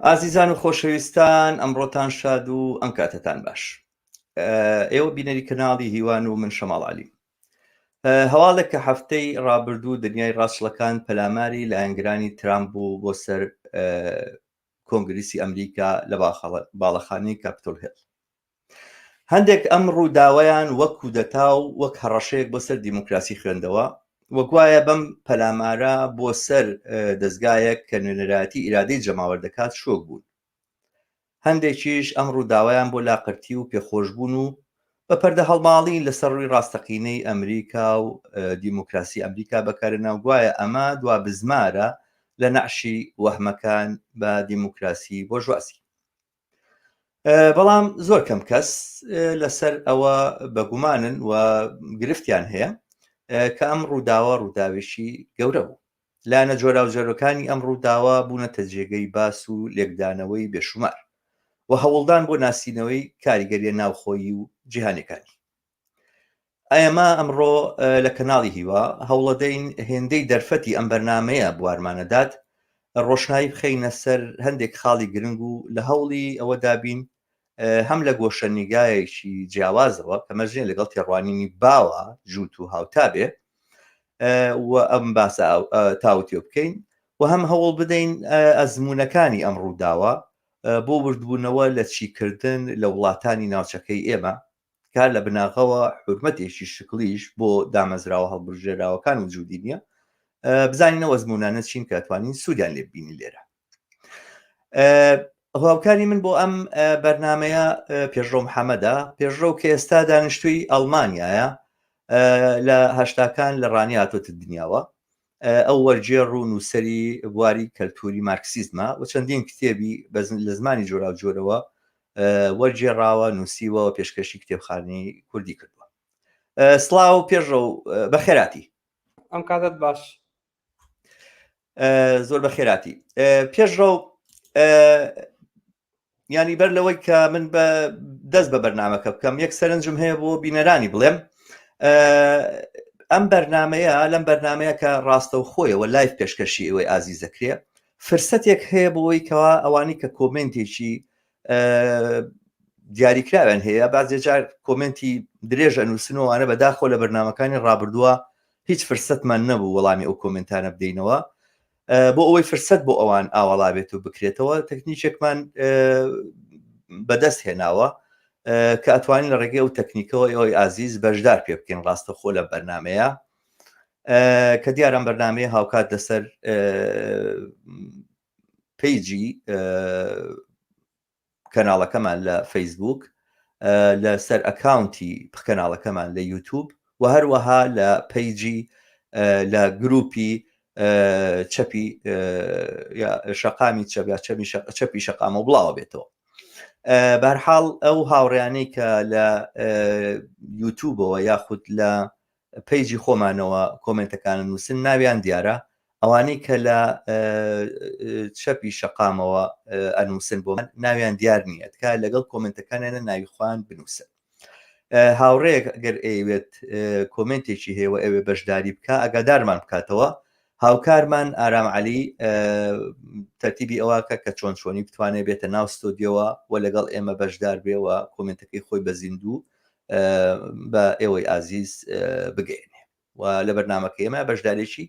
ئازیزان و خۆشەویستان ئەمڕۆتان شاد و ئەم کاتەتان باش. ئێوە بینەری کەناڵی هیوان و من شەماڵ عەلیم. هەواڵێک کە هەفتەی ڕابردوو دنیای ڕاستچڵەکان پەلاماری لایەنگرانی ترامپ بوو بۆ سەر کۆنگریسی ئەمریکا لە باڵەخانەی کاپیتۆل هێڵ. هەندێک ئەم ڕووداوەیان وەک کودەتا و وەک هەڕەشەیەک بۆ سەر دیموکراسی خوێندەوە و گوایە بەم پەلامارە بۆ سەر دەزگایەک کە نوێنەرایەتی ئیرادەی جەماوەر دەکات شۆک بوون. هەندێکیش ئەم ڕووداوەیان بۆ لاقرتی و پێخۆشبوون و بە پەردە هەڵماڵین لەسەر ڕووی ڕاستەقینەی ئەمریکا و دیموکراسی ئەمریکا بەکارهێنا و گوایە ئەمە دوا بزمارە لە نەعشی وەهمەکان بە دیموکراسی بۆرژوازی. بەڵام زۆر کەم کەس لەسەر ئەوە بەگومانن و گرفتیان هەیە کە ئەم ڕووداوە ڕووداوێکی گەورە بوو. لایەنە جۆراوجۆرەکانی ئەم ڕووداوە بوونەتە جێگەی باس و لێکدانەوەی بێشومار و هەوڵدان بۆ ناسینەوەی کاریگەریە ناوخۆیی و جیهانیەکانی. ئێمە ئەمڕۆ لە کەناڵی هیوا هەوڵەدەین هێندەی دەرفەتی ئەم بەرنامەیە بوارمانەدات ڕۆشنایی بخەینە سەر هەندێک خاڵی گرنگ و لە هەوڵی ئەوەدا بین هەم لە گۆشە نیگایەکی جیاوازەوە کە مەرج نییە لەگەڵ تێڕوانینی باوە جووت و هاوتا بێ و ئەم باسە تاوتێ بکەین و هەم هەوڵ بدەین ئەزموونەکانی ئەم ڕووداوە بۆ وردبوونەوە لە چیکردن لە وڵاتانی ناوچەکەی ئێمە کار لە بناغەوە حورمەتێکی شکڵیش بۆ دامەزراوە هەڵبژێراوەکان وجودی نییە بزانین ئەو ئەزموونانە چین کە توانین سوودیان لێ ببینین لێرە هاوکاری من بۆ ئەم بەرنمەیە پێشڕەو محەممەدە پێشڕەو کە ئێستا دانیشتووی ئەڵمانیایە لە هەشتاکان لە ڕانی هاتۆتە دنیاوە ئەو وەرگێڕ و نووسەری بواری کەلتوری مارکسیزمە و چەندین کتێبی لە زمانی جۆراوجۆرەوە وەرگێڕاوە نووسیوە و پێشکەشی کتێبخانەی کوردی کردووە سڵاو پێشڕەو بەخێراتی ئەم کاتت باش زۆر بەخێراتی پێشڕەو ینی بەر لەوەی کە من بە دەست بە بەرنمەکە بکەم یەک سەرنجم هەیە بۆ بینەرانی بڵێم ئەم بەرنمەیە لەم بەرنمەیە کە ڕاستە و خۆیەوە live پێشکەشی ئێوەی ئازیز دەکرێ فرسەتێک هەیە بۆی کەوا ئەوانی کە کۆمنتێکی دیاریکراویان هەیە بازێ جار کۆمنتی درێژ ئەنووسنەوەوانە بەداخۆ لە بەرنمەکانی ڕابردووە هیچ فرسەتمان نەبوو وەڵامی ئەو کۆمنتانە بدەینەوە بۆ ئەوەی فرسەت بۆ ئەوان ئاواڵا بێت و بکرێتەوە تەکنیکێکمان بەدەست هێناوە کە ئەتوانین لە ڕێگەی ئەو تەکنیکەوە ئەوی ئازیز بەشدار پێ بکەین ڕاستەخۆ لە بەرنمەیە کە دیارم بەرنمەیە هاوکات لەسەر پەیجی کەناڵەکەمان لە فەیسبوک، لە سەر ئەکاونتی کەناڵەکەمان لە یوتوب و هەروەها لە پەیجی لە گروپی چەپی شەقامی چەپ یا چەمی چەپی شەقامە بڵاوە بێتەوە بەرحاڵ ئەو هاوڕیانەی کە لە یوتوبەوە یاخود لە پەیجی خۆمانەوە کۆمێنتەکانە نووسن ناویان دیارە ئەوانەی کە لە چەپی شەقامەوە ئەنووسن بۆ من ناویان دیار نییە تکا لەگەڵ کۆمنتەکانیانە ناوی خۆیان بنووسن هاوڕێیەک ئەگەر ئەیوێت کۆمنتێکی هەیە و ئەوێ بەشداری بکە ئەگادارمان بکاتەوە هاوکارمان ئارام علی تەرتیبی ئەوواکە کە چۆن چۆنی بتوانێت بێتە ناو ستۆدیۆوە و لەگەڵ ئێمە بەشدار بێ و کۆمنتەکەی خۆی بە زیندوو بە ئێوەی ئازیز بگەێنێ و لە بەرنمەکە ئێمە بەشدارێکی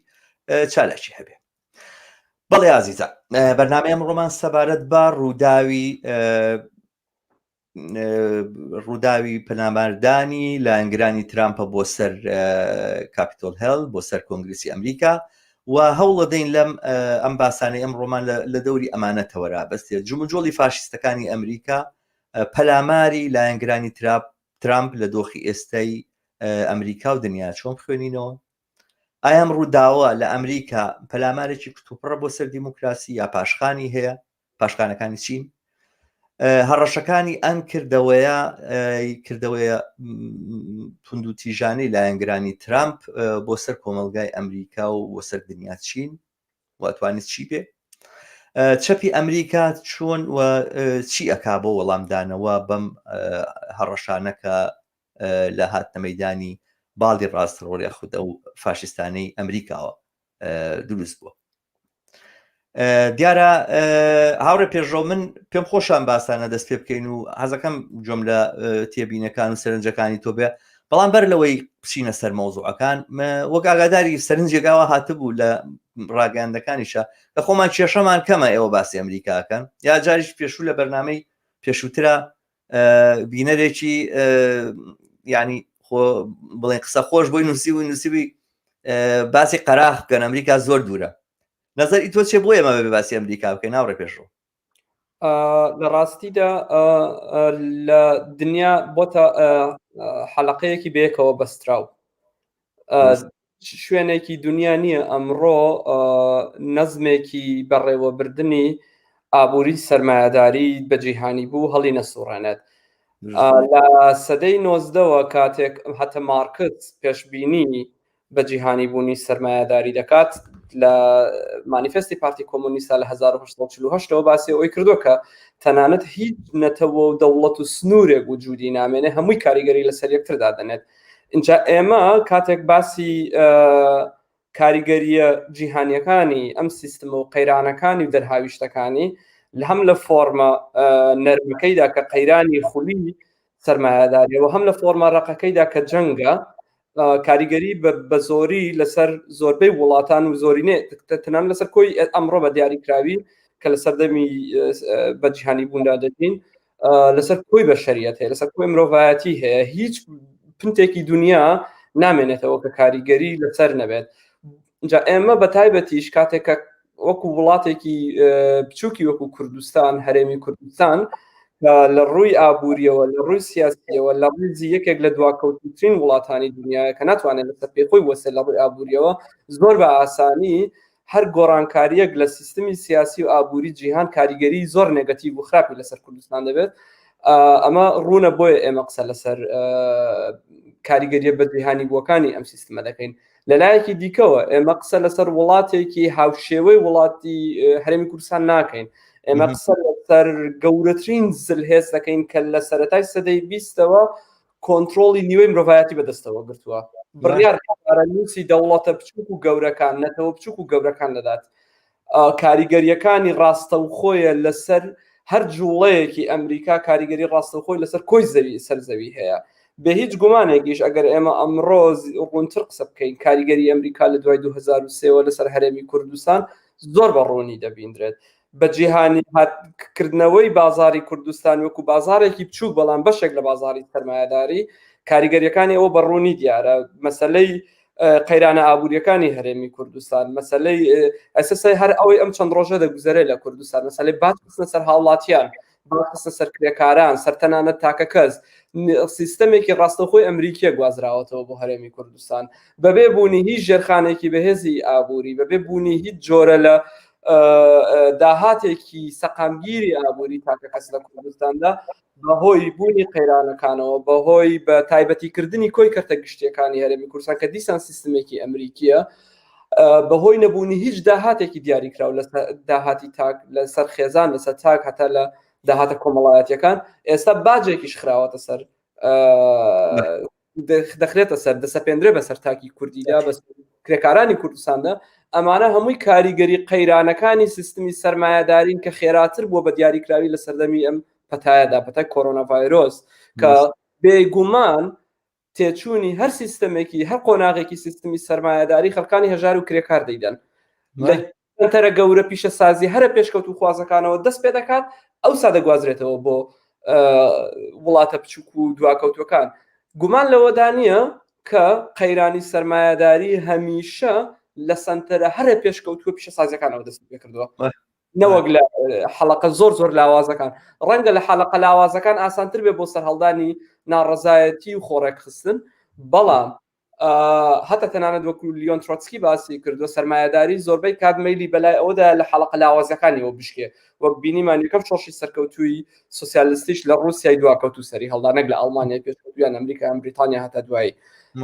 چالاکی هەبێ بەڵێ ئازیزە بەرنامەی ئەمڕۆمان سەبارەت بە ڕووداوی ڕووداوی پەلاماردانی لایەنگرانی ترامپە بۆ سەر کاپیتۆل هێل بۆ سەر کۆنگرسی ئەمریکا و هەوڵەدەین لەم ئەم باسانەی ئەم ڕۆمان لە دەوری ئەمانەتەوەرا بەستێت جموجۆڵی فاشیستەکانی ئەمریکا پەلاماری لایەنگرانی ترامپ لە دۆخی ئێستای ئەمریکا و دنیا چۆن بخوێنینەوە؟ ئایا ئەم ڕووداوە لە ئەمریکا پەلامارێکی کتوپڕە بۆ سەر دیموکراسی یا پاشخانی هەیە؟ پاشخانەکانی چین؟ هەڕەشەکانی ئەم کردەوەیە کردەوەیە توندوتیژانەی لایەنگرانی ترامپ بۆ سەر کۆمەڵگای ئەمریکا و بۆ سەر دنیا چین؟ و ئەتوانێت چی بێ چەپی ئەمریکا چۆن و چی ئەکا بۆ وەڵامدانەوە بەم هەڕەشانە کە لە هاتنە مەدانی باڵی ڕاستڕۆ یاخود ئەو فاشیستانەی ئەمریکاوە دروست بووە. دیارە هاوڕێ پێشڕەو من پێم خۆشان باسانە دەست پێ بکەین و حەزەکەم گوێم لە تێبینەکان و سەرنجەکانی تۆ بێ بەڵام بەر لەوەی بچینە سەر مەوزوعەکان وەک ئاگاداری سەرنجێکاوە هاتبوو لە ڕاگەاندەکانیشە کە خۆمان کێشەمان کەمە ئێوە باسی ئەمریکاکەن یا جاریش پێشوو لە بەرنمەی پێشووترا بینەرێکی ینی خۆ بڵێن قسە خۆش بۆی نووسی و نووسیوی باسی قەراخ بکەن ئەمریکا زۆر دوورە نەزەری تۆ چێ بۆ ئێمە بێ باسی ئەمریکا بکەین هاوڕێ پێشڕەو؟ لە ڕاستیدا لە دنیا بۆتە حەلقەیەکی بەیەکەوە بەستراو شوێنێکی دنیا نییە ئەمڕۆ نەزمێکی بەڕێوەبردننی ئابووری سەرمایەداری بە جیهانی بوو هەڵی نەسوڕێنێت لە سەدەی نۆزدەوە کاتێک هەتە مارکس پێشبینی بە جیهانی بوونی سەرمایەداری دەکات لە مانیفستی پارتی کۆمۆنیستا لە 1940ەوە باسی ئەوەی کردووە کە تەنانەت هیچ نەتەوە و دەوڵەت و سنوورێک وجودی نامێنێ هەمووی کاریگەری لەسەر یەکتر دادەنێت اینجا ئێمە کاتێک باسی کاریگەریە جیهانیەکانی ئەم سیستم و قەیرانەکانی و دەرهاویشتەکانی لە هەم لە فۆرمە نەرمەکەیدا کە قەیرانی خولی سەرمایەداریەوە هەم لە فۆرمە ڕقەکەیدا کە جەنگە کاریگەری بە زۆری لەسەر زۆربەی وڵاتان و زۆرینێ تەنان لەسەر کۆی ئەمڕۆ بە دیاریکراوی کە لە سەردەمی بە جیهانی بووندا دەژین لەسەر کۆی بەشەریەت هەیە لەسەر کۆی مرۆڤایەتی هەیە هیچ پنتێکی دنیا نامێنێتەوە کە کاریگەری لەسەر نەبێت جا ئێمە بە تایبەتیش کاتێک کە وەکو وڵاتێکی بچووکی وەکو کوردستان هەرێمی کوردستان لە ڕووی ئابووریەوە لە ڕووی سیاسیەوە لە ڕیزی یەکێک لە دواکەوتترین وڵاتانی دنیاە کە ناتوانێت لەسەر پێی خۆی وەسێ لە ڕووی ئابووریەوە زۆر بە ئاسانی هەر گۆڕانکاریەک لە سیستمی سیاسی و ئابووری جیهان کاریگەری زۆر نێگەتیڤ و خراپی لەسەر کوردستان دەبێت ئەمە ڕوونە بۆیە ئێمە قسە لەسەر کاریگەریە بە جیهانی بووەکانی ئەم سیستمە دەکەین لەلایەکی دیکەوە ئێمە قسە لەسەر وڵاتێکی هاوشێوەی وڵاتی هەرێمی کوردستان ناکەین ئێمە قسە لەسەر گەورەترین زلهێز دەکەین کە لە سەتای سەدەی بیستەوە کۆنتترۆڵی نیوەی مرۆڤایەتی بەدەستەوە گرتووە بڕیار نووسی دەوڵەتە بچوک و گەورەکان نەتەوە بچوک و گەورەکان دەدات کاریگەریەکانی ڕاستەوخۆیە لەسەر هەر جوڵەیەکی ئەمریکا کاریگەری ڕاستەوخۆی لەسەر کۆی زەوی سەر زەوی هەیە بێ هیچ گومانێکیش ئەگەر ئێمە ئەمڕۆ ڕوونتر قسە بکەین کاریگەری ئەمریکا لە دوای 2023ەوە لەسەر هەرێمی کوردستان زۆر بە ڕوونی دەبیندرێت بە جیهانی کردنەوەی بازاری کوردستان وەکو بازارێکی بچووک بەڵام بەشێک لە بازاری سەرمایەداری کاریگەریەکانی ئەوە بە ڕوونی دیارە مەسلەی قەیرانە ئابوووریەکانی هەرێمی کوردستان مەسلەی ئەسەسای هەر ئەوەی ئەم چەند ڕۆژە دەگوزەرێ لە کوردستان مەسلەی باج خستنە سەر هاوڵاتیان باج خستنە سەر کرێکاران سەر تەنانەت تاکە کەس سیستەمێکی ڕاستەوخۆی ئەمریکیە گوازراوەتەوە بۆ هەرێمی کوردستان بەبێ بوونی هیچ ژێرخانێکی بەهێزی ئابووری بەبێ بوونی هیچ جۆرە لە داهاتێکی سەقامگیری ئابووری تاکە کەس لە کوردستاندا بەهۆی بوونی قەیرانەکانەوە بەهۆی بە تایبەتیکردنی کۆی کەرتە گشتیەکانی هەرێمی کوردستان کە دیسان سیستمێکی ئەمریکیە بەهۆی نەبوونی هیچ داهاتێکی دیاریکراو لە داهاتی تاک لەسەر خێزان لەسەر تاک هەتا لە داهاتە کۆمەڵایەتیەکان ئێستا باجێکیش خراوەتە سەر دەخرێتە سەر دەسەپێندرێ بەسەر تاکی کوردیدا بەس کرێکارانی کوردستاندا ئەمانە هەمووی کاریگەری قەیرانەکانی سیستمی سەرمایەدارین کە خێراتر بووە بە دیاریکراوی لە سەردەمی ئەم پەتایەدا پەتای کۆرۆنا ڤایرۆس کە بێگومان تێچوونی هەر سیستەمێکی هەر قۆناغێکی سیستمی سەرمایەداری خەڵکانی هەژار و کرێکار دەیدەن سەنتەرە گەورە پیشەسازی هەرە پێشکەوتو خوازەکانەوە دەست پێ دەکات ئەوسا دەگوازرێتەوە بۆ وڵاتە بچوک و دواکەوتوەکان گومان لەوەدا نییە کە قەیرانی سەرمایەداری هەمیشە لە سەنتەرە هەرە پێشکەوتووە پیشەسازیەکانەوە دەست پێ کردووە نەوەک لە حەڵقە زۆر زۆر لاوازەکان ڕەنگە لە حەڵقە لاوازەکان ئاسانتر بێ بۆ سەرهەڵدانی ناڕەزایەتی و خۆڕێکخستن بەڵام هەتا تەنانەت وەکو لیۆن ترۆتسکی باسی کردووە سەرمایەداری زۆربەی کات مەیلی بەلای ئەوەدا لە حەڵقە لاوازەکانیەوە بشکێ وەک بینیمان یەکەم شۆڕشی سەرکەوتووی سوسیالیستیش لە ڕووسیای دواکەوتوو سەری هەڵدا نەک لە ئەڵمانیای پێشکەوتوو یان ئەمریکا یان بریتانیا هەتا دوایی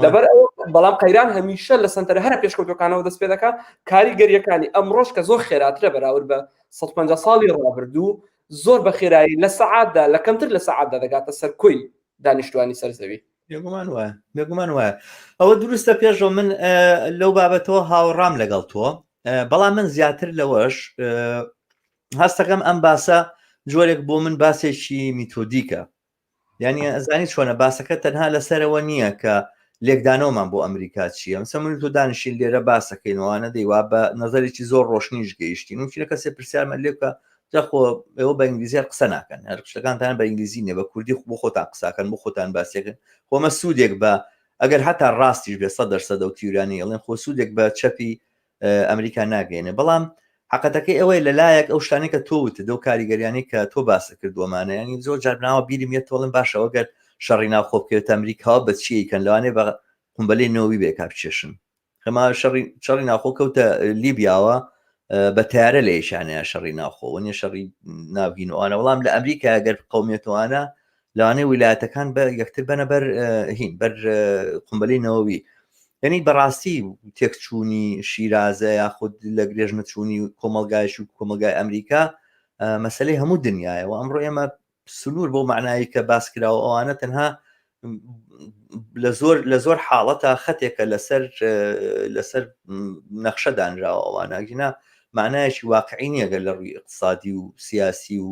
لەبەر ئەوە بەڵام قەیران هەمیشە لە سەنتەرە هەرە پێشکەوتوەکانەوە دەست پێ دەکات کاریگەریەکانی ئەمڕۆش کە زۆر خێراترە بەراورد بە 150 ساڵی ڕابردوو زۆر بە خێرایی لە سەعاتدا لە کەمتر لە سەعاتدا دەگاتە سەر کۆی دانیشتوانی سەر زەوی بێگومان وایە بێگومان وایە ئەوە دروستە پێشەوە من لەو بابەتەوە هاوڕام لەگەڵ تۆ. بەڵام من زیاتر لەوەش هەستەکەم ئەم باسە جۆرێک بۆ من باسێکی میتۆدیکە یعنی ئەزانی چۆنە باسەکە تەنها لەسەرەوە نییە کە لێکدانەوەمان بۆ ئەمریکا چییە مەسەلەن من تۆ دانیشین لێرە باسەکەینەوانە دەیوا بە نظرێکی زۆر ڕۆشنیش گەیشتین ممکنە کەسێ پرسیارمان لێ بکە جا خۆ ئێوە بە ئینگلیزیار قسە ناکەن هەر شتەکانتان بە ئینگلیزی نیە بە کوردی بۆ خۆتان قساکەن بۆ خۆتان باسێکن خۆمە سوودێک بە ئەگەر هەتا ڕاستیش بێ 100% ئەو تیورانی ئەڵێن خۆ سوودێک بە چەپی ئەمریکا ناگەێنێ بەڵام حقەتەکەی ئەوەیە لەلایەک ئەو شتانەی کە تۆ وتت ئەو کاریگەریانەی کە تۆ باست کردووەمانە ینی زۆر جار ناوە بیرم یەت تۆڵم باشەوە گەر شەڕی ناوخۆ بکەوێتە ئەمریکاوە بە چی کەن لەوانەیە بە قومبەلەی نەوەوی بێ کا بچێشن خەما شەڕی شەڕی ناوخۆ کەوتە لیبیاوە بە تیارە لە یشانەیە شەڕی ناوخۆ وەنیە شەڕی ناوهینوانە وەڵام لە ئەمریکا گەر قومێتوانە لەوانەیە ویلایەتەکان بە یەکتر بەنە بەر هین بەر قومبەلی نەوەوی یعنی بەڕاستی تێکچوونی شیرازە یاخود لە گرێژنەچوونی کۆمەلگایش و کۆمەلگای ئەمریکا مەسلەی هەموو دنیاەوە ئەمڕۆ ئێمە سنوور بۆ معنایی کە باس کراوە ئەوانە تەنها لە زۆر لە زۆر حاڵەتە خەتێکە لەسەر لەسەر نەخشە دانراوە ئەوانە گینا معنایەکی واقعی نییە گەر لە ڕووی اقتصادی و سیاسی و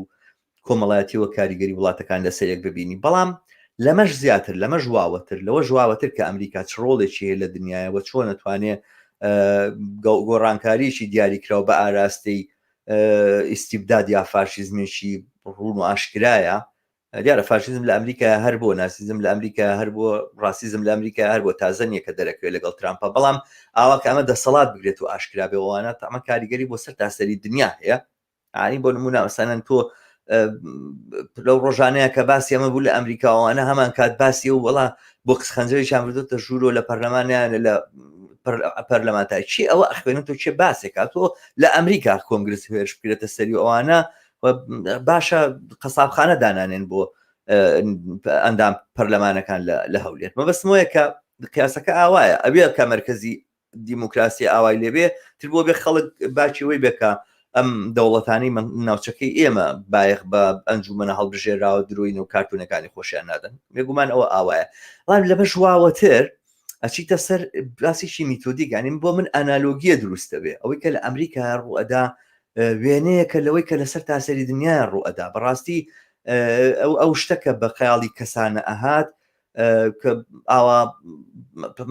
کۆمەڵایەتیەوە کاریگەری وڵاتەکان لەسەر یەک ببینی بەڵام لەمەش زیاتر لەمەش واوەتر لەوە ژواوەتر کە ئەمریکا چ ڕۆڵێکی هەیە لە دنیاەوە چۆن ئەتوانێ گۆڕانکاریی دیاریکراو بە ئاراستەی ئیستیبداد یا فاشیزمێکی ڕوون و ئاشکرایە دیارە فاشیزم لە ئەمریکا هەر بۆ ناسیزم لە ئەمریکا هەر بۆ ڕاسیزم لە ئەمریکا هەر بۆ تازە نییە کە دەرەکەوێت لەگەڵ ترامپە بەڵام ئاوا کە ئەمە دەسەڵات بگرێت و ئاشکرا بێ ئەوانە تەمە کاریگەری بۆ سەر تاسەری دنیا هەیە ینی بۆ نمونە مەسەلەن تۆ لەو ڕۆژانەیە کە باسی ئەمە بوو لە ئەمریکاوانە هەمان کات باسی و وڵا بۆ خەنجەریان بردۆتە ژوورۆ لە پەرلەمانیان لە پەرلەمانتای چی ئەوە ئەخوێنن تۆ چێ باسێکا تۆ لە ئەمریکا کۆنگرس هێرش بکرێتە سەری ئەوانە باشە قەسابخانە دانانێن بۆ ئەندام پەرلەمانەکان لە هەولێر مەبەستمەوەیە کە قیاسەکە ئاوایە ئەوێ کە مرکزی دیموکراسی ئاوای لێبێ تر بۆ بێ خەڵک باکی وەی بێ کە ئەم دەوڵەتانی ناوچەکەی ئێمە بایەخ بە ئەنجومەنە هەڵبژێراوە درۆین و کارتونەکانی خۆشیان نادەن بێگومان ئەوە ئاوایە بەڵام لەمەش واوەتر ئەچیتە سەر باسێکی میتۆدیک یانی بۆ من ئەنالۆگیە دروستە بێ ئەوەی کە لە ئەمریکا ڕوئەدا وێنەیەکە لەوەی کە لەسەر تاسەری دنیا ڕوئەدا بەڕاستی ئەو ئەو شتەکە بە خەیاڵی کەسانە ئەهات کە ئاوا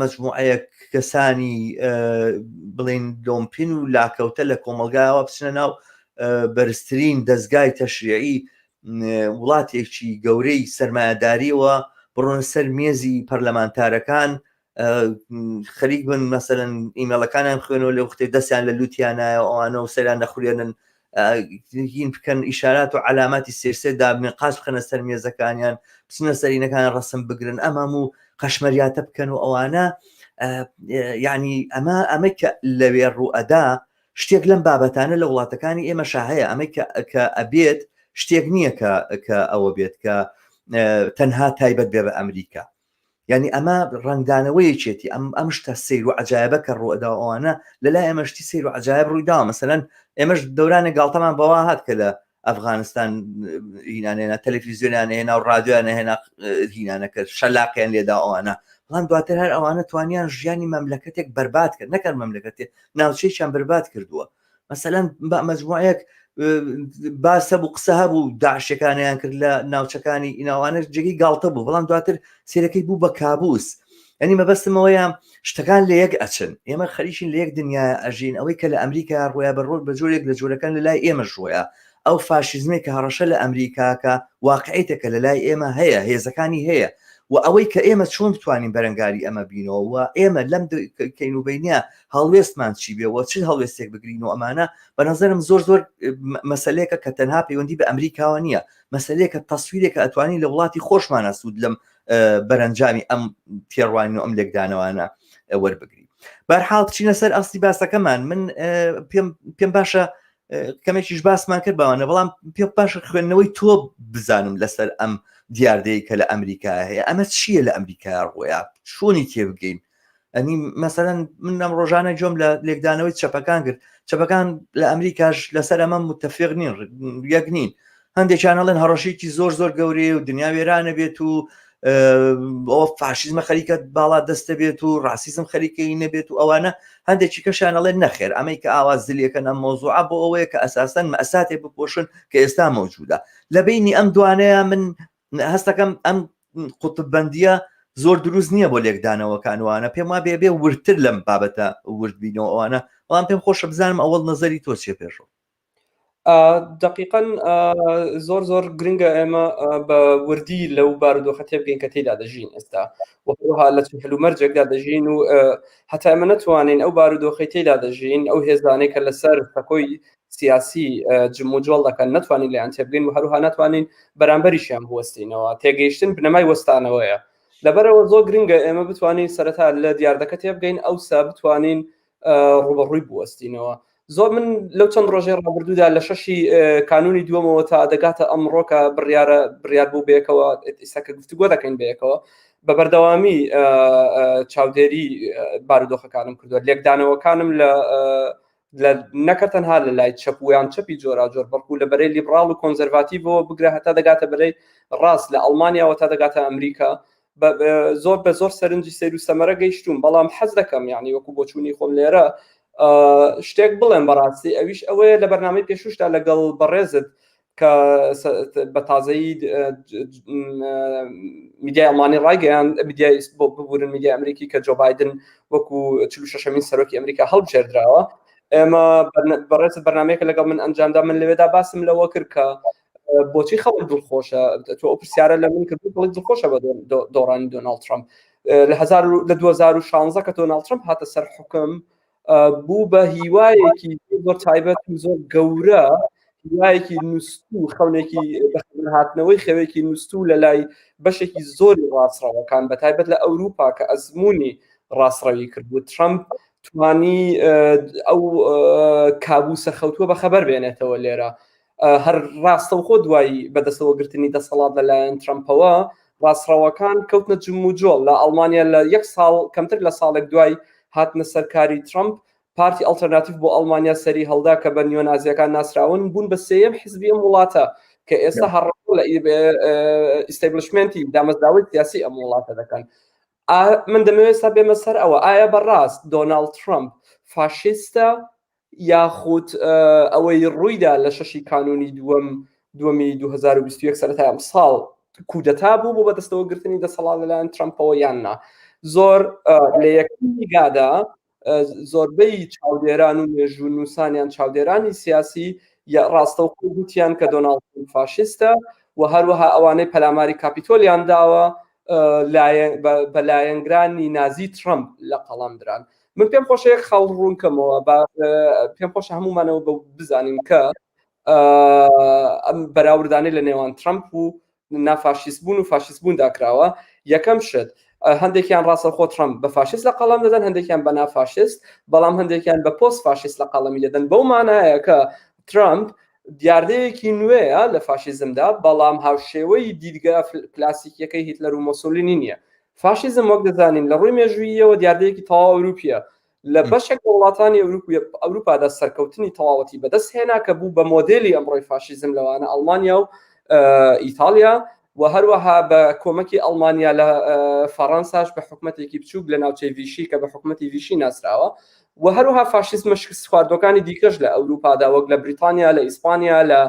مەجموعەیەک کەسانی بڵین لۆمپین و لاکەوتە لە کۆمەلگایەوە بچنە ناو بەرزترین دەستگای تەشریعی وڵاتێکی گەورەی سەرمایەداریەوە بڕۆنە سەر مێزی پەرلەمانتارەکان خەریک بن مەسەلەن ئیمێڵەکانیان خوێنەوە لە وەختێک دەستیان لە لوتیانایە ئەوانە و سەریان دەخورێنن هین بکەن ئیشارات و عەلاماتی سێرسێ دابنێن قاچ بخەنە سەر مێزەکانیان بچنە سەرینەکان ڕەسم بگرن ئەمام و قەشمەریاتە بکەن و ئەوانە یعنی ئەمە ئەمە کە لەوێ ڕوئەدا شتێک لەم بابەتانە لە وڵاتەکانی ئێمە شاهەیە ئەمەی کە ئەبێت شتێک نییە کە کە ئەوە بێت کە تەنها تایبەت بێ بە ئەمریکا یعنی ئەمە ڕنگدانەوەیەکێتی ئەم ئەم شتە سیر و عجایبە کە ڕوئەدا ئەوانە لە لای ئێمە شتی سیر و عجایب ڕوویداوە مەسەلەن ئێمەش دەورانە گاڵتەمان بەوا هات کە لە ئەفغانستان هینانێنا تەلەفیزیۆنیان هێنا و ڕادیۆیان هێنا هینانە کرد شەلاقیان لێدا ئەوانە بەڵام دواتر هەر ئەوانە توانیان ژیانی مەملەکەتێک بەرباد کرد نەکەن مەملەکەتێک ناوچەیەکیان برباد کردووە مەسەلەن بە مەجموعەیەک باس هەبوو قسە هەبوو داعشەکانیان کرد لە ناوچەکانی ئیناوانە جێگەی گاڵتە بوو بەڵام دواتر سێرەکەی بوو بە کابوس ینی مەبەستمەوەیە شتەکان لە یەک ئەچن ئێمە خەریکین لە یەک دنیا ئەژین ئەوەی کە لە ئەمریکا ڕۆیا بە ڕۆژ بە جۆرێک لە جۆرەکان لە لای ئێمە ڕۆیە ئەو فاشیزمێک کە هەڕەشە لە ئەمریکاکە واقعیتێکە لە لای ئێمە هەیە هێزەکانی هەیە و ئەوەی کە ئێمە چۆن بتوانین بەرەنگاری ئەمە بینەوە و ئێمە لەم کەین و بینە هەڵوێستمان چی بێ و چ هەڵوێستێک بگرین و ئەمانە بە نظرم زۆر زۆر مەسلەیەکە کە تەنها پەیوەندی بە ئەمریکاوە نییە مەسلەیەکە تەسویرێکە ئەتوانین لە وڵاتی خۆشمانە سوود لەم بەرەنجامی ئەم تێڕوانین و ئەم لێکدانەوانە وەربگری بەرحاڵ بچینە سەر ئەستی باسەکەمان من پێم پێم باشە کەمێکیش باسمان کرد باوانە بەڵام پێ باشە خوێندنەوەی تۆ بزانم لەسەر ئەم دیاردەیە کە لە ئەمریکا هەیە ئەمە چییە لە ئەمریکا ڕۆیا چۆنی تێبگەین ئەنی مەسەلەن من ئەم ڕۆژانە گوێم لە لێکدانەوەی چەپەکان کرد چەپەکان لە ئەمریکاش لەسەر ئەمە متفق نین یەک نین هەندێکیان هەڵێن هەڕەشێکی زۆر زۆر گەورەیە و دنیا وێرانە بێت و ئەوە فاشیزمە خەریکە باڵا دەستە بێت و ڕاسیزم خەریکەی نەبێت و ئەوانە هەندێکی کەشیان ئەڵێن نەخێر ئەمەی کە ئاوا زلیەکەن ئەم مۆزوعە بۆ ئەوەیە کە ئەساسەن مەساتێ بپۆشن کە ئێستا مەوجودە لە بینی ئەم دوانەیە من هەستەکەم ئەم قوتببندیە زۆر دروست نییە بۆ لێکدانەوەکان وانە پێم وا بێ بێ وردتر لەم بابەتە وردبینەوە ئەوانە بەڵام پێم خۆشە بزانم ئەوەڵ نظری تۆ چیە پێشەوە. دقیقا زۆر زۆر گرنگە ئێمە بە وردی لەو بارودۆخە تێبگەین کە تێدا دەژین ئێستا وەروها لە چ هەلومەرجێکدا دەژین و هەتا ئێمە نەتوانین ئەو بارودۆخەی تێدا دەژین ئەو هێزانەی کە لەسەر سەکۆی سیاسی جموجۆڵ دەکەن نەتوانین لێیان تێبگەین و هەروها ناتوانین بەرامبەریشیان بوەستینەوە. تێگەیشتن بنەمای وەستانەوەیە. لەبەرئەوە زۆر گرنگە ئێمە بتوانین سەرەتا لە دیاردەکە تێبگەین ئەوسا بتوانین ڕوبەڕووی بوەستینەوە. زۆر من لەو چەند ڕۆژەی ڕابردوودا لە شەشی کانونی دووەمەوە تا دەگاتە ئەمڕۆ کە بڕیارە بڕیار بوو بەیەکەوە ئێستا کە گفتوگۆ دەکەین بەیەکەوە بە بەردەوامی چاودێری بارودۆخەکانم کردووە لێکدانەوەکانم لە لە نەکە تەنها لە لای چەپ و یان چەپی جۆراوجۆر بەڵکو لە بەرەی لیبراڵ و کۆنزەرڤاتیڤەوە بگرە هەتا دەگاتە بەرەی ڕاست لە ئەڵمانیاوە تا دەگاتە ئەمریکا زۆر بە زۆر سەرنجی سەیر و سەمەرە گەیشتوم بەڵام حەز دەکەم یعنی وەکو بۆچوونی خۆم لێرە شتێک بڵێم بەڕاستی ئەویش ئەوەیە لە بەرنامەی پێشوشتا لەگەڵ بەڕێزت کە بە تازەیی میدیای ئەڵمانی ڕایگەیان میدیای بۆ ببورن میدیای ئەمریکی کە جۆ بایدن وەکو 46مین سەرۆکی ئەمریکا هەڵبژێردراوە ئێمە بەڕێز بەرنمەیەکە لەگەڵ من ئەنجامدا من لەوێدا باسم لەوە کرد کە بۆچی خەڵک دڵخۆشە تۆ ئەو پرسیارە لە من کرد خەڵک دڵخۆشە بە دۆڕانی دۆناڵد ترامپ لە لە 2016 کە دۆناڵد ترامپ هاتە سەر حکم بوو بە هیوایەکی زۆر تایبەت و زۆر گەورە هیوایەکی نووسو خەونێکی هاتنەوەی خەوێکی نووسو لە لای بەشێکی زۆری ڕاستڕەوەکان بە تایبەت لە ئەوروپا کە ئەزمموی ڕاستڕەوی کردبوو ترامپ توانی ئەو کابوسە خەوتووە بە خەبەر بێنێتەوە لێرە هەر ڕاستەوخۆ دوای بەدەستەوەگرتنی دەسەڵات لەلایەن ترەمپەوە، ڕاستڕەوەکان کەوتنە جموجۆڵ لە ئەڵمانیا لە یەک ساڵ کەمتر لە ساڵێک دوای هاتنە سەرکاری ترەمپ، پارتی ئەڵتەرناتیڤ بۆ ئەڵمانیا سەری هەڵدا کە بە نیۆنازییەکان ناسراون، بوون بە سێیەم حزبی ئەم وڵاتە کە ئێستا هەڕەشە لە ئیستەبلشمێنتی دامەزراوەی سیاسی ئەم وڵاتە دەکەن. من دەمەوێت ئێستا بێمە سەر ئەوە ئایا بەڕاست دۆناڵد ترەمپ فاشیستە یاخود ئەوەی ڕوویدا لە شەشی کانونی دووەم دووەمی 2021 سەرەتای ئەم ساڵ کودەتا بوو بۆ بەدەستەوە گرتنی دەسەڵات لەلایەن ترەمپەوە یان نا زۆر لە یەکەم نیگادا زۆربەی چاودێران و مێژوو نووسانیان چاودێرانی سیاسی ڕاستەوخۆ گوتیان کە دۆناڵد ترەمپ فاشیستە و هەروەها ئەوانەی پەلاماری کاپیتۆلیان داوە بە لایەنگرانی نازی ترەمپ لە قەڵەم دران من پێم خۆشە یەک خاڵ ڕوون کەمەوە با پێم خۆشە هەموومانەوە بە بزانین کە ئەم بەراوردانەی لە نێوان ترەمپ و نافاشیست بوون و فاشیست بووندا کراوە یەکەم شت هەندێکیان ڕاستەوخۆ ترەمپ بە فاشیست لە قەڵەم دەدەن هەندێکیان بە نافاشیست بەڵام هەندێکیان بە پۆست فاشیست لە قەڵەمی دەدەن بەو مانایە کە ترەمپ دیاردەیەکی نوێیە لە فاشیزمدا بەڵام هاوشێوەی دیدگا کلاسیکیەکەی هیتلەر و مۆسۆلینی نییە فاشیزم وەک دەزانین لە ڕووی مێژووییەوە دیاردەیەکی تەواو ئەوروپییە. لە بەشێک لە وڵاتانی ئەوروپادا سەرکەوتنی تەواوەتی بەدەست هێنا کە بوو بە مۆدێلی ئەمڕۆی فاشیزم لەوانە ئەڵمانیا و ئیتاڵیا و هەروەها بە کۆمەکی ئەڵمانیا لە فەڕەنساش بە حکومەتێکی بچووک لە ناوچەی ڤیشی کە بە حکومەتی ڤیشی ناسراوە و هەروەها فاشیزمە شکستخواردوەکانی دیکەش لە ئەوروپادا وەک لە بریتانیا لە ئیسپانیا لە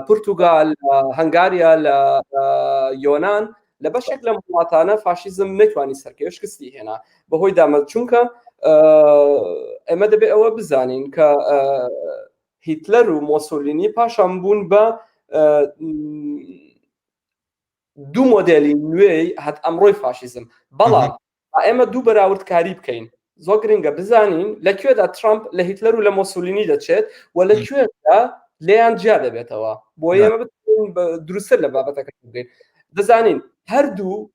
پرتوگال لە هەنگاریا لە یۆنان لە بەشێک لەم وڵاتانە فاشیزم نەیتوانی سەرکەوێ شکستی هێنا بەهۆی دامە چونکە ئێمە دەبێ ئەوە بزانین کە هیتلەر و مۆسۆلینی پاشان بوون بە دوو مۆدێلی نوێی هەت ئەمڕۆی فاشیزم بەڵام با ئێمە دوو بەراوردکاری بکەین زۆر گرنگە بزانین لە کوێدا ترامپ لە هیتلەر و لە مۆسولینی دەچێت و لە کوێدا لێیان جیا دەبێتەوە بۆ ئێمە دروستتر لە بابەتەکە بگەین دەزانین هەردوو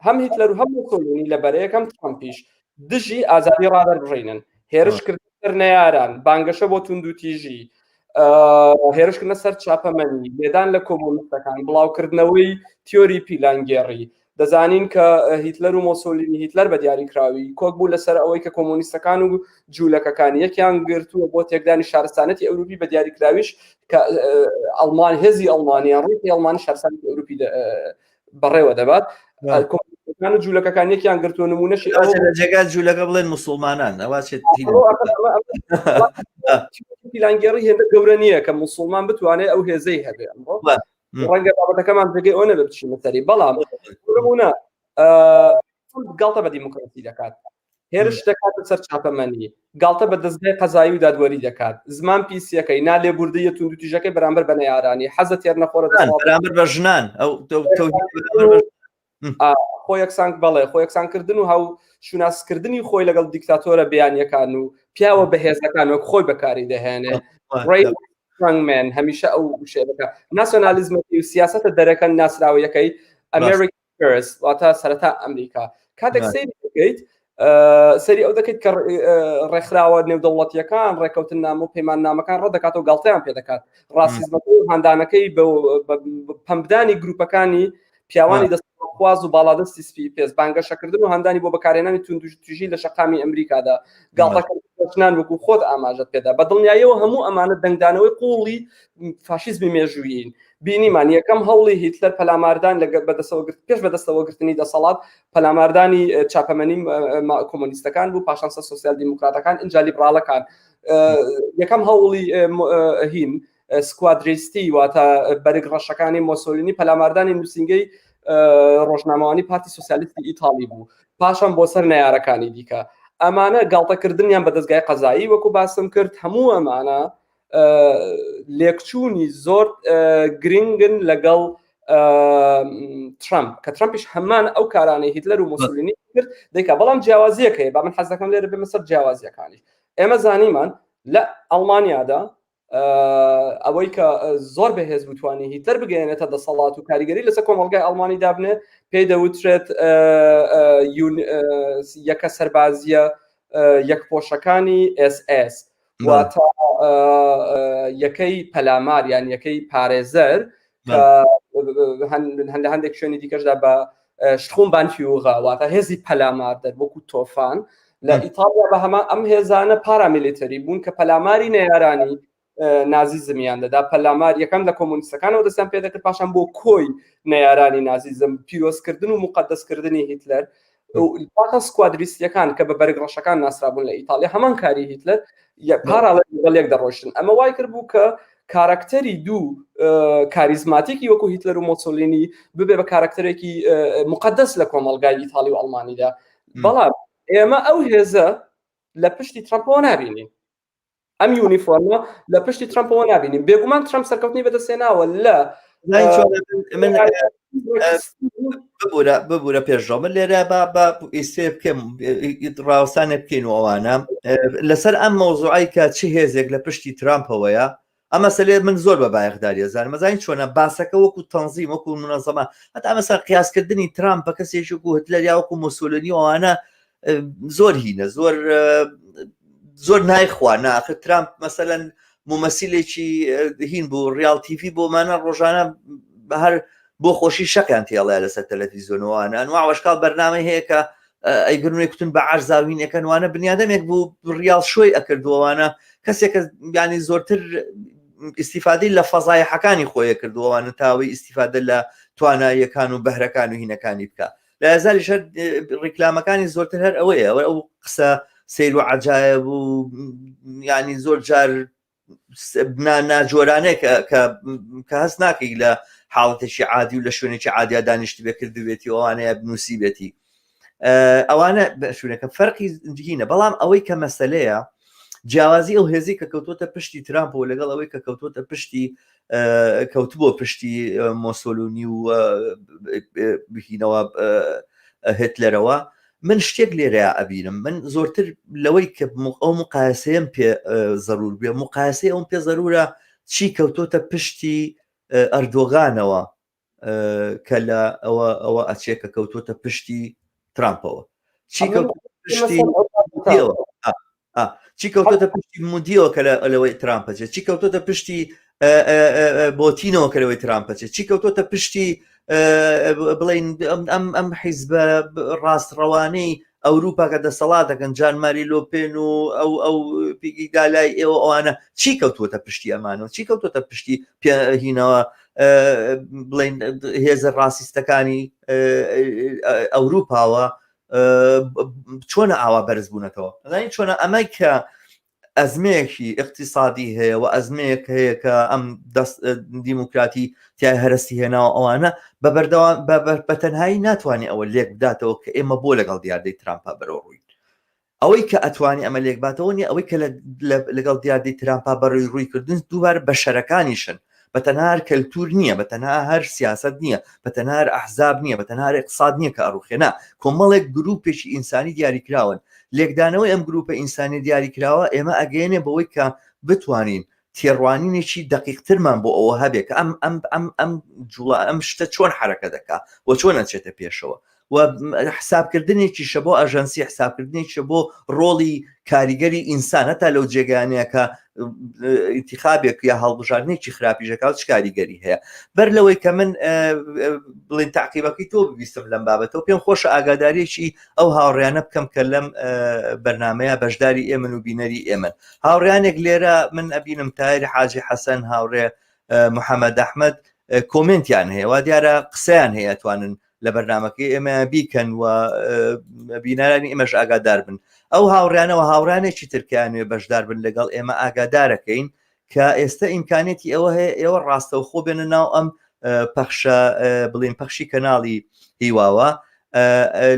هەم هیتلەر و هەم مۆسولینی لە بەرەیەک هەم ترامپیش دژی ئازادی ڕادەربڕینن هێرشکردن سەر نەیاران بانگەشە بۆ توندوتیژی هێرشکردنە سەر چاپەمەنی لێدان لە کۆمۆنیستەکان بڵاوکردنەوەی تیۆری پیلانگێڕی دەزانین کە هیتلەر و مۆسۆلینی هیتلەر بە دیاریکراوی کۆک بوو لەسەر ئەوەی کە کۆمۆنیستەکان و جوولەکەکان یەکیان گرتووە بۆ تێکدانی شارستانەتی ئەوروپی بە دیاریکراویش کە ئەڵمان هێزی ئەڵمانیان ڕووی ئەڵمانی شارستانەتی ئەوروپی بەڕێوە دەبات. کۆمۆنیستەکان و جوولەکەکان یەکیان گرتووە نمونەشی لە جێگا جوولەکە بڵێن مسلمانان ئەوە چێت پیلانگێڕی هێندە گەورە نییە کە مسلمان بتوانێت ئەو هێزەی هەبێ ئەمڕۆ ڕەنگە بابەتەکەمان جێگەی ئەوە نەبێت بچینە سەری بەڵام نمونە گاڵتە بە دیموکراسی دەکات هێرش دەکاتە سەر چاپەمەنی گاڵتە بە دەستگای قەزایی و دادوەری دەکات زمان پیسیەکەی نالێبوردەیە توندوتیژەکەی بەرامبەر بە نەیارانی حەزە تێر نەخۆرە بەرامبەر بە ژنان ئەو خۆ یەکسان بەڵێ خۆ یەکسانکردن و هاو شوناسکردنی خۆی لەگەڵ دیکتاتۆرە بیانیەکان و پیاوە بەهێزەکان وەک خۆی بەکاری دەهێنێ strongman هەمیشە ئەو وشەیە دەکات ناسیۆنالیزمەکەی و سیاسەتە دەرەکە ناسراوەیەکەی America First واتە سەرەتا ئەمریکا کاتێک سەیری دەکەیت سەری ئەو دەکەیت کە ڕێکخراوە نێودەوڵەتیەکان ڕێککەوتن نامە و پەیمان نامەکان ڕەت دەکاتەوە گاڵتەیان پێ دەکات ڕاسیزمەکە و هاندانەکەی بە پەمپدانی گروپەکانی پیاوانی دەستخواز و باڵادەستی سپی پێست بانگەشەکردن و هاندانی بۆ بەکارهێنانی توندوتیژی لە شەقامی ئەمریکادا گاڵتەکردن ژنان وەکو خۆت ئاماژەت پێدا بە دڵنیاییەوە هەموو ئەمانە دەنگدانەوەی قوڵی فاشیزمی مێژوویین بینیمان یەکەم هەوڵی هیتلەر پەلاماردان لە بەدەستەوەگرت پێش بەدەستەوەگرتنی دەسەڵات پەلاماردانی چاپەمەنی کۆمۆنیستەکان بوو پاشان سە سۆسیال دیموکراتەکان ئینجا لیبراڵەکان یەکەم هەوڵی هین سکوادریستی واتە بەرگ ڕەشەکانی مۆسۆلینی پەلاماردانی نووسینگەی ڕۆژنامەوانی پارتی سوسیالیستی ئیتاڵی بوو پاشان بۆ سەر نەیارەکانی دیکە ئەمانە گاڵتەکردنیان بە دەستگای قەزایی وەکو باسم کرد هەموو ئەمانە لێکچوونی زۆر گرنگن لەگەڵ ترامپ کە ترامپیش هەمان ئەو کارانەی هیتلەر و مۆسولینی کرد دەیکا بەڵام جیاوازیەک هەیە با من حەز دەکەم لێرە بێمە سەر جیاوازیەکانیش ئێمە زانیمان لە ئەڵمانیادا ئەوەی کە زۆر بەهێز بتوانانی هیتلەر بگەێنێتە دەسەڵات و کاریگەری لەسەر کۆمەلگای ئەڵمانی دابنێ پێی دەوترێت یەکە سەربازیە یەکپۆشەکانی SS واتە یەکەی پەلامار یان یەکەی پارێزەر هەند لە هەندێک شوێنی دیکەشدا بە شتخۆم بانفیوغا واتە هێزی پەلامار دەر وەکو تۆفان لە ئیتالیا بە هەمان ئەم هێزانە paramilitary بوون کە پەلاماری نەیارانی نازیزمیان دەدا پەلامار یەکەم لە کۆمۆنیستەکانەوە دەستیان پێدەکرد پاشان بۆ کۆی نەیارانی نازیزم پیرۆزکردن و مقدسکردنی هیتلەر پاشان سکوادریستیەکان کە بە بەرگ ڕەشەکان ناسرابوون لە ئیتالیا هەمان کاری هیتلەر parallel لەگەڵ یەک دەڕۆشتن ئەمە وای کرد بوو کە کاراکتەری دوو کاریزماتیکی وەکو هیتلەر و مۆسۆلینی ببێ بە کاراکتەرێکی مقدس لە کۆمەڵگای ئیتالی و ئەڵمانیدا بەڵام ئێمە ئەو هێزە لە پشتی ترامپەوە نابینین ئەم یونیفۆرمە لە پشتی ترامپەوە نابینین بێگومان ترامپ سەرکەوتنی بەدەستهێناوە لە ببورە ببورە پێشڕۆ من لێرە با با ئیسێ بکەم ڕاوسانێ بکەین و ئەوانە لەسەر ئەم مەوزوعی کە چ هێزێک لە پشتی ترامپەوەیە ئەم مەسەلەیە من زۆر بە بایەخداری ئەزانم ئەزانی چۆنە باسەکە وەکو تەنزیم وەکو منەزەمە هەتا مەسەر قیاسکردنی ترامپ بە کەسێکی وەکو هتلەر یا وەکو مۆسۆلۆنی و ئەوانە زۆر هینە زۆر زۆر نایخوا ناخر ترامپ مەسەلەن ممەسیلێکی هین بوو ڕیاڵ تیڤی بۆمانە ڕۆژانە هەر بۆ خۆشی شەقیان تێڵەیە لەسەر تەلەفیزیۆنەوەوانە ئەنوا وەشکاڵ بەرنامەی هەیە کە ئەیگرن و کوتن بە عەرزاوینەکەن وانە بنیادەمێک بوو ڕیاڵ شۆی ئەکردووانە کەسێک کە ینی زۆرتر ئیسیفادەی لە فەزایحەکانی خۆیە کردووانە تاوەی ئیسیفادە لە تواناییەکان و بەهرەکان و هینەکانی بکە لە هەزاری شەر ڕیکلامەکانی زۆرتر هەر ئەوەیە ئەوە ئەو قسە سیر و عجایب و ینی زۆر جار ناجۆرانەیە کە کە هەست ناکەی لە حاڵەتێکی عادی و لە شوێنێکی عادیا دانیشت بێ کردوێتی ئەوانەیە بنووسی بێتی ئەوانە شوێنەکە فەرقی هینە بەڵام ئەوەی کە مەسلەیە جیاوازی ئەو هێزی کە کەوتوتە پشتی ترامپەوە لەگەڵ ئەوەی کە کەوتوتە پشتی کەوتبووە پشتی مۆسۆلونی و بهینەوە هێتلەرەوە من شتێک لێرەیا ئەبینم من زۆرتر لەوەی کە ئەو مقایسەیەم پێ زەرور بێ مقایسەی ئەوم پێ زەرورە چی کەوتۆتە پشتی ئەردۆغانەوە کە لە ئەوە ئەوە ئەچێ کە کەوتۆتە پشتی ترامپەوە چی کەوت پشتی چی کەوتۆتە پشتی مودیەوە کە لەوەی ترامپەچێت چی کەوتۆتە پشتی بۆتینەوە کە لەوەی ترامپەچێت چی کەوتۆتە پشتی بڵین ئەم ئەم حیزبە ڕاستڕەوانەی ئەوروپا کە دەسەڵات دەکەن جان ماری لۆپێن و ئەو ئەو پیگیدالای ئێوە ئەوانە چی کەوتووەتە پشتی ئەمانەوە چی کەوتووەتە پشتی هینەوە. بڵین هێزە ڕاستیستەکانی ئەوروپاوە چۆنە ئاوا بەرز بوونەتەوە زانین چۆنە ئەمە کە ئەزمەیەکی اقتصادی هەیە و ئەزمەیەک هەیە کە ئەم دەست دیموکراتی تای هەرستی هێناوە ئەوانە بە بەردەوام بە تەنهایی ناتوانێت ئەوە لێک بداتەوە کە ئێمە بۆ لەگەڵ دیاردەی ترامپا بەرەو ڕووین ئەوەی کە ئەتوانی ئەمە لێکباتەوە نیە ئەوەی کە لەگەڵ دیاردەی ترامپا بەڕووی ڕووی کردن دووبارە بەشەرەکانیشن بە تەنها هەر کەلتور نییە بە تەنها هەر سیاست نییە بە تەنها هەر ئەحزاب نییە بە تەنها هەر اقتصاد نییە کە ئەڕوخێ نا کۆمەڵێک گروپێکی ئینسانی دیاریکراون لێکدانەوەی ئەم گروپە ئینسانی دیاریکراوە ئێمە ئەگەیەنێ بەوەی کە بتوانین تێڕوانینێکی دەقیقترمان بۆ ئەوە هەبێ کە ئەم ئەم ئەم ئەم جوڵە ئەم شتە چۆن حرەکە دەکا و چۆن ئەچێتە پێشەوە و حسابکردنێکیشە بۆ ئەژەنسی حسابکردنێکیشە بۆ ڕۆڵی کاریگەری ئینسان هەتا لەو جێگانەیە کە ئینتخابێک یا هەڵبژاردنێکی خراپیشەکە چ کاریگەری هەیە بەر لەوەی کە من بڵین تاقیبەکەی تۆ ببیستم لەم بابەتەوە پێم خۆشە ئاگاداریەکی ئەو هاوڕیانە بکەم کە لەم بەرنمەیە بەشداری ئێمن و بینەری ئێمن هاوڕیانێک لێرە من ئەبینم تایر حاجی حەسەن هاوڕێ محەممەد ئەحمد کۆمنتیان هەیە وا دیارە قسەیان هەیە توانن لە بەرنمەکەی ئێمە بیکەن و بینەرانی ئێمەش ئاگادار بن ئەو هاوڕیانەوە هاوڕانێکی ترکیان نوێ بەشدار بن لەگەڵ ئێمە ئاگادارەکەین کە ئێستا ئیمکانێتی ئەوە هەیە ئێوە ڕاستەوخۆ بێنە ناو ئەم پەخشە بڵین پەخشی کەناڵی هیواوە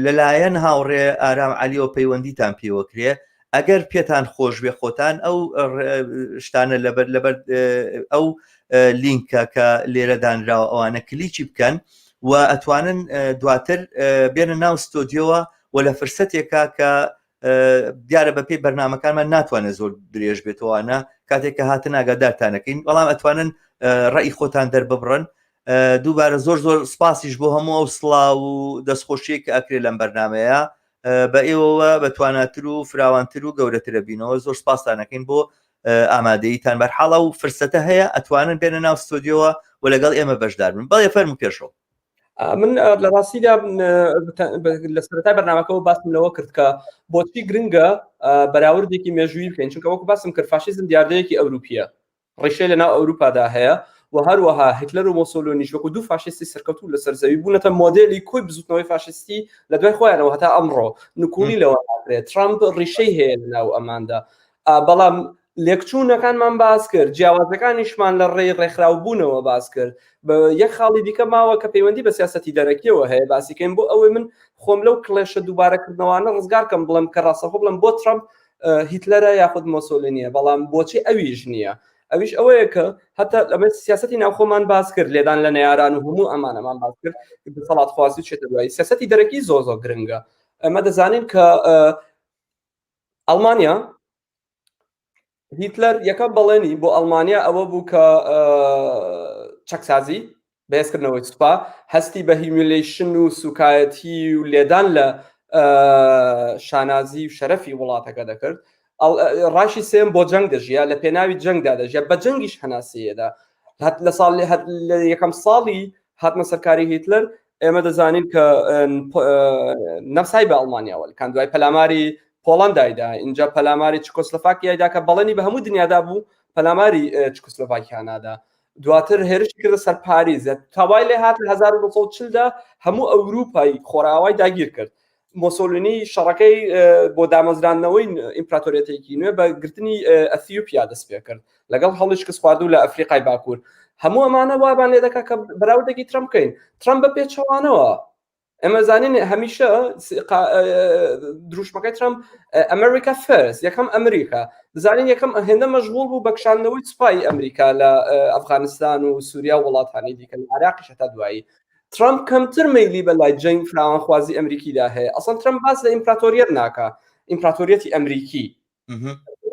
لەلایەن هاوڕێ ئارام علیەوە پەیوەندیتان پێوەکرێ ئەگەر پێتان خۆش بێ خۆتان ئەو شتانە لەبەر لەبەر ئەو لینکە کە لێرە دانراوە ئەوانە کلیکی بکەن و ئەتوانن دواتر بێنە ناو ستۆدیۆوە و لە فرسەتێکا کە دیارە بەپێی بەرنمەکانمان ناتوانێت زۆر درێژ بێتەوانە کاتێک کە هاتن ئاگادارتانەکەین بەڵام ئەتوانن ڕێی خۆتان دەرببڕن دووبارە زۆر زۆر سپاسیش بۆ هەموو ئەو سڵاو و دەستخۆشیە کە ئەکرێ لەم بەرنمەیە بە ئێوەوە بە تواناتر و فراوانتر و گەورەترە بینەوە زۆر سپاستانەکەین بۆ ئامادەیتان بەرحاڵە و فرسەتە هەیە ئەتوانن بێنە ناو ستۆدیۆوە و لەگەڵ ئێمە بەشدار بن بەڵێ فەرموو پێشەوە من لە ڕاستیدا لە سەرەتای بەرنامەکەەوە باسم لەوە کرد کە بۆچی گرنگە بەراوردێکی مێژووی بکەین چونکە وەکو باسم کرد فاشیزم دیاردەیەکی ئەوروپیە ڕیشەی لەناو ئەوروپادا هەیە و هەروەها هیتلەر و مۆسۆلۆنیش وەکو دوو فاشیستی سەرکەوتوو لەسەر زەوی بوونەتە مۆدێلی کۆی بزوتنەوەی فاشیستی لە دوای خۆیانەوە هەتا ئەمڕۆ نکوڵی لەوە ناکرێت ترامپ ڕیشەی هەیە لەناو ئەماندا بەڵام لێکچوونەکانمان باس کرد جیاوازەکانیشمان لە ڕێی ڕێکخراوبوونەوە باس کرد بە یەک خاڵی دیکە ماوە کە پەیوەندی بە سیاسەتی دەرەکیەوە هەیە باسیکەین بۆ ئەوەی من خۆم لەو کڵێشە دووبارەکردنەوانە ڕزگارکەم بڵێم کە ڕاستەخۆ بڵێم بۆ ترامپ هیتلەرە یاخود مۆسۆلینیە بەڵام بۆچی ئەویش نییە ئەویش ئەوەیە کە هەتا لەمە سیاستی ناوخۆمان باس کرد لێدان لە نەیاران و هەموو ئەمانەمان باس کرد دەسەڵاتخوازی چێتە دوایی سیاستی دەرەکی زۆر زۆر گرنگە ئەمە دەزانین کە ئەڵمانیا هیتلەر یەکەم بەڵێنی بۆ ئەڵمانیا ئەوە بوو کە چەکسازی بەهێزکردنەوەی سوپا هەستی بە humiliation و سوکایەتی و لێدان لە شانازی و شەرەفی وڵاتەکە دەکرد ڕایشی سێم بۆ جەنگ دەژیا لە پێناوی جەنگدا دەژیا بە جەنگیش هەناسەیەدا لە ساڵ لە یەکەم ساڵی هاتنە سەرکاری هیتلەر ئێمە دەزانین کە نەمسای بە ئەڵمانیاوە کان دوای پەلاماری پۆڵندایدا اینجا پەلاماری چکۆسلۆفاکیایدا کە بەڵێنی بە هەموو دنیادا بوو پەلاماری چکۆسلۆڤاکیانادا دواتر هێرشی کردە سەر پاریس تاوای لێ هات لە 1940 دا هەموو ئەوروپای خۆراوای داگیر کرد مۆسۆلینی شەڕەکەی بۆ دامەزراندنەوەی ئیمپراتۆریەتێکی نوێ بە گرتنی ئەثیوپیا دەست پێ کرد لەگەڵ هەڵی شکست خواردوو لە ئەفریقای باکوور هەموو ئەمانە وامان لێ دەکات کە بەراوردێکی ترەمپ بکەین ترەمپ بە پێچەوانەوە ئێمە زانین هەمیشە دروشمەکەی ترەمپ America First یەکەم ئەمریکا زانین یەکەم هێندە مەشغوڵ بوو بە کشاندنەوەی سوپای ئەمریکا لە ئەفغانستان و سووریا و وڵاتانی دیکە لە عراقیش هەتا دوایی ترامپ کەمتر مەیلی بە لای جەنگ فراوانخوازی ئەمریکیدا هەیە ئەسڵەن ترامپ باس لە ئیمپراتۆریەت ناکا ئیمپراتۆریەتی ئەمریکی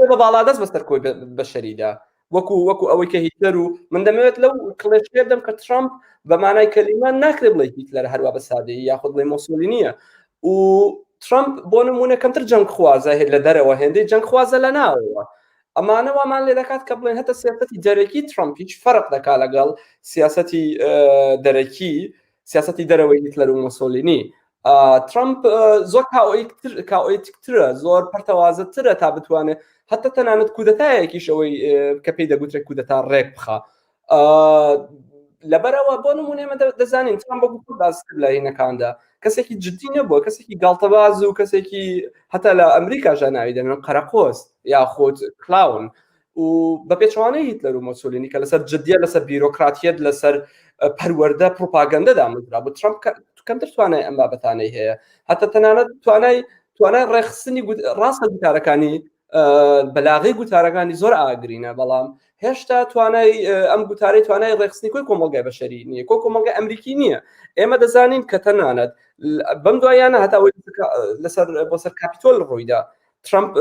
بە باڵادەست بەسەر کۆی بەشەریدا وەکو وەکو ئەوەی کە هیتلەر و من دەمەوێت لەو کڵێشێ بدەم کە ترامپ بە مانای کەلیمە ناکرێت بڵێ هیتلەر هەروە بە سادەیی یاخود بڵێ مۆسۆلینیە و ترامپ بۆ نمونە کەمتر جەنگ خوازە لە دەرەوە هێندەی جەنگ خوازە لە ناوەوە ئەمانە وامان لێ دەکات کە بڵێن هەتا سیاستی دەرەکی ترامپیش فەرق دەکات لەگەڵ سیاستی دەرەکی سیاستی دەرەوەی هیتلەر و مۆسۆلینی ترامپ زۆر کاوەیتکترە زۆر پەرتەوازەترە تا بتوانێت هەتا تەنانەت کودەتایەکیش ئەوەی کە پێی دەگوترێت کودەتا ڕێک بخە. لەبەرەوە بۆ نمونە ئێمە دەزانین ترامپ وەکو خۆت باس کرد لە هینەکاندا کەسێکی جدی نەبووە کەسێکی گاڵتەباز و کەسێکی هەتا لە ئەمریکاژا ناوی دەنێن قەرەقۆز یاخود clown و بە پێچەوانەی هیتلەر و مۆسۆلینی کە لەسەر جدیە لەسەر بیرۆکراتیەت لەسەر پەروەردە پروپاگەندە دامەزرا بوو ترامپ کەمتر توانای ئەم بابەتانەی هەیە هەتا تەنانەت توانای توانای ڕێکخستنی ڕاستە گوتارەکانی بەلاغی گوتارەکانی زۆر ئاگرینە بەڵام هێشتا توانای ئەم گوتارەی توانای ڕێکخستنی کۆی کۆمەڵگای بەشەری نییە کۆ کۆمەڵگای ئەمریکی نییە ئێمە دەزانین کە تەنانەت بەم دوایانە هەتا لەسەر بۆ سەر کاپیتۆل ڕوویدا ترامپ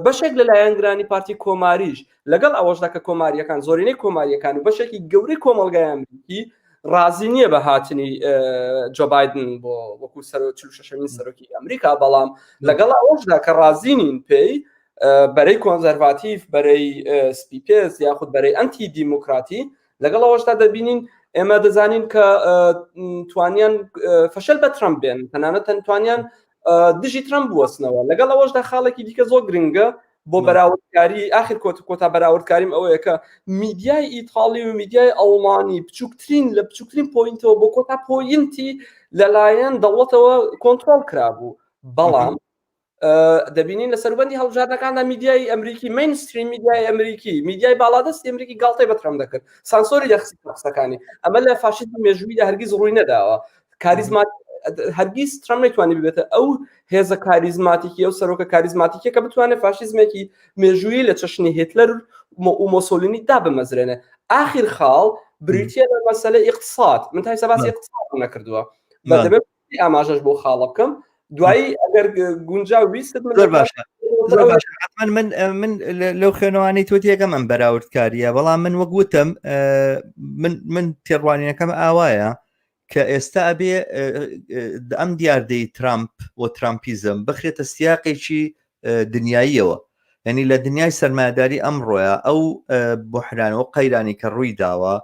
بەشێک لە لایەنگرانی پارتی کۆماریش لەگەڵ ئەوەشدا کە کۆماریەکان زۆرینەی کۆماریەکان و بەشێکی گەورەی کۆمەڵگای ئەمریکی ڕازی نییە بە هاتنی جۆ بایدن بۆ وەکو سەر شەشەمین سەرۆکی ئەمریکا بەڵام لەگەڵ ئەوەشدا کە ڕازی نین پێی بەرەی کۆنزەرڤاتیف بەرەی سپیپێز یاخود بەرەی ئەنتی دیموکراتی لەگەڵ ئەوەشدا دەبینین ئێمە دەزانین کە توانیان فەشەل بە ترەمپ بێن تەنانەت توانیان دژی ترەمپ بوەستنەوە لەگەڵ ئەوەشدا خاڵێکی دیکە زۆر گرنگە بۆ بەراوردکاری ئاخر کۆت کۆتا بەراوردکاریم ئەوەیە کە میدیای ئیتاڵی و میدیای ئەڵمانی بچووکترین لە بچووکترین point ەوە بۆ کۆتا point ی لەلایەن دەوڵەتەوە کۆنترۆڵ کرابوو بەڵام دەبینین لە سەروبەندی هەڵبژاردنەکاندا میدیای ئەمریکی mainstream میدیای ئەمریکی میدیای باڵادەستی ئەمریکی گاڵتەی بە ترەمپ دەکرد سانسۆری دەخست قسەکانی ئەمە لە فاشیزمی مێژوویدا هەرگیز ڕووی نەداوە کاریزما هەرگیز ترەمپ نەیتوانی ببێتە ئەو هێزە کاریزماتیکی ئەو سەرۆکە کاریزماتیکە کە بتوانێت فاشیزمێکی مێژوویی لە چەشنی هیتلەر و مۆسۆلینی دابمەزرێنێ ئاخیر خاڵ بریتە لە مەسەلە ئیقتصاد من تا ئێستا باسی ئیقتصاد نەکردووە دەبێت ئاماژەش بۆ خاڵە بکەم دوایی ئەگەر گونجا ویستت من زۆر باشە زۆر باشە حتمما من من لەو خوێنەوانەی تۆ تێگەم ئەم بەراوردکاریە بەڵام من وەک وتم من من تێڕوانینەکەم ئاوایە کە ئێستا ئەبێ ئەم دیاردەی ترامپ و ترامپیزم بخرێتە سیاقێکی دنیاییەوە یعنی لە دنیای سەرمایەداری ئەمڕۆیە ئەو بحران و قەیرانی کە ڕووی داوە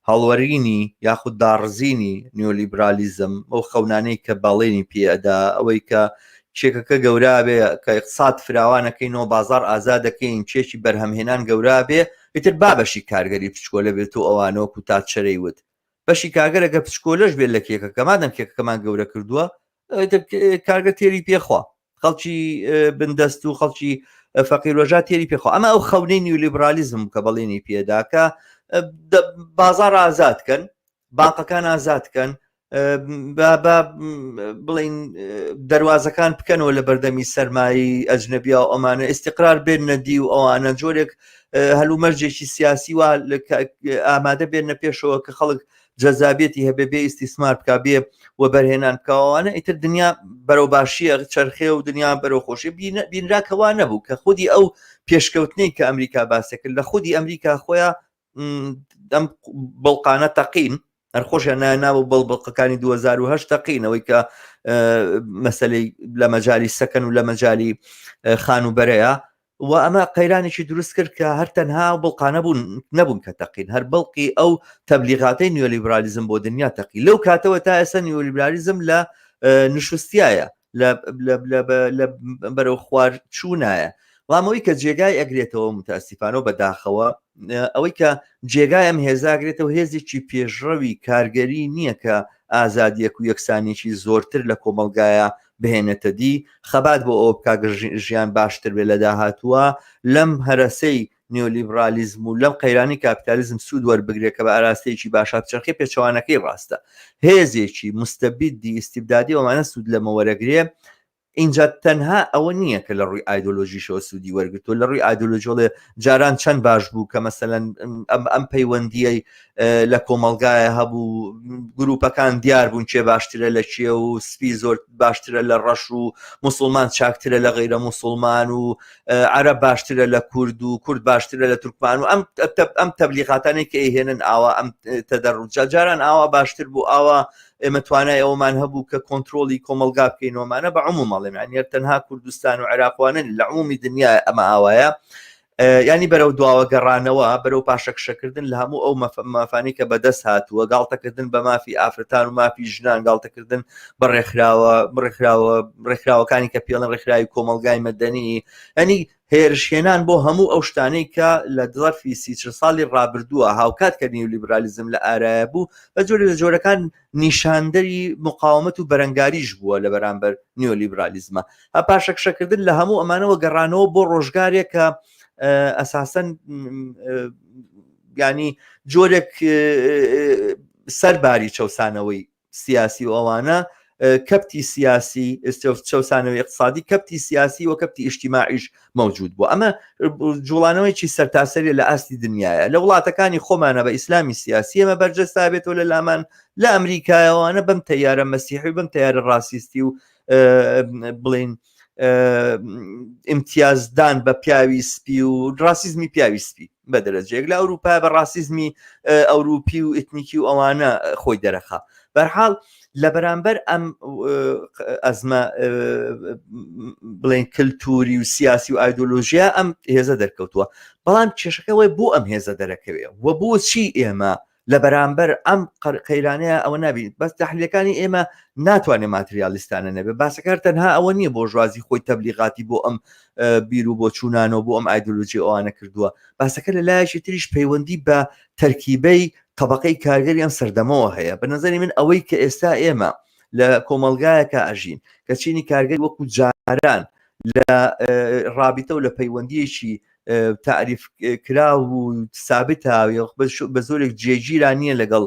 هەڵوەرینی یاخود داڕزینی نیۆلیبرالیزم ئەو خەونانەی کە بەڵێنی پێ ئەدا ئەوەی کە چێکەکە گەورە بێ کە اقتصاد فراوانەکەینەوە بازار ئازاد دەکەین چێکی بەرهەمهێنان گەورە بێ ئیتر با بەشی کارگەری بچکۆلە بێت و ئەوانە وەکو تاتچەرەی وت بەشی کارگەرە گە بچکۆلەش بێت لە کێکەکە مادەم کێکەکەمان گەورە کردووە کارگە تێری پێخوا خەڵکی بندەست و خەڵکی فەقیرۆژا تێری پێخوا ئەمە ئەو خەونەی نیولیبرالیزم کە بەڵێنی پێدا کە بازار ئازاد کەن بانقەکان ئازاد کەن بە بڵین دەواازەکان بکەنەوە لە بەردەمی سەرمایی ئەجنەبیا و ئەمانە ئستیقرار بێن نەدی و ئەوانە جۆرێک هەلومەرجێکی سیاسی وا ئامادە بێنە پێشەوە کە خەڵک جەزابێتی هەبێ بێ ئیستیسمار بکا بێ وەبەرهێنان بکەوانە ئیتر دنیا بەرەو باشیە چرخێ و دنیا بەرەو خۆشی بینرا کەوا نەبوو کە خودی ئەو پێشکەوتنەی کە ئەمریکا باسێکرد لە خودی ئەمریکا خۆیان ئەم بڵقانە تەقین هەر خۆشیان ناوە بڵ بڵقەکانی 2010 تەقینەوەی کە مەسلەی لە مەجای سەکەن و لە مەجای خانوبەرەیە و ئەمە قەیرانێکی دروست کرد کە هەر تەنها بڵقانە بوون نەبوون کە تەقین هەر بڵقی ئەو تەبلیغاتەی نیۆلیبرالیزم بۆ دنیا تەقی لەو کاتەوە تا ئێستا نیۆلیبرالیزم لە نشستایە لە بەرەو خوار چوونایە بەڵام ئەوەی کە جێگای ئەگرێتەوە متاسیفانەوە بەداخەوە ئەوەی کە جێگای ئەم هێزاگرێتەوە هێزێکی پێشڕەوی کارگەری نییە کە ئازادیەک و یەکسانێکی زۆرتر لە کۆمەلگایە بهێنێتە دی، خەبات بۆ ئەوە بکا ژیان باشتر بێت لە داهاتووا، لەم هەرەسەی نیۆلیبرالیزم و لەم قەیرانی کاپیتالیزم سوود وەربگرێت کە بە ئاراستەیەکی باشا بچەرخێ، پێچەوانەکەی ڕاستە. هێزێکی موستەبیدی ئیستیبدادی ئەوانە سوود لەمە وەرەگرێ، ئینجا تەنها ئەوە نییە کە لە ڕووی ئایدۆلۆژیشەوە سوودی وەرگرتووە، لە ڕووی ئایدۆلۆژیڵێ جاران چەند باش بوو کە مەسەلەن ئەم ئەم پەیوەندیەی لە کۆمەڵگایە هەبوو گروپەکان دیار بوون کێ باشترە لە کێ و سپی زۆر باشترە لە ڕەش و مسلمان چاکترە لە غیرە مسلمان و عەرەب باشترە لە کورد و کورد باشترە لە تورکمان و ئەم ئەم تەبلیغاتانەی کە ئەیهێنن ئاوا ئەم تەدەڕجا جاران ئاوا باشتر بوو ئاوا ئێمە توانای ئەومان هەبوو کە کۆنتترۆلی کۆمەلگا بکەینەوەمانە بە عموم ئەڵێم یانی تەنها کوردستان و عێراقوانن لە عمومی دنیا ئەمە ئاوایە ینی بەرەو دواوە گەڕانەوە بەرەو پاشەکشەکردن لە هەموو ئەو مافانی کە بەدەست هاتووە گاڵتەکردن بە مافی ئافرەتان و مافی ژنان گاڵتەکردن بە ڕێکخراوە ڕێکخراوە ڕێکخراوەکانی کە پێڵن ڕێکخراوی کۆمەلگای مەدەنی ینی هێرشهێنان بۆ هەموو ئەو شتانەی کە لە زەرفی سی چل ساڵی ڕابردووە هاوکات کە نیولیبرالیزم لە ئارایە بوو بە جۆرێک لە جۆرەکان نیشاندەری مقاومەت و بەرەنگاریش بووە لە بەرامبەر نیۆلیبرالیزمە هە پاشەکشەکردن لە هەموو ئەمانەوە گەڕانەوە بۆ ڕۆژگارێک کە ئەساسەن ینی جۆرێک سەرباری چەسانەوەی سیاسی و ئەوانە کەپتی سیاسی چەسانەوەی اقتصادی کەپتی سیاسی و کەپتی ئیجتیماعیش مەوجود بوو ئەمە جوڵانەوەیکی سەرتاسەری لە ئاستی دنیاە لە وڵاتەکانی خۆمانە بە ئیسلامی سیاسی ئەمە بەرجەستا بێتەوە لە لامان لە ئەمریکایەوانە بەم تەیارە مەسیحی بەم تەیارە ڕاسیستی و بڵین امتیازدان بە پیاوی سپی و ڕاسیزمی پیاوی سپی بە دەرەجەیەک لە ئەوروپا بە ڕاسیزمی ئەوروپی و ئیتنیکی و ئەوانە خۆی دەرەخا بەرحاڵ لە بەرامبەر ئەم ئەزمە بڵێن کللتوری و سیاسی و ئایدۆلۆژیا ئەم هێزە دەرکەوتووە بەڵام کێشەکەەوەی بۆ ئەم هێزە دەرەکەوێ و بۆچی ئێمە لە بەرامبەر ئەم قەیرانەیە ئەوە نابین بەس تحلیلەکانی ئێمە ناتوانێت ماتریالیستانە نەبێ باسەکە هەر تەنها ئەوە نییە بۆژوازی خۆی تەبلیغاتی بۆ ئەم بیر و بۆچوونانەوە بۆ ئەم ئایدۆلۆژی ئەوانە کردووە باسەکە لە لایەکی تریش پەیوەندی بە تەرکیبەی طبقەی کارگەری ئەم سەردەمەوە هەیە بە نظری من ئەوەی کە ئێستا ئێمە لە کۆمەلگایەکە ئەژین کە چینی کارگەر وەکو جاران لە ڕابیتە و لە پەیوەندیەکی تاریف کراو و سابتە بە زۆرێک جێگیرا نییە لەگەڵ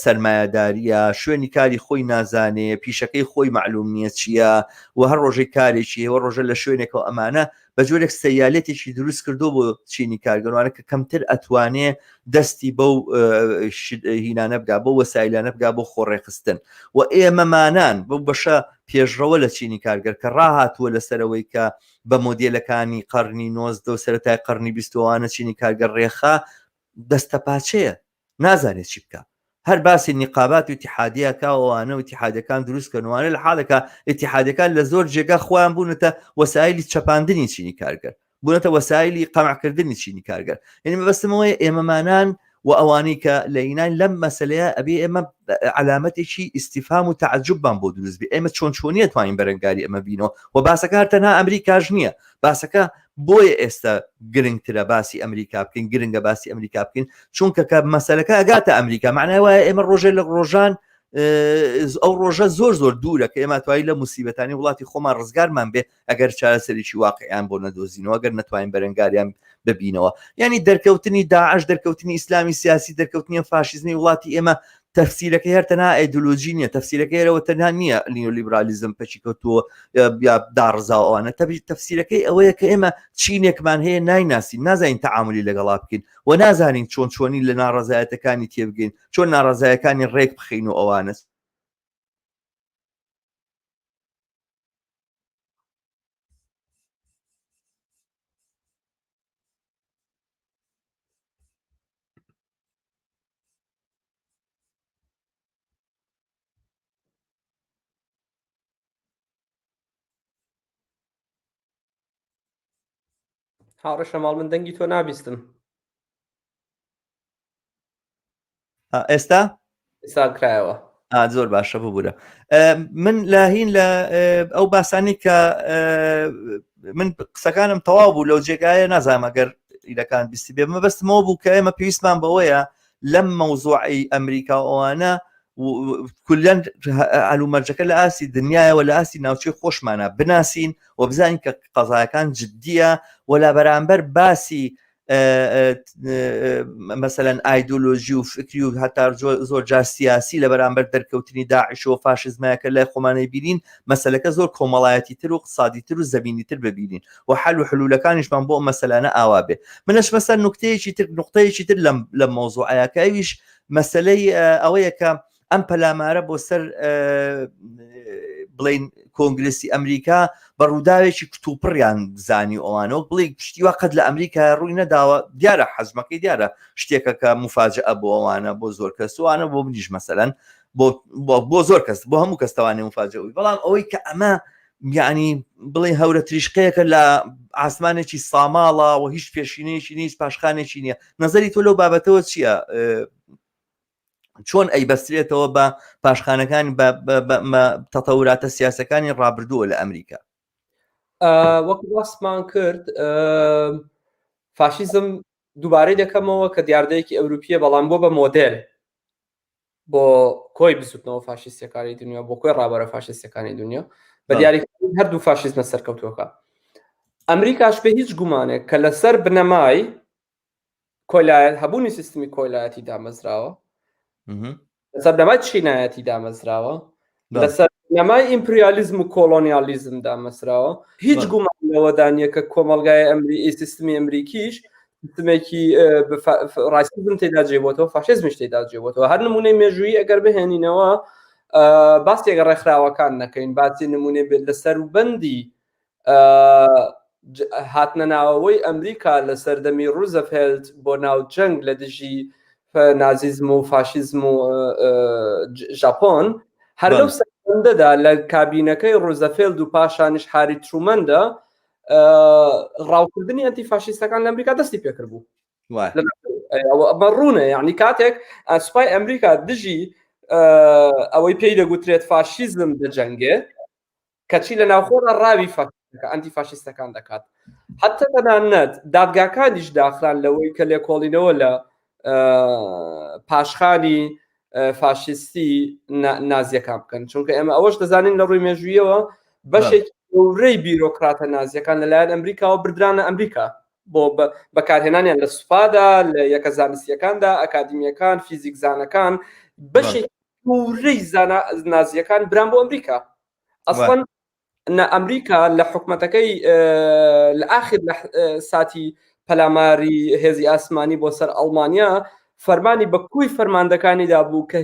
سەرمایەداریە شوێنی کاری خۆی نازانێ پیشەکەی خۆی معلوم نییە چییە و هەر ڕۆژێک کارێکی هەوە ڕۆژە لە شوێنێکەوە ئەمانە بە جۆرێک سەیالێتێکی دروست کردو بۆ چینی کارگەروانە کە کەمتر ئەتوانێ دەستی بەو هینانە بگا بۆ وەسایلانە بگا بۆ خۆڕێخستن و ئێمەمانان بەو بەشە پێشڕەوە لە چینی کارگەر کە ڕاهاتووە لەسەرەوەی کە بە مۆدێلەکانی قەڕنی 19 و سەرەتای قەڕنی بیستوانە چینی کارگەر ڕێخا دەستەپاچەیە نازانێت چی بکە هەر باسی نیقابات و اتحادیەکە ئەوانە و اتحادەکان دروست کەنوانە لە حاڵێکا اتحادەکان لە زۆر جێگا خۆیان بوونەتە وەسایلی چەپاندنی چینی کارگەر بوونەتە وەسایلی قەمعکردنی چینی کارگەر یعنی مەبەستمەوەی ئێمەمانان و ئەوانەی کە لە ئینان لەم مەسلەیە ئەبێ ئێمە علامەتێکی ئیسیفام و تعجبمان بۆ دروست بێ ئێمە چۆن چۆنیە توانین بەرەنگاری ئەمە بینەوە و باسەکە هەر تەنها ئەمریکاش نییە باسەکە بۆیە ئێستا گرنگترە باسی ئەمریکا بکەین گرنگە باسی ئەمریکا بکەین چونکە کە مەسلەکە ئەگاتە ئەمریکا معنای وایە ئێمە ڕۆژێ لە ڕۆژان ئەو ڕۆژە زۆر زۆر دوورە کە ئێمە توای لە موسیبەتانی وڵاتی خۆمان ڕزگارمان بێ ئەگەر چارەسەرێکی واقعیان بۆ نەدۆزینەوە گەر نەتوانین بەرەنگاریان ببینەوە یعنی دەرکەوتنی داعش دەرکەوتنی ئیسلامی سیاسی دەرکەوتنی فاشیزمی وڵاتی ئێمە تەفسیرەکەی هەر تەنها ئایدۆلۆژی نییە تەفسیرەکەی هەرەوە تەنها نییە نیۆلیبرالیزم پەکی کەوتووە یا داڕزاوە ئەوانە تەبی تەفسیرەکەی ئەوەیە کە ئێمە چینێکمان هەیە نایناسین نازانین تەعاملی لەگەڵا بکەین و نازانین چۆن چۆنی لە ناڕەزایەتەکانی تێبگەین چۆن ناڕەزایەکانی ڕێک بخەین و ئەوانە هاوڕێ شەماڵ من دەنگی تۆ نابیستم ئێستا ئێستا کرایەوە زۆر باشە ببوورە من لە هین لە ئەو باسانی کە من قسەکانم تەواو بوو لەو جێگایە نازانم ئەگەر ئیلەکان بیستی بێ مەبەستمەوە بوو کە ئێمە پێویستمان بەوەیە لەم مەوزوعی ئەمریکا ئەوانە کولەن هەلومەرجەکە لە ئاستی دنیاەوە لە ئاستی ناوچەی خۆشمانە بناسین و بزانین کە قەزایەکان جددیە و لە بەرامبەر باسی مەسەلەن ئایدۆلۆژی و فکری و هەتا زۆر جار سیاسی لە بەرامبەر دەرکەوتنی داعش و فاشزمایەکە لای خۆمانەی بینین مەسلەکە زۆر کۆمەڵایەتی تر و اقتصادی تر و زەمینی تر ببینین و حل و حلولەکانیشمان بۆ مەسەلانە ئاوا بێ منەش مەسەر نکتەیەکی تر نقطەیەکی تر لەم لەم مەوزوعەیە کە ئەویش مەسەلەی ئەوەیە کە ئەم پەلامارە بۆ سەر بڵین کۆنگرسی ئەمریکا بە ڕووداوێکی کتوپڕیان زانی ئەوانەوە بڵێ پشتیوا قەت لە ئەمریکا ڕووی نەداوە دیارە حەزمەکەی دیارە شتێکە کە مفاجئە بۆ ئەوانە بۆ زۆر کەس وانە بۆ منیش مەسەلەن بۆ بۆ زۆر کەس بۆ هەموو کەس توانێ مفاجئەوەی بەڵام ئەوەی کە ئەمە یعنی بڵێ هەورە تریشقەیەکە لە ئاسمانێکی ساماڵە و هیچ پێشینەیەکی نییە پاشخانێکی نییە نظری تۆ لەو بابەتەوە چییە چۆن ئەیبەسترێتەوە بە پاشخانەکانی تەتەوراتە سیاسەکانی ڕابردووە لە ئەمریکا؟ وەکو باسمان کرد فاشیزم دووبارەی دەکەمەوە کە دیاردەیەکی ئەوروپیە بەڵام بۆ بە مۆدێل بۆ کۆی بزوتنەوە فاشیستەکانی دنیا بۆ کۆی ڕابەرە فاشیستەکانی دنیا بە دیاری هەردوو فاشیزمە سەرکەوتوەکە ئەمریکاش بە هیچ گومانێک کە لەسەر بنەمای کۆلایەت هەبوونی سیستمی کۆیلایەتی دامەزراوە لەسەر بنەمای چینایەتی دامەزراوە لەسەر بنەمای ئیمپریالیزم و کۆلۆنیالیزم دامەزراوە هیچ گومان لەوەدا نییە کە کۆمەڵگای ئەمری سیستمی ئەمریکیش سیستمێکی ڕاستیزم تێدا جێبووەوە فاشیزمیش تێدا جێبووەوە هەر نمونەی مێژوویی ئەگەر بهێنینەوە باسی ئەگەر ڕێکخراوەکان نەکەین باسی نمونەی بێت لەسەر بەندی هاتنە ناوەوەی ئەمریکا لە سەردەمی ڕوزەفێلت بۆ ناو جەنگ لە دژی نازیزم و فاشیزم و ژاپۆن هەر لەو سەردەمەدا لە کابینەکەی ڕوزەفێلد و پاشانیش هاری ترومەندا ڕاوکردنی ئەنتی فاشیستەکان لە ئەمریکا دەستی پێکرد بوو ئەمە ڕوونە یعنی کاتێک سوپای ئەمریکا دژی ئەوەی پێی دەگوترێت فاشیزم دەجەنگێ کەچی لە ناوخۆدا ڕاوی ئەنتی فاشیستەکان دەکات حتا تەنانەت دادگاکانیش داخران لەوەی کە لێکۆڵینەوە لە پاشخانی فاشیستی نازیەکان بکەن چونکە ئێمە ئەوەش دەزانین لە ڕووی مێژوویەوە بەشێکی گەورەی بیرۆکراتە نازیەکان لەلایەن ئەمریکاوە بردرانە ئەمریکا بۆ بەکارهێنانیان لە سوپادا لە یەکە زانستیەکاندا ئەکادیمیەکان فیزیکزانەکان بەشێکی گەورەی زانا نازیەکان بران بۆ ئەمریکا ئەسڵەن نە ئەمریکا لە حکومەتەکەی لە ئاخر لە ساتی پەلاماری هێزی ئاسمانی بۆ سەر ئەڵمانیا فەرمانی بە کوی فەرماندەکانی دابوو کە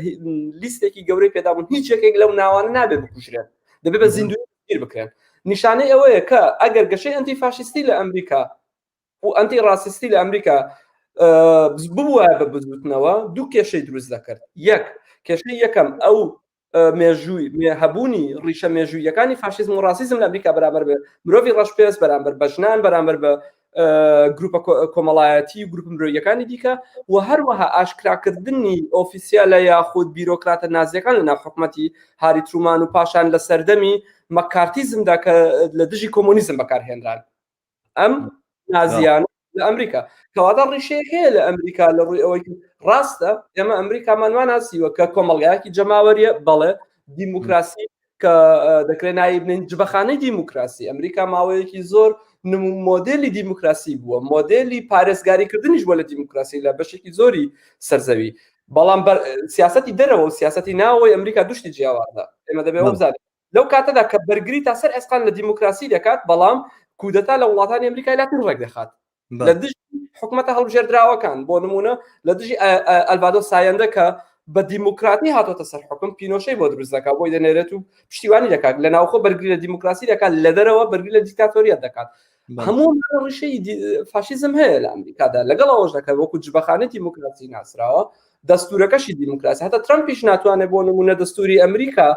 لیستێکی گەورەی پێدابوون هیچ یەکێک لەو ناوانە نابێ بکوژرێن دەبێ بە زیندوی بکرێن نیشانەی ئەوەیە کە ئەگەر گەشەی ئەنتی فاشیستی لە ئەمریکا و ئەنتی ڕاسیستی لە ئەمریکا ببوایە بە بزوتنەوە دوو کێشەی دروست دەکرد یەک کێشەی یەکەم ئەو مێژووی هەبوونی ڕیشە مێژوویەکانی فاشیزم و ڕاسیزم لە ئەمریکا بەرامبەر بە مرۆڤی ڕەشپێست بەرامبەر بە ژنان بەرامبەر بە گروپە کۆمەڵایەتی و گروپ مرۆیەکانی دیکە و هەروەها ئاشکراکردنی ئۆفیسیالە یاخود بیرۆکراتە نازیەکان لە ناو حکومەتی هاری ترومان و پاشان لە سەردەمی مەکارتیزمدا کە لە دژی کۆمۆنیزم بەکارهێنران ئەم نازیانە لە ئەمریکا کەواتە ڕیشەیەک هەیە لە ئەمریکا لە ڕووی ئەوەی ڕاستە ئێمە ئەمریکامان وا ناسیوە کە کۆمەڵگایەکی جەماوەریە بەڵێ دیموکراسی کە دەکرێت ناوی بنێین جبەخانەی دیموکراسی ئەمریکا ماوەیەکی زۆر مۆدێلی دیموکراسی بووە مۆدێلی پارێزگاریکردنیش بووە لە دیموکراسی لە بەشێکی زۆری سەرزەوی بەڵام سیاستی دەرەوە و سیاستی ناوەوەی ئەمریکا دوشتی جیاوازە ئێمە دەبێت بزانین لەو کاتەدا کە بەرگری تا سەر ئێسقان لە دیموکراسی دەکات بەڵام کودەتا لە وڵاتانی ئەمریکای لاتین ڕێک دەخات لە دژی حکومەتە هەڵبژێردراوەکان بۆ نمونە لە دژی ئەلڤادۆ سایەندە کە بە دیموکراتی هاتۆتە سەر حکوم پینۆشەی بۆ دروست دەکات بۆی دەنێرێت و پشتیوانی دەکات لە ناوخۆ بەرگری لە دیموکراسی دەکات لە دەرەوە بەرگری لە دیکتاتۆریەت دەکات هەموو ڕیشەی فاشیزم هەیە لە ئەمریکادا لەگەڵ ئەوەش دەکات وەکو جبەخانەی دیموکراسی ناسراوە دەستورەکەشی دیموکراسی هەتا ترامپیش ناتوانێت بۆ نمونە دەستوری ئەمریکا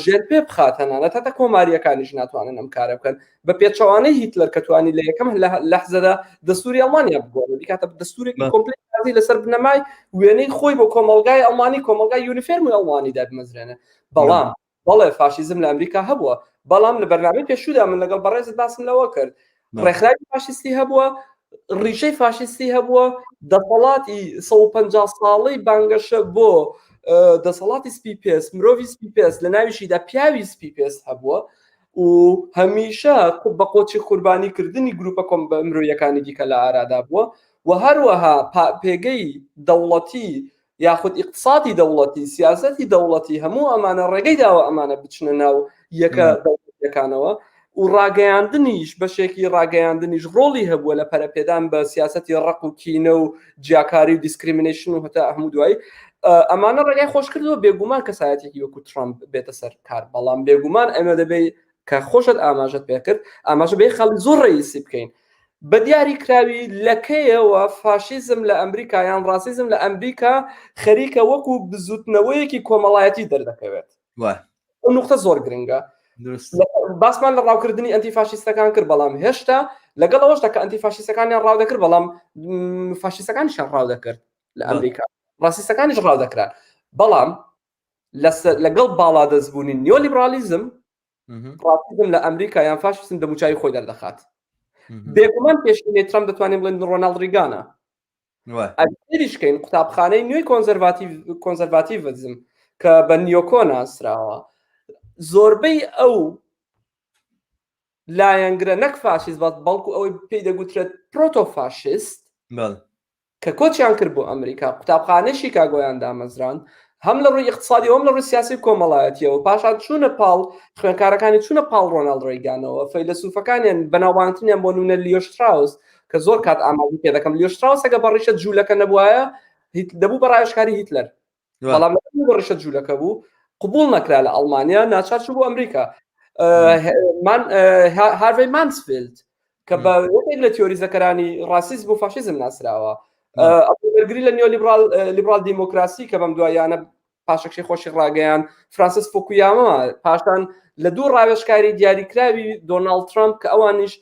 ژێر پێ بخات تەنانەت هەتا کۆماریەکانیش ناتوانن ئەم کارە بکەن بە پێچەوانەی هیتلەر کە توانی لە یەکەم لەحزەدا دەستوری ئەڵمانیا بگۆڕێت بیکاتە دەستورێکی کۆمپلێت لەسەر بنەمای وێنەی خۆی بۆ کۆمەڵگای ئەڵمانی کۆمەڵگای یونیفێرمی ئەڵمانی دابمەزرێنێ بەڵام بەڵێ فاشیزم لە ئەمریکا هەبووە بەڵام لە بەرنامەی پێشوودا من لەگەڵ بەڕێزت باسم لەوە کرد ڕێکخراوی فاشیستی هەبووە ڕیشەی فاشیستی هەبووە دەسەڵاتی 150 ساڵەی بانگەشە بۆ دەسەڵاتی سپی پێست مرۆڤی سپی پێست لە ناویشیدا پیاوی سپی پێست هەبووە و هەمیشە بە قۆچی قوربانی کردنی گروپە کۆم مرۆیەکانی دیکە لە ئارادا بووە و هەروەها پێگەی دەوڵەتی یاخود ئیقتسادی دەوڵەتی، سیاسەتی دەوڵەتی، هەموو ئەمانە ڕێگەی داوە ئەمانە بچنە ناو یەکە دەوڵەتیەکانەوە و ڕاگەیاندنیش بەشێکی ڕاگەیاندنیش ڕۆڵی هەبووە لە پەرەپێدان بە سیاسەتی ڕق و کینە و جیاکاری و discrimination و هەتا هەموو دوایی ئەمانە ڕێگای خۆش کردەوە بێگومان کەسایەتێکی وەکو ترامپ بێتە سەر کار بەڵام بێگومان ئەمە دەبێت کە خۆشت ئاماژەت پێکرد ئاماژە بە خاڵی زۆر ڕئیسی بکەین بە دیاری کراوی لەکەیەوە فاشیزم لە ئەمریکا یان ڕاسیزم لە ئەمریکا خەریکە وەکو بزوتنەوەیەکی کۆمەڵایەتی دەردەکەوێت ئەو نقطە زۆر گرنگە باسمان لە ڕاوکردنی ئەنتی فاشیستەکان کرد بەڵام هێشتا لەگەڵ ئەوەشدا کە ئەنتی فاشیستەکانیان ڕاو دەکرد بەڵام فاشیستەکانیشان ڕاو دەکرد لە ئەمریکا ڕاستیستەکانیش ڕاو دەکران بەڵام لەگەڵ باڵادەستبوونی نیۆلیبرالیزم. ڕاسیزم لە ئەمریکا یان فاشیسم دەموچاوی خۆی دەردەخات. بێگومان پێشینەی ترەمپ دەتوانین بڵێن ڕۆناڵد ڕیگانە. ئەگەریش کەین قوتابخانەی نوێی کۆنزەرڤاتیڤ کۆنزەرڤاتیڤزم کە بە نیۆکۆ ناسراوە زۆربەی ئەو لایەنگرە نەک فاشیست بەڵ بەڵکو ئەوەی پێی دەگوترێت پرۆتۆفاشیست کە کۆچیان کرد بۆ ئەمریکا قوتابخانەی شیکاگۆیان دامەزراند هەم لە ڕووی اقتصادی هەم لە ڕووی سیاسی و کۆمەڵایەتیەوە پاشان چوونە پاڵ خوێنکارەکانی چوونە پاڵ ڕۆناڵد ڕێگانەوە فەیلەسوفەکانیان بەناوبانگترینیان بۆ نمونە لیۆ شتراوس کە زۆر کات ئاماژە پێ دەکەم لیۆ شتراوس ئەگە بە ڕیشە جوولەکە نەبوایە دەبوو بە ڕاوێژکاری هیتلەر بەڵام بە ڕیشە جوولەکە بوو قبول نەکرا لە ئەڵمانیا ناچار چوو بۆ ئەمریکا هارڤی مانسفیلد کە بە یەکێک لە تیۆریزەکەرانی ڕاسیزم و فاشیزم ناسراوە بەرگری لە نیۆلیبرال لیبرال دیموکراسی کە بەم دواییانە پاشەکشەی خۆشی ڕاگەیان فرانسیس فوکویاما پاشان لە دوو ڕاوێژکاری دیاریکراوی دۆناڵد ترامپ کە ئەوانیش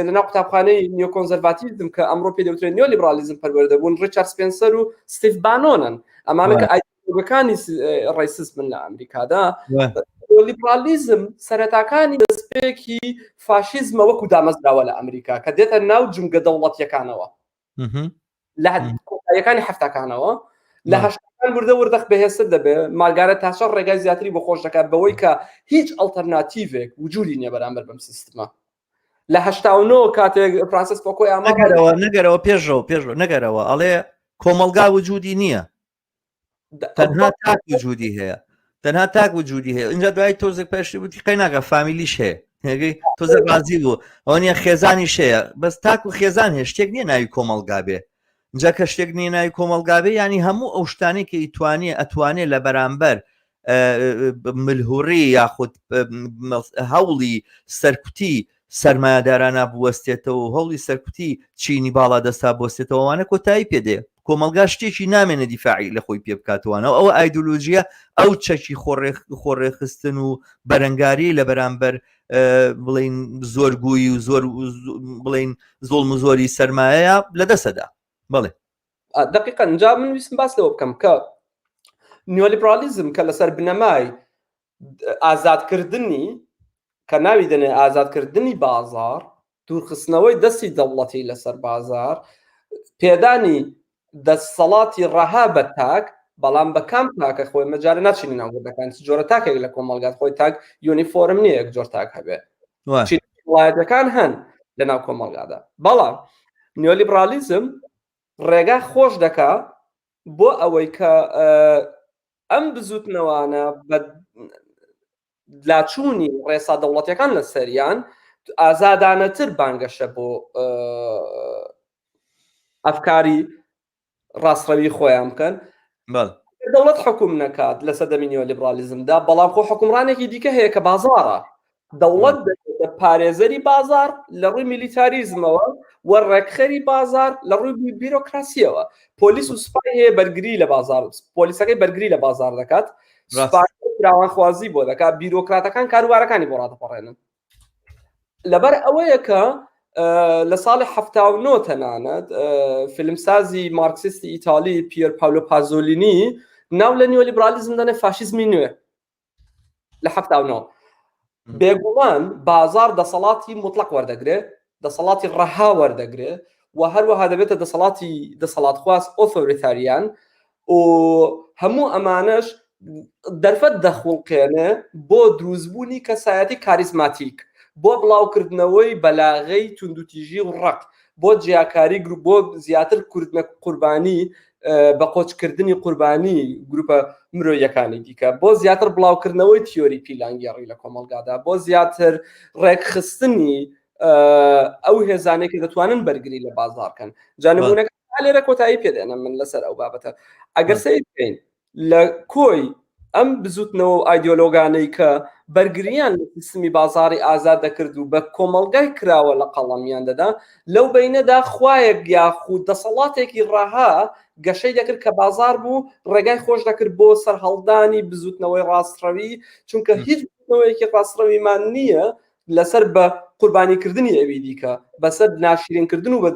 لەناو قوتابخانەی نیۆکۆنزەرڤاتیزم کە ئەمڕۆ پێ دەوترێت نیۆلیبرالیزم پەروەردە بوون ڕیچارد سپێنسەر و ستیڤ بانۆنن ئەمانە کە ئایدیۆلۆگەکانی ڕەیسزمن لە ئەمریکادا لیبرالیزم سەرەتاکانی دەستپێکی فاشیزمە وەکو دامەزراوە لە ئەمریکا کە دێتە ناو جومگە دەوڵەتیەکانەوە لە کۆتاییەکانی هەفتاکانەوە لە هەشتاکان وردە وردە بەهێزتر دەبێت مارگارێت تاچەر ڕێگای زیاتری بۆ خۆش دەکات بەوەی کە هیچ ئەڵتەرناتیڤێک وجودی نییە بەرامبەر بەم سیستمە لە 89 کاتێک فرانسیس فۆکۆی ئاما نەگەرەوە نەگەرەوە پێشەوە پێشەوە نەگەرەوە ئەڵێ کۆمەڵگا وجودی نییە تەنها تاک وجودی هەیە تەنها تاک وجودی هەیە اینجا دوای تۆزێک پێشتی وتی قەی ناکە فامیلیش هەیە هێگەی تۆزە ڕازی بوو ئەوە نیە خێزانیش هەیە بەس تاک و خێزان هەیە شتێک نییە ناوی کۆمەڵگا بێ اینجا کە شتێک نییە ناوی کۆمەڵگا بێ ینی هەموو ئەو شتانەی کە ئیتوانێ ئەتوانێ لە بەرامبەر ملهوڕی یاخود هەوڵی سەرکوتی سەرمایەدارانە بوەستێتەوە و هەوڵی سەرکوتی چینی باڵا دەستا بوەستێتەوە ئەوانە کۆتایی پێدێ کۆمەڵگا شتێکی نامێنێ دیفاعی لە خۆی پێ بکاتوانەوە ئەوە ئایدۆلۆژیە ئەو چەکی خۆڕێخستن و بەرەنگاری لە بەرامبەر بڵین زۆرگویی و زۆر بڵین زۆڵم و زۆری سەرمایەیە لە دەسەدا بەڵێ دقیقا جا من ویستم باس لەوە بکەم کە نیۆلیبرالیزم کە لەسەر بنەمای ئازادکردنی کە ناوی دەنێ ئازادکردنی بازار دوورخستنەوەی دەستی دەوڵەتی لەسەر بازار پێدانی دەسەڵاتی ڕەها بە تاک بەڵام بە کام تاکە خۆی مەجارە ناچینە ناو وردەکان چ جۆرە تاکێک لە کۆمەڵگات خۆی تاک یۆنیفۆرم نییە یەک جۆر تاک هەبێ وڵایەتەکان هەن لە ناو کۆمەڵگادا بەڵام نیۆلیبرالیزم ڕێگا خۆش دەکا بۆ ئەوەی کە ئەم بزوتنەوانە بە لاچوونی ڕێسا دەوڵەتەکان لە سەریان ئازادانەتر بانگەشە بۆ ئەفکاری ڕاستڕەوی خۆیان بکەن دەوڵەت حکوم نەکات لە سەدەمی نیۆلیبرالیزمدا بەڵام خۆ حکومڕانێکی دیکە هەیە کە بازاڕە دەوڵەت دەبێتە پارێزەری بازار لە ڕووی میلیتاریزمەوە و ڕێکخەری بازار لە ڕووی بیرۆکراسیەوە پۆلیس و سوپای هەیە بەرگری لە بازار پۆلیسەکەی بەرگری لە بازار دەکات فراوانخوازی بۆ دەکات بیرۆکراتەکان کاروبارەکانی بۆ ڕادەپەڕێنن لەبەر ئەوەیە کە لە ساڵی 79 تەنانەت فیلمسازی مارکسیستی ئیتالی پیەر پاولۆ پازۆلینی ناو لە نیۆلیبرالیزم دەنێ فاشیزمی نوێ لە 79 بێگومان بازار دەسەڵاتی مطلق وەردەگرێ دەسەڵاتی ڕەها وەردەگرێ و هەروەها دەبێتە دەسەڵاتی دەسەڵاتخواز authoritarian و هەموو ئەمانەش دەرفەت دەخوڵقێنێ بۆ دروستبوونی کەسایەتی کاریزماتیک بۆ بڵاوکردنەوەی بەلاغەی توندوتیژی و ڕق بۆ جیاکاری گروپ بۆ زیاتر کردنە قوربانی بە قۆچکردنی قوربانی گروپە مرۆیەکانی دیکە بۆ زیاتر بڵاوکردنەوەی تیۆری پیلانگێڕی لە کۆمەڵگادا بۆ زیاتر ڕێکخستنی ئەو هێزانەی کە دەتوانن بەرگری لە بازاڕکەن جانبوونەکە لێرە کۆتایی پێدێنم من لەسەر ئەو بابەتە ئەگەر سەیر بکەین لە کۆی ئەم بزوتنەوە و ئایدیۆلۆگانەی کە بەرگریان لە سیستمی بازاڕی ئازاد دەکرد و بە کۆمەڵگای کراوە لە قەڵەمیان دەدا، لەو بەینەدا خوایەک یاخود دەسەڵاتێکی ڕەها گەشەی دەکرد کە بازاڕ بوو، ڕێگای خۆش دەکرد بۆ سەرهەڵدانی بزوتنەوەی ڕاستڕەوی، چونکە هیچ بزوتنەوەیەکی ڕاستڕەویمان نییە لەسەر بە قوربانیکردنی ئەوی دیکە بەسەر ناشرینکردن و بە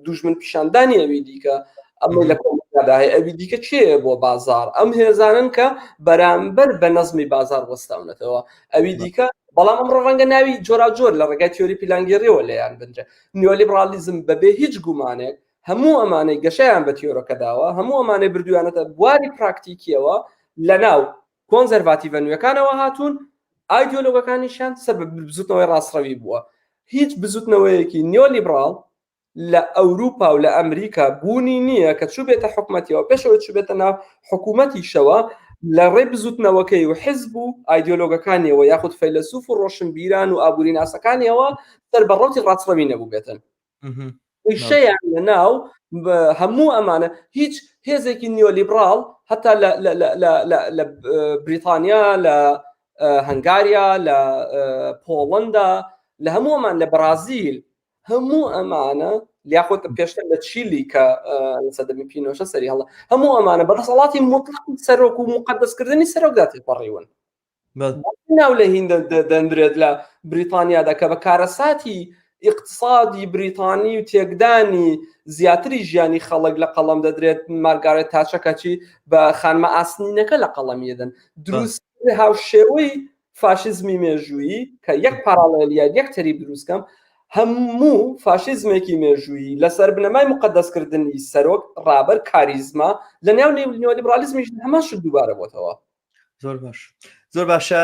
دوژمن پیشاندانی ئەوی دیکە ئەمە لە کۆمەڵگادا هەیە ئەوی دیکە کێیە بۆ بازار ئەم هێزانن کە بەرامبەر بە نەزمی بازار وەستاونەتەوە ئەوی دیکە. بەڵام ئەمڕۆ ڕەنگە ناوی جۆراوجۆر لە ڕێگای تیۆری پیلانگێڕیەوە لێیان بنرێ. نیۆلیبرالیزم بەبێ هیچ گومانێک هەموو ئەمانەی گەشەیان بە تیۆرەکە داوە، هەموو ئەمانەی بردوویانەتە بواری پراکتیکیەوە لەناو کۆنزەرڤاتیڤە نوێکانەوە هاتوون، ئایدیۆلۆگەکانیشیان سەر بە بزوتنەوەی ڕاستڕەوی بووە. هیچ بزوتنەوەیەکی نیۆلیبراڵ لە ئەوروپا و لە ئەمریکا بوونی نییە کە چووبێتە حکومەتیەوە پێش ئەوەی چووبێتە ناو حکوومەتیشەوە لە ڕێی بزوتنەوەکەی و حزب و ئایدیۆلۆگەکانیەوە یاخود فەیلەسوف و ڕۆشنبیران و ئابووریناسەکانیەوە سەر بە ڕەوتی ڕاستڕەوی نەبووبێتن. ڕیشەیان لە ناو هەموو ئەمانە هیچ هێزێکی نیۆلیبراڵ هەتا لە بریتانیا لە هەنگاریا لە پۆڵندا لە هەموومان لە بەرازیل هەموو ئەمانە یاخود پێشتر لە چیلی کە لە سەدەمی پینۆشە سەری هەڵە هەموو ئەمانە بە دەسەڵاتی مطلقی سەرۆک و مقدسکردنی سەرۆکدا تێپەڕیون ناو لە هیند دەندرێت لە بریتانیادا کە بە کارەساتی اقتصادی بریتانی و تێکدانی زیاتری ژیانی خەڵک لە قەڵەم دەدرێت مارگارێت تاچە کەچی بە خانمە ئاسنینەکە لە قەڵەمی دەن دروست هاوشێوەی فاشیزمی مێژوویی کە یەک پاراڵێل یان یەک تەریب دروستکەم هەموو فاشیزمێکی مێژوویی لەسەر بنەمای مقدسکردنی سەرۆک ڕابەر کاریزما لە ناو نیۆلیبرالیزمیش هەمان شت دووبارە بۆتەوە. زۆر باش زۆر باشە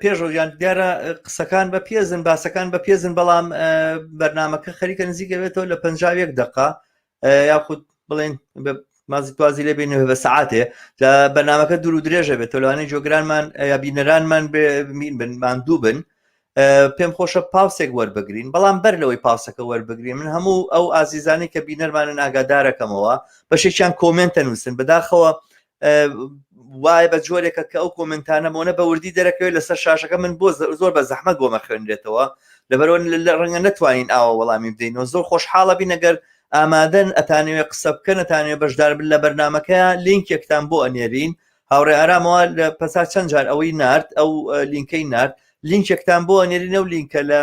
پێشڕەویان دیارە قسەکان بە پێزن باسەکان بە پێزن بەڵام بەرنمەکە خەریکە نزیکە بێتەوە لە 51 دقە یاخود بڵێن مازی توازی لێ بینەوە بە سەعاتێ لە بەرنمەکە دوور و درێژە بێت لەوانەیە جۆگرانمان یا بینەرانمان بمین بن ماندوو بن پێم خۆشە پاوسێک وەربگرین بەڵام بەر لەوەی پاوسەکە وەربگرین من هەموو ئەو ئازیزانی کە بینەرمانن ئاگادارەکەمەوە بەشێکیان comment ئەنووسن بەداخەوە وایە بە جۆرێکە کە ئەو comment انە مۆنە بە وردی دەرەکەوێت لەسەر شاشەکە من بۆ زۆر بە زەحمەت بۆ مەخوێنرێتەوە لەبەرەوە لە ڕەنگە نەتوانین ئاوە وەڵامی بدەینەوە زۆر خۆشحاڵە بین ئەگەر ئامادەن ئەتانەوێ قسە بکەن ئەتانەوێ بەشدار بن لە بەرنمەکەیە لینکێکتان بۆ ئەنێرین هاوڕێ ئارامەوە لە پەسا چەند جار ئەوەی نارد ئەو لینکەی نارد لینکێکتان بۆ ئەنێرین ئەو لینکە لە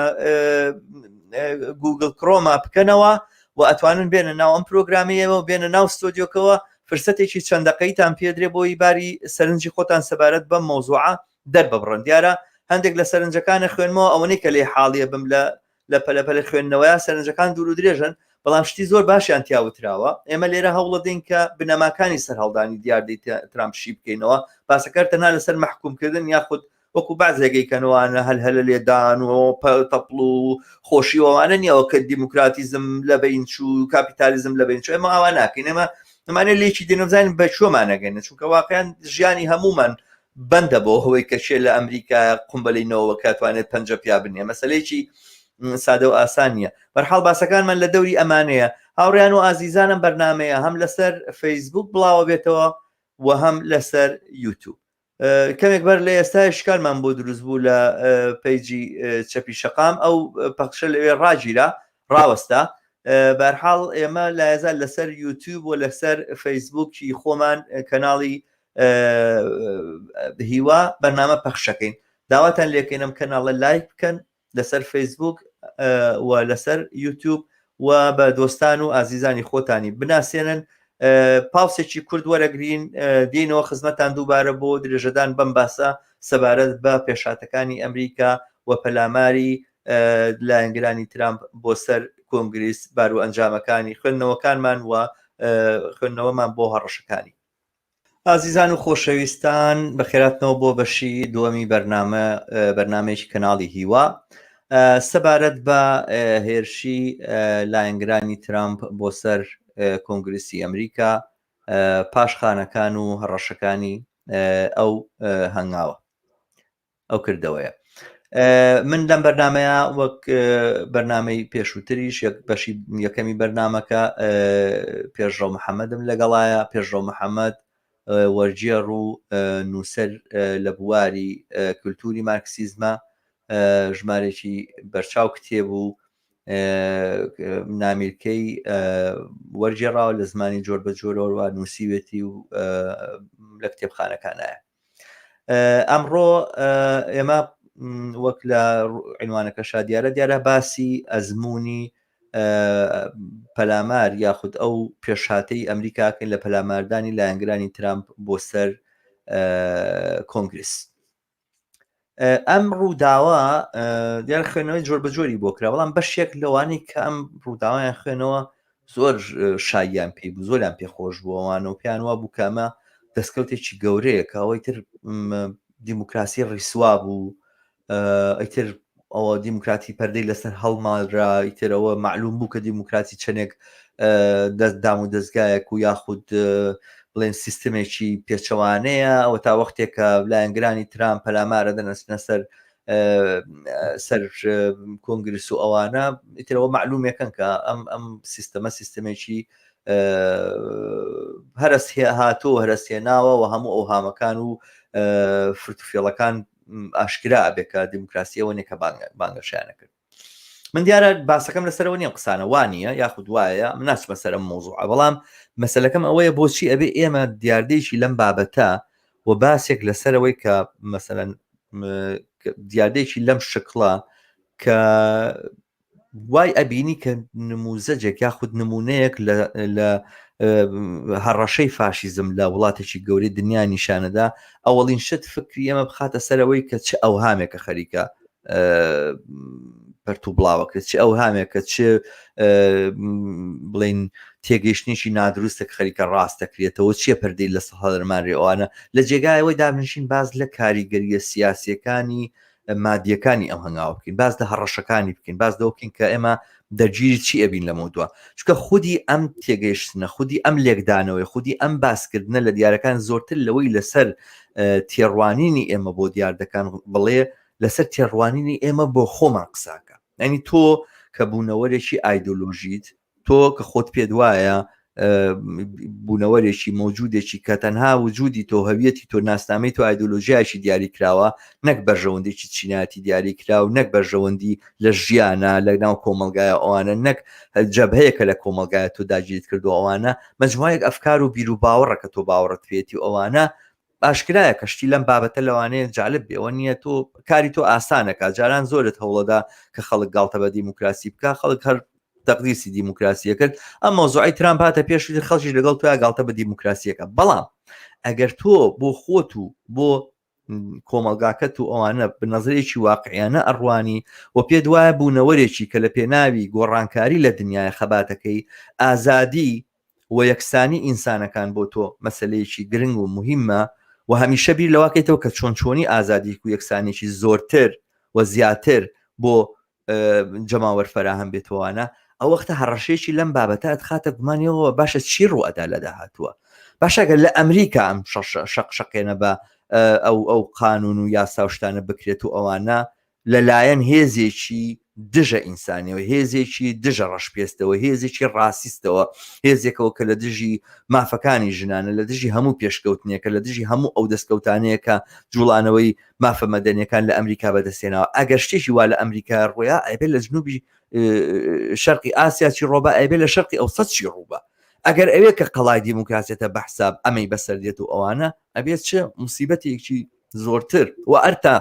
گوگل کرۆما بکەنەوە و ئەتوانن بێنە ناو ئەم پرۆگرامیەوە بێنە ناو ستۆدیۆکەوە فرسەتێکی چەند دەقەیتان پێدرێ بۆی باری سەرنجی خۆتان سەبارەت بەم مەوزوعە دەرببڕن دیارە هەندێک لە سەرنجەکانە خوێنمەوە ئەوەنەی کە لێ حاڵیە بم لە لە پەلەپەلە خوێندنەوەیان سەرنجەکان دوور و درێژن بەڵام شتی زۆر باشیان تیا وتراوە ئێمە لێرە هەوڵەدەین کە بنەماکانی سەرهەڵدانی دیاردەی ترامپ شی بکەینەوە باسەکەر تەنها لەسەر مەحکومکردن یاخود وەکو بەعزێک ئەیکەنەوانە هەلهەلە لێدان و تەپڵ و خۆشی ئەوانە نییەوە کە دیموکراتیزم لە بین چوو کاپیتالیزم لە بین چوو ئێمە ئاوا ناکەین ئێمە ئەمانە لێکی دێن و بزانین بە کوێمانەگەین چونکە واقعیان ژیانی هەموومان بەندە بۆ هەوەی کە کێ لە ئەمریکا قومبەلی نەوە کاتوانێت پەنجە پیا بنێ مەسلەیەکی سادە و ئاسان نییە بەرحاڵ باسەکانمان لە دەوری ئەمانەیە هاوڕیان و ئازیزانم بەرنمەیە هەم لەسەر فەیسبوک بڵاوە بێتەوە و هەم لەسەر یوتوب کەمێک بەر لە ئێستا شکارمان بۆ دروست بوو لە page ی چەپی شەقام ئەو پەخشە لەوێ ڕاگیرا ڕاوەستا بەرحاڵ ئێمە لایەزال لەسەر یوتیوب و لەسەر فەیسبوکی خۆمان کەناڵی هیوا بەرنامە پەخشەکەین داواتان لێکەینم کەناڵە لایک بکەن لەسەر فەیسبوک و لەسەر یوتیوب و بە دۆستان و ئازیزانی خۆتانی بناسێنن pause ێکی کورت وەرەگرین دێنەوە خزمەتان دووبارە بۆ درێژەدان بەم باسە سەبارەت بە پێشاتەکانی ئەمریکا و پەلاماری لایەنگرانی ترامپ بۆ سەر کۆنگریس بارو ئەنجامەکانی خوێندنەوەکانمان و خوێندنەوەمان بۆ هەڕەشەکانی. ئازیزان و خۆشەویستان بەخێراتنەوە بۆ بەشی دووەمی بەرنامە بەرنمەیەکی کەناڵی هیوا سەبارەت بە هێرشی لایەنگرانی ترامپ بۆ سەر کۆنگرسی ئەمریکا پاشخانەکان و هەڕەشەکانی ئەو هەنگاوە ئەو کردەوەیە من لەم بەرنمەیە وەک بەرنمەی پێشووتریش یەک بەشی یەکەمی بەرنمەکە پێشڕەو محەممەدم لەگەڵایە پێشڕەو محەممەد وەرگێڕ و نووسەر لە بواری کولتوری مارکسیزمە ژمارێکی بەرچاو کتێب و نامیلکەی وەرگێڕاوە لە زمانی جۆر بە جۆرەوە نووسیوێتی و لە کتێبخانەکانایە ئەمڕۆ ئێمە وەک لە عنوانەکە شادیارە دیارە باسی ئەزمموی پەلامار یاخود ئەو پێشهاتەی ئەمریکاکەین لە پەلاماردانی لایەنگرانی ترامپ بۆ سەر کۆنگرس. ئەم ڕووداوە دیار خوێنەوەی جۆر بە جۆری بۆ کرا بەڵام بەشێک لەوانەی کە ئەم ڕووداوایان خوێنەوە زۆر شاییان پێی بوو زۆریان پێخۆش بووەوانە و پێیان وا بوو کە ئەمە دەستکەوتێکی گەورەیە کە ئەوەی تر دیموکراسی ڕیسوا بوو ئیتر ئەوە دیموکراتی پەردەی لەسەر هەڵماڵرا ئیتر ئەوە معلوم بوو کە دیموکراتی چەندێک دەست دام و دەستگایەک و یاخود بڵێن سیستمێکی پێچەوانەیە ئەوە تا وەختێک کە لایەنگرانی ترامپ پەلامارە دەنەسنە سەر سەر کۆنگرس و ئەوانە ئیترەوە معلومێکن کە ئەم ئەم سیستەمە سیستمێکی هەرس هاتۆ هەرسێناوە و هەموو ئەو هامەکان و فرتوفێڵەکان ئاشکرا ئەبێ کە دیموکراسی ئەوە نیە کە بانگەشیانە کرد من دیارە باسەکەم لەسەرەوە نییە قسانە وانە یاخود وایە من ناچمە سەرم مۆزوع بەڵام مەسلەکەم ئەوەیە بۆچی ئەبێ ئێمە دیاردەیەکی لەم بابەتە و باسێک لەسەرەوەی کە مەسەەن دیاردەیەکی لەم شکڵە کە وای ئەبینی کە نموزەجێک یاخود نمونەیەک لە هەڕەشەی فاشیزم لە وڵاتێکی گەورەی دنیا نیشانەدا ئەوەڵین شت فکری ئێمە بخاتە سەرەوەی کە چ ئەوهامێکە خەریکە پەرت و بڵاوەکرێت چ ئەوهامێکە چ بڵین تێگەیشتنێکی نادروستە خەریکە ڕاست دەکرێتەوە چیە پەردەی لە سەهەرمانری ئەوانە لە جێگایەوەی دابنشین باز لە کاریگەریە سیاسیەکانی مادیەکانی ئەم هەنگاوە بکەین باس لە هەڕەشەکانی بکەین باس لەوە بکەین کە ئێمە دەرگیری چی ئەبین لەمە دووە چونکە خودی ئەم تێگەیشتنە خودی ئەم لێکدانەوەی خودی ئەم باسکردنە لە دیارەکان زۆرتر لەوەی لەسەر تێڕوانینی ئێمە بۆ دیاردەکان بڵێ لەسەر تێڕوانینی ئێمە بۆ خۆمان قساکە ینی تۆ کە بوونەوەرێکی ئایدۆلۆژیت تۆ کە خۆت پێت وایە بوونەوەرێکی مەوجودێکی کە تەنها وجودی تۆ هەویەتی تۆ ناسنامەی تۆ ئایدۆلۆژیایکی دیاری کراوە نەک بەرژەوەندێکی چینایەتی دیاری کرا و نەک بەرژەوەندی لە ژیانە لە ناو کۆمەلگایە ئەوانە نەک جەبهەیەکە لە کۆمەلگایە تۆ داگیرت کردو ئەوانە مجموعەیەک ئەفکار و بیر و باوەڕە کە تۆ باوەڕت پێێتی و ئەوانە ئاشکرایە کە شتی لەم بابەتە لەوانەیە جالب بێ ئەوە نییە تۆ کاری تۆ ئاسانەکە جاران زۆرت هەوڵەدا کە خەڵک گاڵتە بە دیموکراسی بکە خەڵک هەر تەقدیسی دیموکراسیە کرد ئەم مەوزوعی ترامپ هاتە پێش خەڵکیش لەگەڵ تۆیا گاڵتە بە دیموکراسیەکە بەڵام ئەگەر تۆ بۆ خۆت و بۆ کۆمەلگاکەت و ئەوانە بنەزرێکی واقعیانە ئەڕوانی و پێ دوایە بوونەوەرێکی کە لە پێناوی گۆڕانکاری لە دنیای خەباتەکەی ئازادی و یەکسانی ئینسانەکان بۆ تۆ مەسەلەیەکی گرنگ و موهیمە و هەمیشە بیر لەوەکەیتەوە کە چۆن چۆنی ئازادیک و یەکسانێکی زۆرتر و زیاتر بۆ جەماوەر فەراهەم بێتەوەوانە ئەو وەختە هەڕەشەیەکی لەم بابەتە ئەتخاتە گومانیەوە باشە چی ڕوو ئەدا لە داهاتووە باشە گەر لە ئەمریکا ئەم شەق شەقێنە بە ئەو ئەو قانون و یاسا و شتانە بکرێت و ئەوانە لەلایەن هێزێکی دژە ئینسانیەوە، هێزێکی دژە ڕەشپێستەوە، هێزێکی ڕاسیستەوە، هێزێکەوە کە لە دژی مافەکانی ژنانە، لە دژی هەموو پێشکەوتنێکە، لە دژی هەموو ئەو دەستکەوتانەیە کە جوڵانەوەی مافە مەدەنیەکان لە ئەمریکا بەدەستهێناوە. ئەگەر شتێکی وا لە ئەمریکا ڕوویا، ئەبێ لە جنوبی شەرقی ئاسیا چی ڕۆبا، ئەبێ لە شەرقی ئەوسەت چی ڕووبا. ئەگەر ئەوێ کە قەڵای دیموکراسیەتە بە حساب ئەمەی بەسەر دێت و ئەوانە، ئەبێ چ موسیبەتێکی زۆرتر و ئەرتا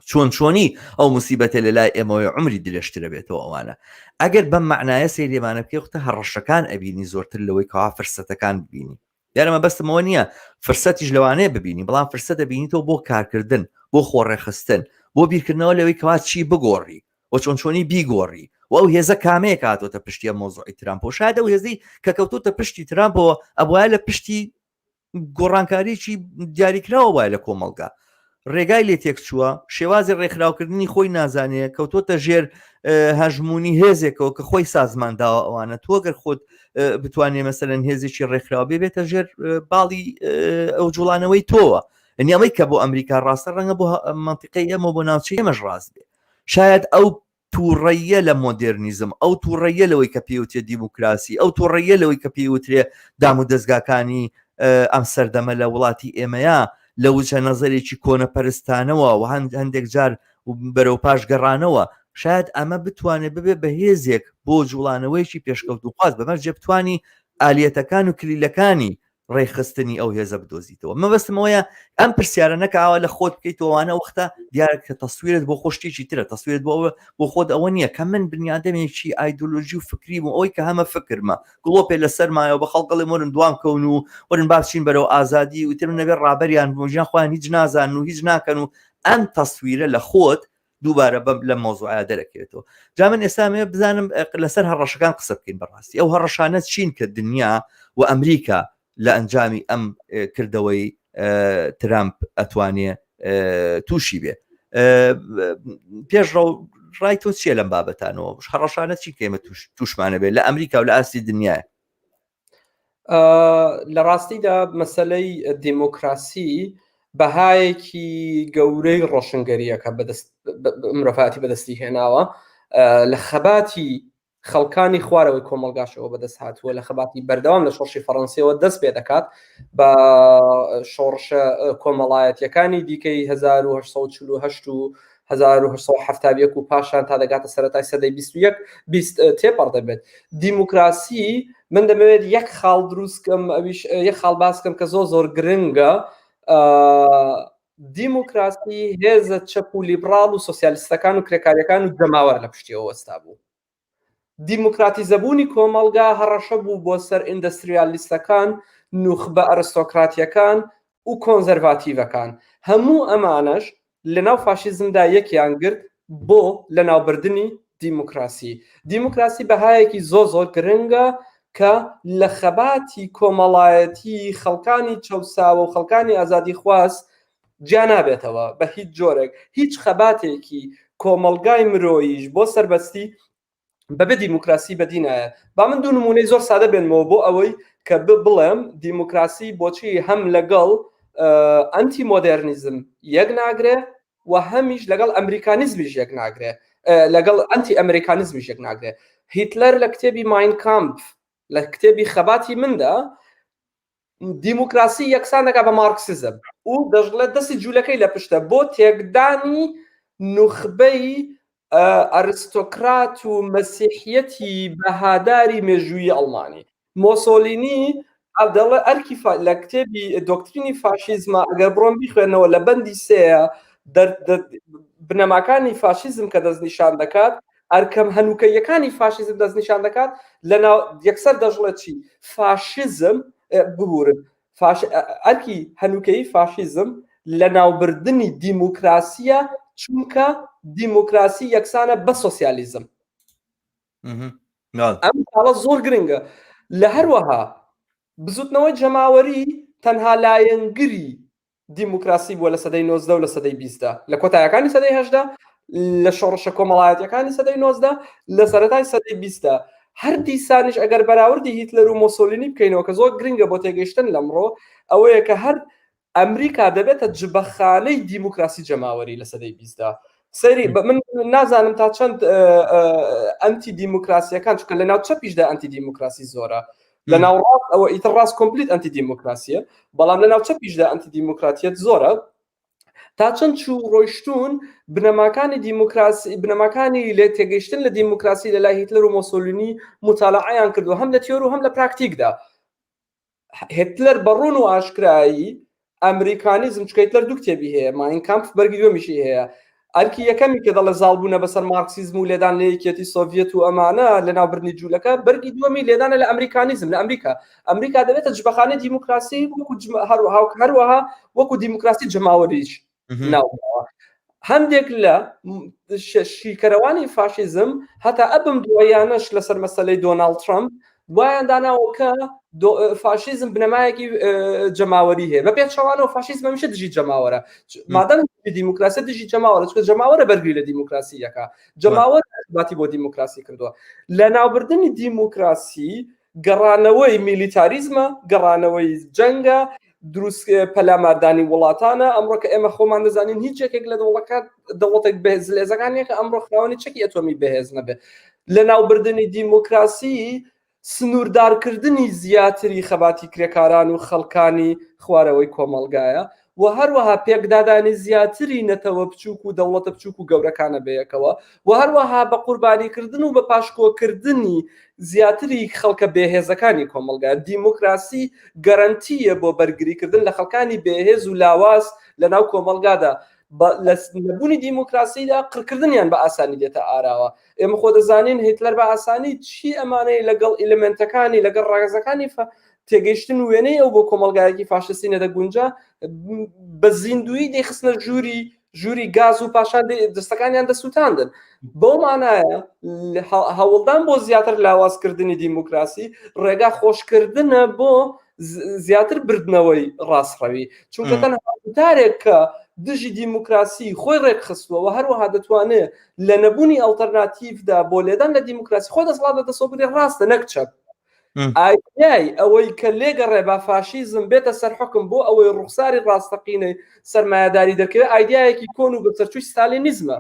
چۆن چۆنی ئەو موسیبەتە لە لای ئێمەوەی عمری درێژترە بێتەوە ئەوانە ئەگەر بەم معنایە سەیرێمانە بکەی وختە هەڕەشەکان ئەبینی زۆرتر لەوەی کەوا فرسەتەکان ببینی دیارە مەبەستمەوە نییە فرسەتیش لەوانەیە ببینی بەڵام فرسەت دەبینیتەوە بۆ کارکردن بۆ خۆڕێخستن بۆ بیرکردنەوە لەوەی کەوا چی بگۆڕی و چۆن چۆنی بیگۆڕی و ئەو هێزە کامەیە کە هاتۆتە پشتی ئەم مۆزوعی ترامپەوە شاید ئەو هێزەی کە کەوتۆتە پشتی ترامپەوە ئەبوایە لە پشتی گۆڕانکاریی دیاریکراوە وایە لە کۆمەڵگا ڕێگای لێ تێکچووە شێوازی ڕێکخراوکردنی خۆی نازانێ کەوتۆتە ژێر هەژمونی هێزێکەوە کە خۆی سازمان داوە ئەوانە تۆ گەر خۆت بتوانێ مەسەرەن هێزێکی ڕێکخراو بێ بێتە ژێر باڵی ئەو جوڵانەوەی تۆوە ئەنی ئەمەی کە بۆ ئەمریکا ڕاستە ڕەنگە بۆ منطقەی ئێمە بۆ ناوچەی ئێمەش ڕاست بێ شاید ئەو تووڕەییە لە مۆدێرنیزم، ئەو تووڕەییە لەوەی کە پێی وترێ دیموکراسی، ئەو تووڕەییە لەوەی کە پێی وترێ دامودەزگاکانی ئەم سەردەمە لە وڵاتی ئێمەیە لە وجهە نەزەرێکی کۆنەپەرستانەوە و هەندێک جار بەرەو پاش گەڕانەوە، شایەد ئەمە بتوانێ ببێ بە هێزێک بۆ جوڵانەوەیەکی پێشکەوتووخواز بە مەرجێ بتوانی ئالیەتەکان و کلیلەکانی. ڕێکخستنی ئەو هێزە بدۆزیتەوە مەبەستم ئەوەیە ئەم پرسیارە نەکاوە لە خۆت بکەیتەوەوانە وەختە دیارە کە تەسویرت بۆ خۆ شتێکی ترە تەسویرت بۆ ئەوە بۆ خۆت ئەوە نییە کە من بنیادەمێکی ئایدۆلۆژی و فکری بوو ئەوەی کە هەمە فکرمە گڵۆپێ لەسەر مایەوە بە خەڵکەڵێ مۆرن دوام کەون و وەرن با بچین بەرەو ئازادی و تر نەبێ ڕابەریان بوو ژیان خۆیان هیچ نازانن و هیچ ناکەن و ئەم تەسویرە لە خۆت دووبارە بەم لەم مەوزوعە دەرەکەوێتەوە جا من ئێستا مێ بزانم لەسەر هەڕەشەکان قسە بکەین بەڕاستی ئەو هەڕەشانە چین کە دنیا و ئەمریکا لە ئەنجامی ئەم کردەوەی ترامپ ئەتوانێ تووشی بێ پێشڕەو ڕای تۆ چییە لەم بابەتانەوە هەڕەشانە چی کە ئێمە تووشمانە بێت لە ئەمریکا و لە ئاستی دنیاە لە ڕاستیدا مەسلەی دیموکراسی بەهایەکی گەورەی ڕۆشنگەریەکە بەدەست مرۆڤاتی بەدەستی هێناوە لە خەباتی خەڵکانی خوارەوەی کۆمەلگاشەوە بەدەست هاتووە لە خەباتی بەردەوام لە شۆڕشی فەڕەنسیەوە دەست پێ دەکات بە شۆڕشە کۆمەڵایەتیەکانی دیکەی 1940 و 1871 و پاشان تا دەگاتە سەرەتای سەدەی 21 20 تێپەڕ دەبێت دیموکراسی من دەمەوێت یەک خاڵ دروستکەم ئەویش یەک خاڵ باسکەم کە زۆر زۆر گرنگە دیموکراسی هێزە چەپ و لیبراڵ و سۆسیالیستەکان و کرێکاریەکان و جەماوەر لە پشتیەوە وەستا بوو دیموکراتیزەبوونی کۆمەڵگا هەڕەشە بوو بۆ سەر ئیندەستریالیستەکان، نوخبە ئەرستۆکراتییەکان و کۆنزەرڤاتیڤەکان. هەموو ئەمانەش لەناو فاشیزمدا یەکیان گرت بۆ لەناوبردنی دیموکراسی. دیموکراسی بەهایەکی زۆر زۆر گرنگە کە لە خەباتی کۆمەڵایەتی خەڵکانی چەوساوە و خەڵکانی ئازادیخواز جیا نابێتەوە بە هیچ جۆرێک هیچ خەباتێکی کۆمەڵگای مرۆییش بۆ سەربەستی بەبێ دیموکراسی بەدی نایە با من دوو نمونەی زۆر سادە بێنمەوە بۆ ئەوەی کە بڵێم دیموکراسی بۆچی هەم لەگەڵ ئەنتی مۆدێرنیزم یەک ناگرێ و هەمیش لەگەڵ ئەمریکانیزمیش یەک ناگرێ لەگەڵ ئەنتی ئەمریکانیزمیش یەک ناگرێ هیتلەر لە کتێبی ماین کامپ لە کتێبی خەباتی مندا دیموکراسی یەکسان دەکات بە مارکسیزم و دەشڵێت دەستی جوولەکەی لە پشتە بۆ تێکدانی نوخبەی ئەرستۆکرات و مەسیحیەتی بەهاداری مێژووی ئەڵمانی مۆسۆلینی دەڵێ ئەرکی لە کتێبی دۆکترینی فاشیزمە ئەگەر بڕۆن بیخوێنەوە لە بەندی سێیە بنەماکانی فاشیزم کە دەستنیشان دەکات ئەرکەم هەنووکەییەکانی فاشیزم دەستنیشان دەکات لە ناو یەکسەر دەشڵێت چی فاشیزم ببورن فاش ئەرکی هەنووکەیی فاشیزم لە ناوبردنی دیموکراسیە چونکە دیموکراسی یەکسانە بە سۆسیالیزم ئەم خاڵە زۆر گرنگە لە هەروەها بزوتنەوەی جەماوەری تەنها لایەنگری دیموکراسی بووە لە سەدەی 19 و لە سەدەی 20دا لە کۆتایەکانی سەدەی هەشدا لە شۆڕشە کۆمەڵایەتیەکانی سەدەی 19 لە سەرەتای سەدەی 20دا هەر دیسانیش ئەگەر بەراوردی هیتلەر و مۆسۆلینی بکەینەوە کە زۆر گرنگە بۆ تێگەیشتن لەمڕۆ ئەوەیە کە هەر ئەمریکا دەبێتە جبەخانەی دیموکراسی جەماوەری لە سەدەی 20دا سەیری من نازانم تا چەند ئەنتی دیموکراسیەکان چونکە لە ناو چەپیشدا ئەنتی دیموکراسی زۆرە لە ناو ڕاست ئەوە ئیتر ڕاست complete ئەنتی دیموکراسیە بەڵام لە ناو چەپیشدا ئەنتی دیموکراتیەت زۆرە تا چەند چوو ڕۆیشتون بنەماکانی دیموکراسی بنەماکانی لێ تێگەیشتن لە دیموکراسی لە لای هیتلەر و مۆسۆلینی متالعەیان کردو هەم لە تیۆر و هەم لە پراکتیکدا هێتلەر بە ڕوون و ئاشکرایی ئەمریکانیزم چونکە هیتلەر دوو کتێبی هەیە ماین کامپ بەرگی دووەمیشی هەیە ئەرکی یەکەمی کە دەڵێ زاڵبوونە بەسەر مارکسیزم و لێدان لە یەکێتی سۆڤیەت و ئەمانە لە ناوبردنی جوولەکە بەرگی دووەمی لێدانە لە ئەمریکانیزم لە ئەمریکا ئەمریکا دەبێتە جبەخانەی دیموکراسی وەکو هەروەها وەکو دیموکراسی جەماوەریش ناوبراوە هەندێک لە شیکەرەوانی فاشیزم هەتا ئەبم دوایانەش لەسەر مەسلەی دۆناڵد ترامپ وایان داناوە کە فاشیزم بنەمایەکی جەماوەری هەیە بە پێچەوانەوە فاشیزم هەمیشە دژی جەماوەرە مادەم دیموکراسی دژی جەماوەرە چونکە جەماوەرە بەرگری لە دیموکراسی یەکە جەماوەر باتی بۆ دیموکراسی کردووە لە ناوبردنی دیموکراسی گەڕانەوەی میلیتاریزمە، گەڕانەوەی جەنگە، دروست پەلاماردانی وڵاتانە، ئەمڕۆ کە ئێمە خۆمان دەزانین هیچ یەکێک لە دەوڵەکان دەوڵەتێک بەهێز زلهێزەکان نییە کە ئەمڕۆ خاوەنی چەکی ئەتۆمی بەهێز نەبێ. لەناوبردنی دیموکراسی. سنووردارکردنی زیاتری خەباتی کرێکاران و خەڵکانی خوارەوەی کۆمەڵگایە و هەروەها پێکدادانی زیاتری نەتەوە بچووک و دەوڵەتە بچووک و گەورەکانە بەیەکەوە و هەروەها بە قوربانیکردن و بە پاشکۆکردنی زیاتری خەڵکە بێهێزەکانی کۆمەڵگا. دیموکراسی گەرەنتییە بۆ بەرگریکردن لە خەڵکانی بێهێز و لاواز لەناو کۆمەڵگادا. لە نەبوونی دیموکراسیدا قڕکردنیان بە ئاسانی دێتە ئاراوە. ئێمە خۆ دەزانین هیتلەر بە ئاسانی چی ئەمانەی لەگەڵ ئیلمنتەکانی لەگەڵ ڕەگەزەکانی تێگەیشتن وێنەی ئەو بۆ کۆمەڵگایەکی فاشستی نەدەگونجا بە زیندویی دەیخستنە ژووری ژووری گاز و پاشان دەستەکانیان دەسووتاندن بەو مانایە هەوڵدان بۆ زیاتر لاوازکردنی دیموکراسی ڕێگا خۆشکردنە بۆ زیاتر بردنەوەی ڕاستڕەوی چونکە تەنها وتارێک کە دژی دیموکراسی خۆی ڕێکخستووە و هەروەها دەتوانێت لە نەبوونی ئەڵتەرناتیڤدا بۆ لێدان لە دیموکراسی خۆی دەسەڵات بە دەستەوە بگرێت ڕاستە نەک چەپ. ئایدیای ئەوەی کە لێگەڕێ با فاشیزم بێتە سەر حوکم بۆ ئەوەی ڕوخساری ڕاستەقینەی سەرمایەداری دەرکەوێت ئایدیایەکی کۆن و بەسەرچووی ستالینیزمە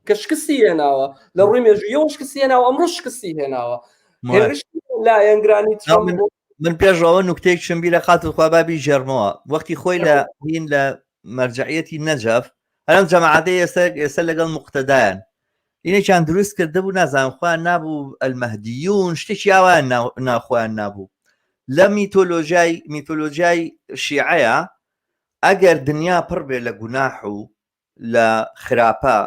کە شکستی هێناوە لە ڕووی مێژوویەوە شکستی هێناوە ئەمڕۆ شکستی هێناوە هێرشی لایەنگرانی ترەمپ من پێشەوە نوکتەیەکشم بیرە خاتو خوا با بیژێڕمەوە وەختی خۆی لە هین لە مەرجعیەتی نەجەف هەرم جەماعەتەی ئێستا ئێستا لەگەڵ مقتەدایان ئینێکیان دروست کردبوو نازانم خۆیان نابوو ئەلمەهدیون شتێکی ئاوایان ناخۆیان نابوو لە میتۆلۆژیای میتۆلۆژیای شیعەیە ئەگەر دنیا پڕ بێ لە گوناح و لە خراپە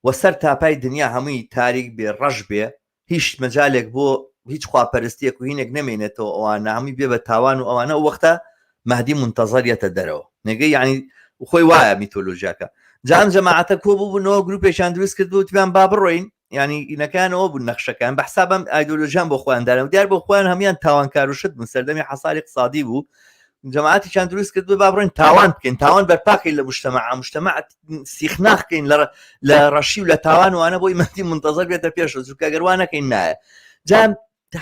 و سەر تاپای دنیا هەمووی تاریک بێ ڕەش بێ هیچ مەجالێک بۆ هیچ خواپەرستیەک و هینێک نەمێنێتەوە ئەوانە هەمووی بێ بە تاوان و ئەوانە ئەو وەختە مەهدی مونتەزەر یەتە دەرەوە نێگەی یعنی خۆی وایە میتۆلۆژیاکە جام جەماعەتە کۆ بووبوونەوە گروپێکیان دروست کرد وتیان با بڕۆین ینی ئینەکانەوە بوون نەخشەکان بە حسابم ئایدۆلۆژیان بۆ خۆیان دارم دیار بۆ خۆیان هەمان تاوانکار و شت بوون سەردەمی حەساری اقتصادی بوو جەماعەتێکیان دروست کرد با بڕۆین تاوان بکەین تاوان بەرپاکەین لە مجتمع مجتمع سیخناخ کەین لە ڕەشی و لە تاوان وانە بۆی مەهدی منتەزەر بێتە پێشەوە چونکە گەر وا نەکەین نایە جا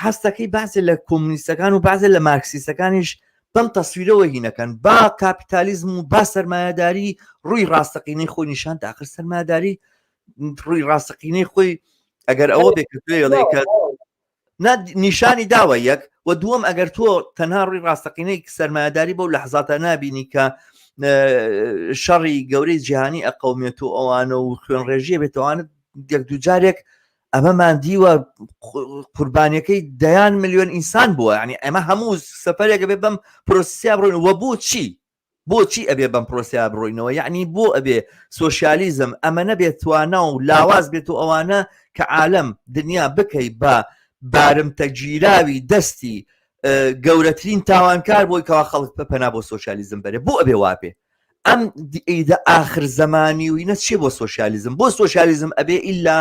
هەستەکەی بەعزێ لە کۆمونیستەکان و بەعزێ لە مارکسیستەکانیش بەم تەسویرەوە هینەکەن با کاپیتالیزم و با سەرمایەداری ڕووی ڕاستەقینەی خۆی نیشان داخر سەرمایەداری ڕووی ڕاستەقینەی خۆی ئەگەر ئەوە بێ کە کە نیشانی داوە یەک و دووەم ئەگەر تۆ تەنها ڕووی ڕاستەقینەی سەرمایەداری بەو لەحزاتە نابینی کە شەڕی گەورەی جیهانی ئەقەومێت و ئەوانە و خوێن ڕێژیە بێتوانە یەک دوو جارێک ئەمەمان دیوە قوربانیەکەی دەیان ملیۆن ئینسان بووە ینی ئەمە هەموو سەفەرێکە بێ بەم پرۆسیا بڕۆین وە بۆ چی بۆچی ئەبێ بەم پرۆسەیە بڕۆینەوە یعنی بۆ ئەبێ سۆسیالیزم ئەمە نەبێت توانا و لاواز بێت و ئەوانە کە عالەم دنیا بکەی بە بارمتە گیراوی دەستی گەورەترین تاوانکار بۆی کەوا خەڵک بە پەنا بۆ سۆسیالیزم بەرێ بۆ ئەبێ وابێ ئەم ئیدە ئاخر زەمانی و اینە چیە بۆ سۆسیالیزم بۆ سۆسیالیزم ئەبێ ئیلا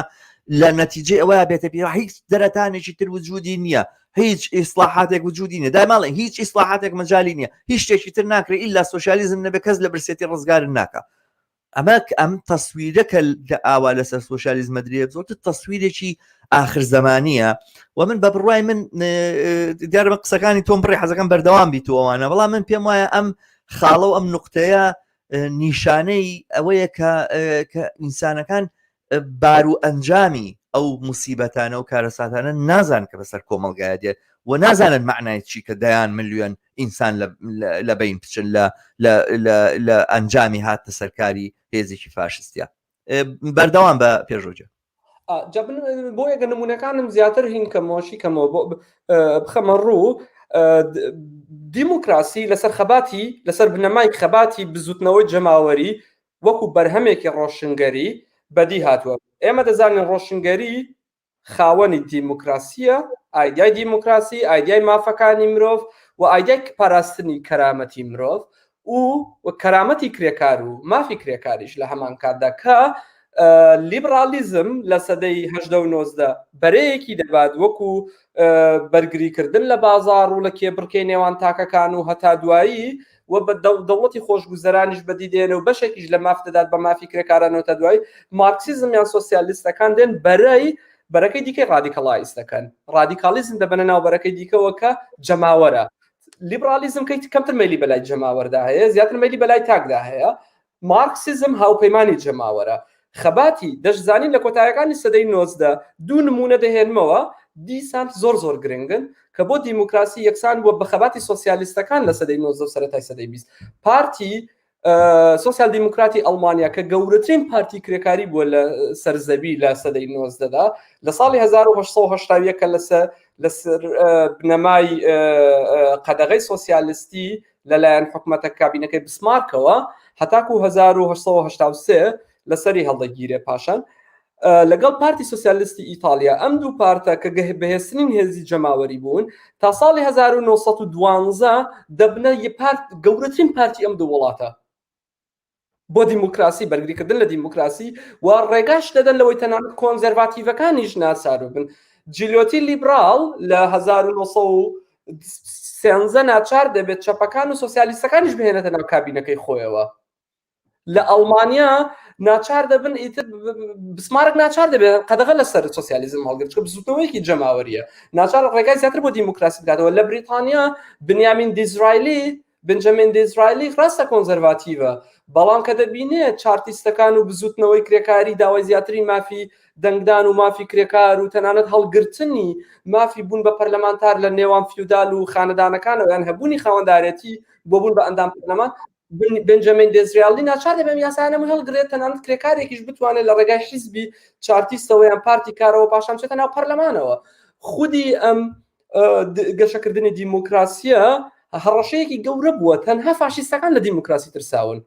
لە نەتیجەی ئەوە بێتە پێ هیچ دەرەتانێکی تر وجودی نییە هیچ ئیسلاحاتێک وجودی نیە دایماڵێ هیچ ئیسلاحاتێک مەجای نییە هیچ شتێکی تر ناکرێت ئیلا سۆسیالیزم نەبێ کەس لە برسێتی ڕزگار ناکە ئەمە ئەم تەسویرە کە لە ئاوا لەسەر سۆسیالیزمە درێت زۆرتر تەسویرێکی ئاخر زەمانیە و من بە بڕوای من دیارە قسەکانی تۆم بڕی حەزەکەم بەردەوام بیت و ئەوانە بەڵام من پێم وایە ئەم خاڵە و ئەم نقطەیە نیشانەی ئەوەیە کە کە ئینسانەکان بار و ئەنجامی ئەو موسیبەتانە و کارەساتانە نازان کە بەسەر کۆمەڵگایە دێت و نازانن معنای چی کە دەیان ملیۆن ئینسان لە بین بچن لە ئەنجامی هاتنە سەرکاری هێزێکی فاشستیا بەردەوام بە پێشۆجە جا بۆ یەکە نمونەکانم زیاتر هین کەمەوەشی کەمەوە بۆ بخەمە ڕوو دیموکراسی لەسەر خەباتی لەسەر بنەمای خەباتی بزوتنەوەی جەماوەری وەکو بەرهەمێکی ڕۆشنگەری بەدی هاتووە. ئێمە دەزانین ڕۆشنگەری خاوەنی دیموکراسییە، ئایدیای دیموکراسی، ئایدیای مافەکانی مرۆڤ و ئایدیای پاراستنی کەرامەتی مرۆڤ و کەرامەتی کرێکار و مافی کرێکاریش لە هەمان کاتدا کە لیبرالیزم لە سەدەی هەژدە و 19 بەرەیەکی دەبات وەکو بەرگریکردن لە بازاڕ و لە کێبڕکێی نێوان تاکەکان و هەتا دوایی و بە دەوڵەتی خۆشگوزەرانیش بەدی دێنێ و بەشێکیش لە ماف دەدات بە مافی کرێکاران و تا دوایی مارکسیزم یان سۆسیالیستەکان دێن بەرەی بەرەکەی دیکەی ڕادیکەڵایز دەکەن ڕادیکالیزم دەبەنە ناو بەرەکەی دیکەوە کە جەماوەرە لیبرالیزم کەیت کەمتر مەیلی بەلای جەماوەردا هەیە زیاتر مەیلی بەلای تاکدا هەیە مارکسیزم هاوپەیمانی جەماوەرە. خەباتی، دەشزانین لە کۆتایەکانی سەدەی 19 دوو نموونە دەهێنمەوە. دیسان زۆر زۆر گرنگن کە بۆ دیموکراسی یەکسان بووە بە خەباتی سۆسیالیستەکان لە سەدەی 19 سەرەتای سەدەی 20 پارتی سۆسیال دیموکراتی ئەڵمانیا کە گەورەترین پارتی کرێکاری بووە لە سەرزەوی لە سەدەی نۆزدەدا لە ساڵی 1970 کە لەسەر لەسەر بنەمای قەدەغەی سۆسیالستی لەلایەن حکومەتە کابینەکەی بسمارکەوە هەتاکو 1983 لەسەری هەڵدەگیرێ پاشان لەگەڵ پارتی سۆسیالیستی ئیتاڵیا، ئەم دوو پارتە کە بەهێزترین هێزی جەماوەری بوون، تا ساڵی 1912 دەبنە پارت گەورەترین پارتی ئەم دوو وڵاتە بۆ دیموکراسی، بەرگریکردن لە دیموکراسی و ڕێگاش دەدەن لەوەی تەنانەت کۆنزەرڤاتیڤەکانیش ناچار بن. جیلۆتی لیبراڵ لە 1913 ناچار دەبێت چەپەکان و سۆسیالیستەکانیش بهێنێتە ناو کابینەکەی خۆیەوە. لە ئەڵمانیا ناچار دەبن ئیتر بسمارک ناچار دەبێت قەدەغە لەسەر سۆسیالیزم هەڵگرت چونکە بزوتنەوەیەکی جەماوەریە ناچار ڕێگای زیاتر بۆ دیموکراسی بکاتەوە لە بریتانیا بنیامین دیزرایلی بنجامین دیزرایلی ڕاستە کۆنزەرڤاتیڤە بەڵام کە دەبینێت چارتیستەکان و بزوتنەوەی کرێکاری داوای زیاتری مافی دەنگدان و مافی کرێکار و تەنانەت هەڵگرتنی مافی بوون بە پەرلەمانتار لە نێوان فیودال و خانەدانەکانەوە یان هەبوونی خاوەندارێتی بۆ بوون بە ئەندام پەرلەمان بنجامین دێزریالی ناچار دەبێت یاسایانە هەڵگرێت تەنانەت کرێکارێکیش بتوانێت لە ڕێگای حیزبی چارتیستەوە یان پارتی کارەوە پاشان بچێتە ناو پەرلەمانەوە خودی ئەم گەشەکردنی دیموکراسیە هەڕەشەیەکی گەورە بووە تەنها فاشیستەکان لە دیموکراسی ترساون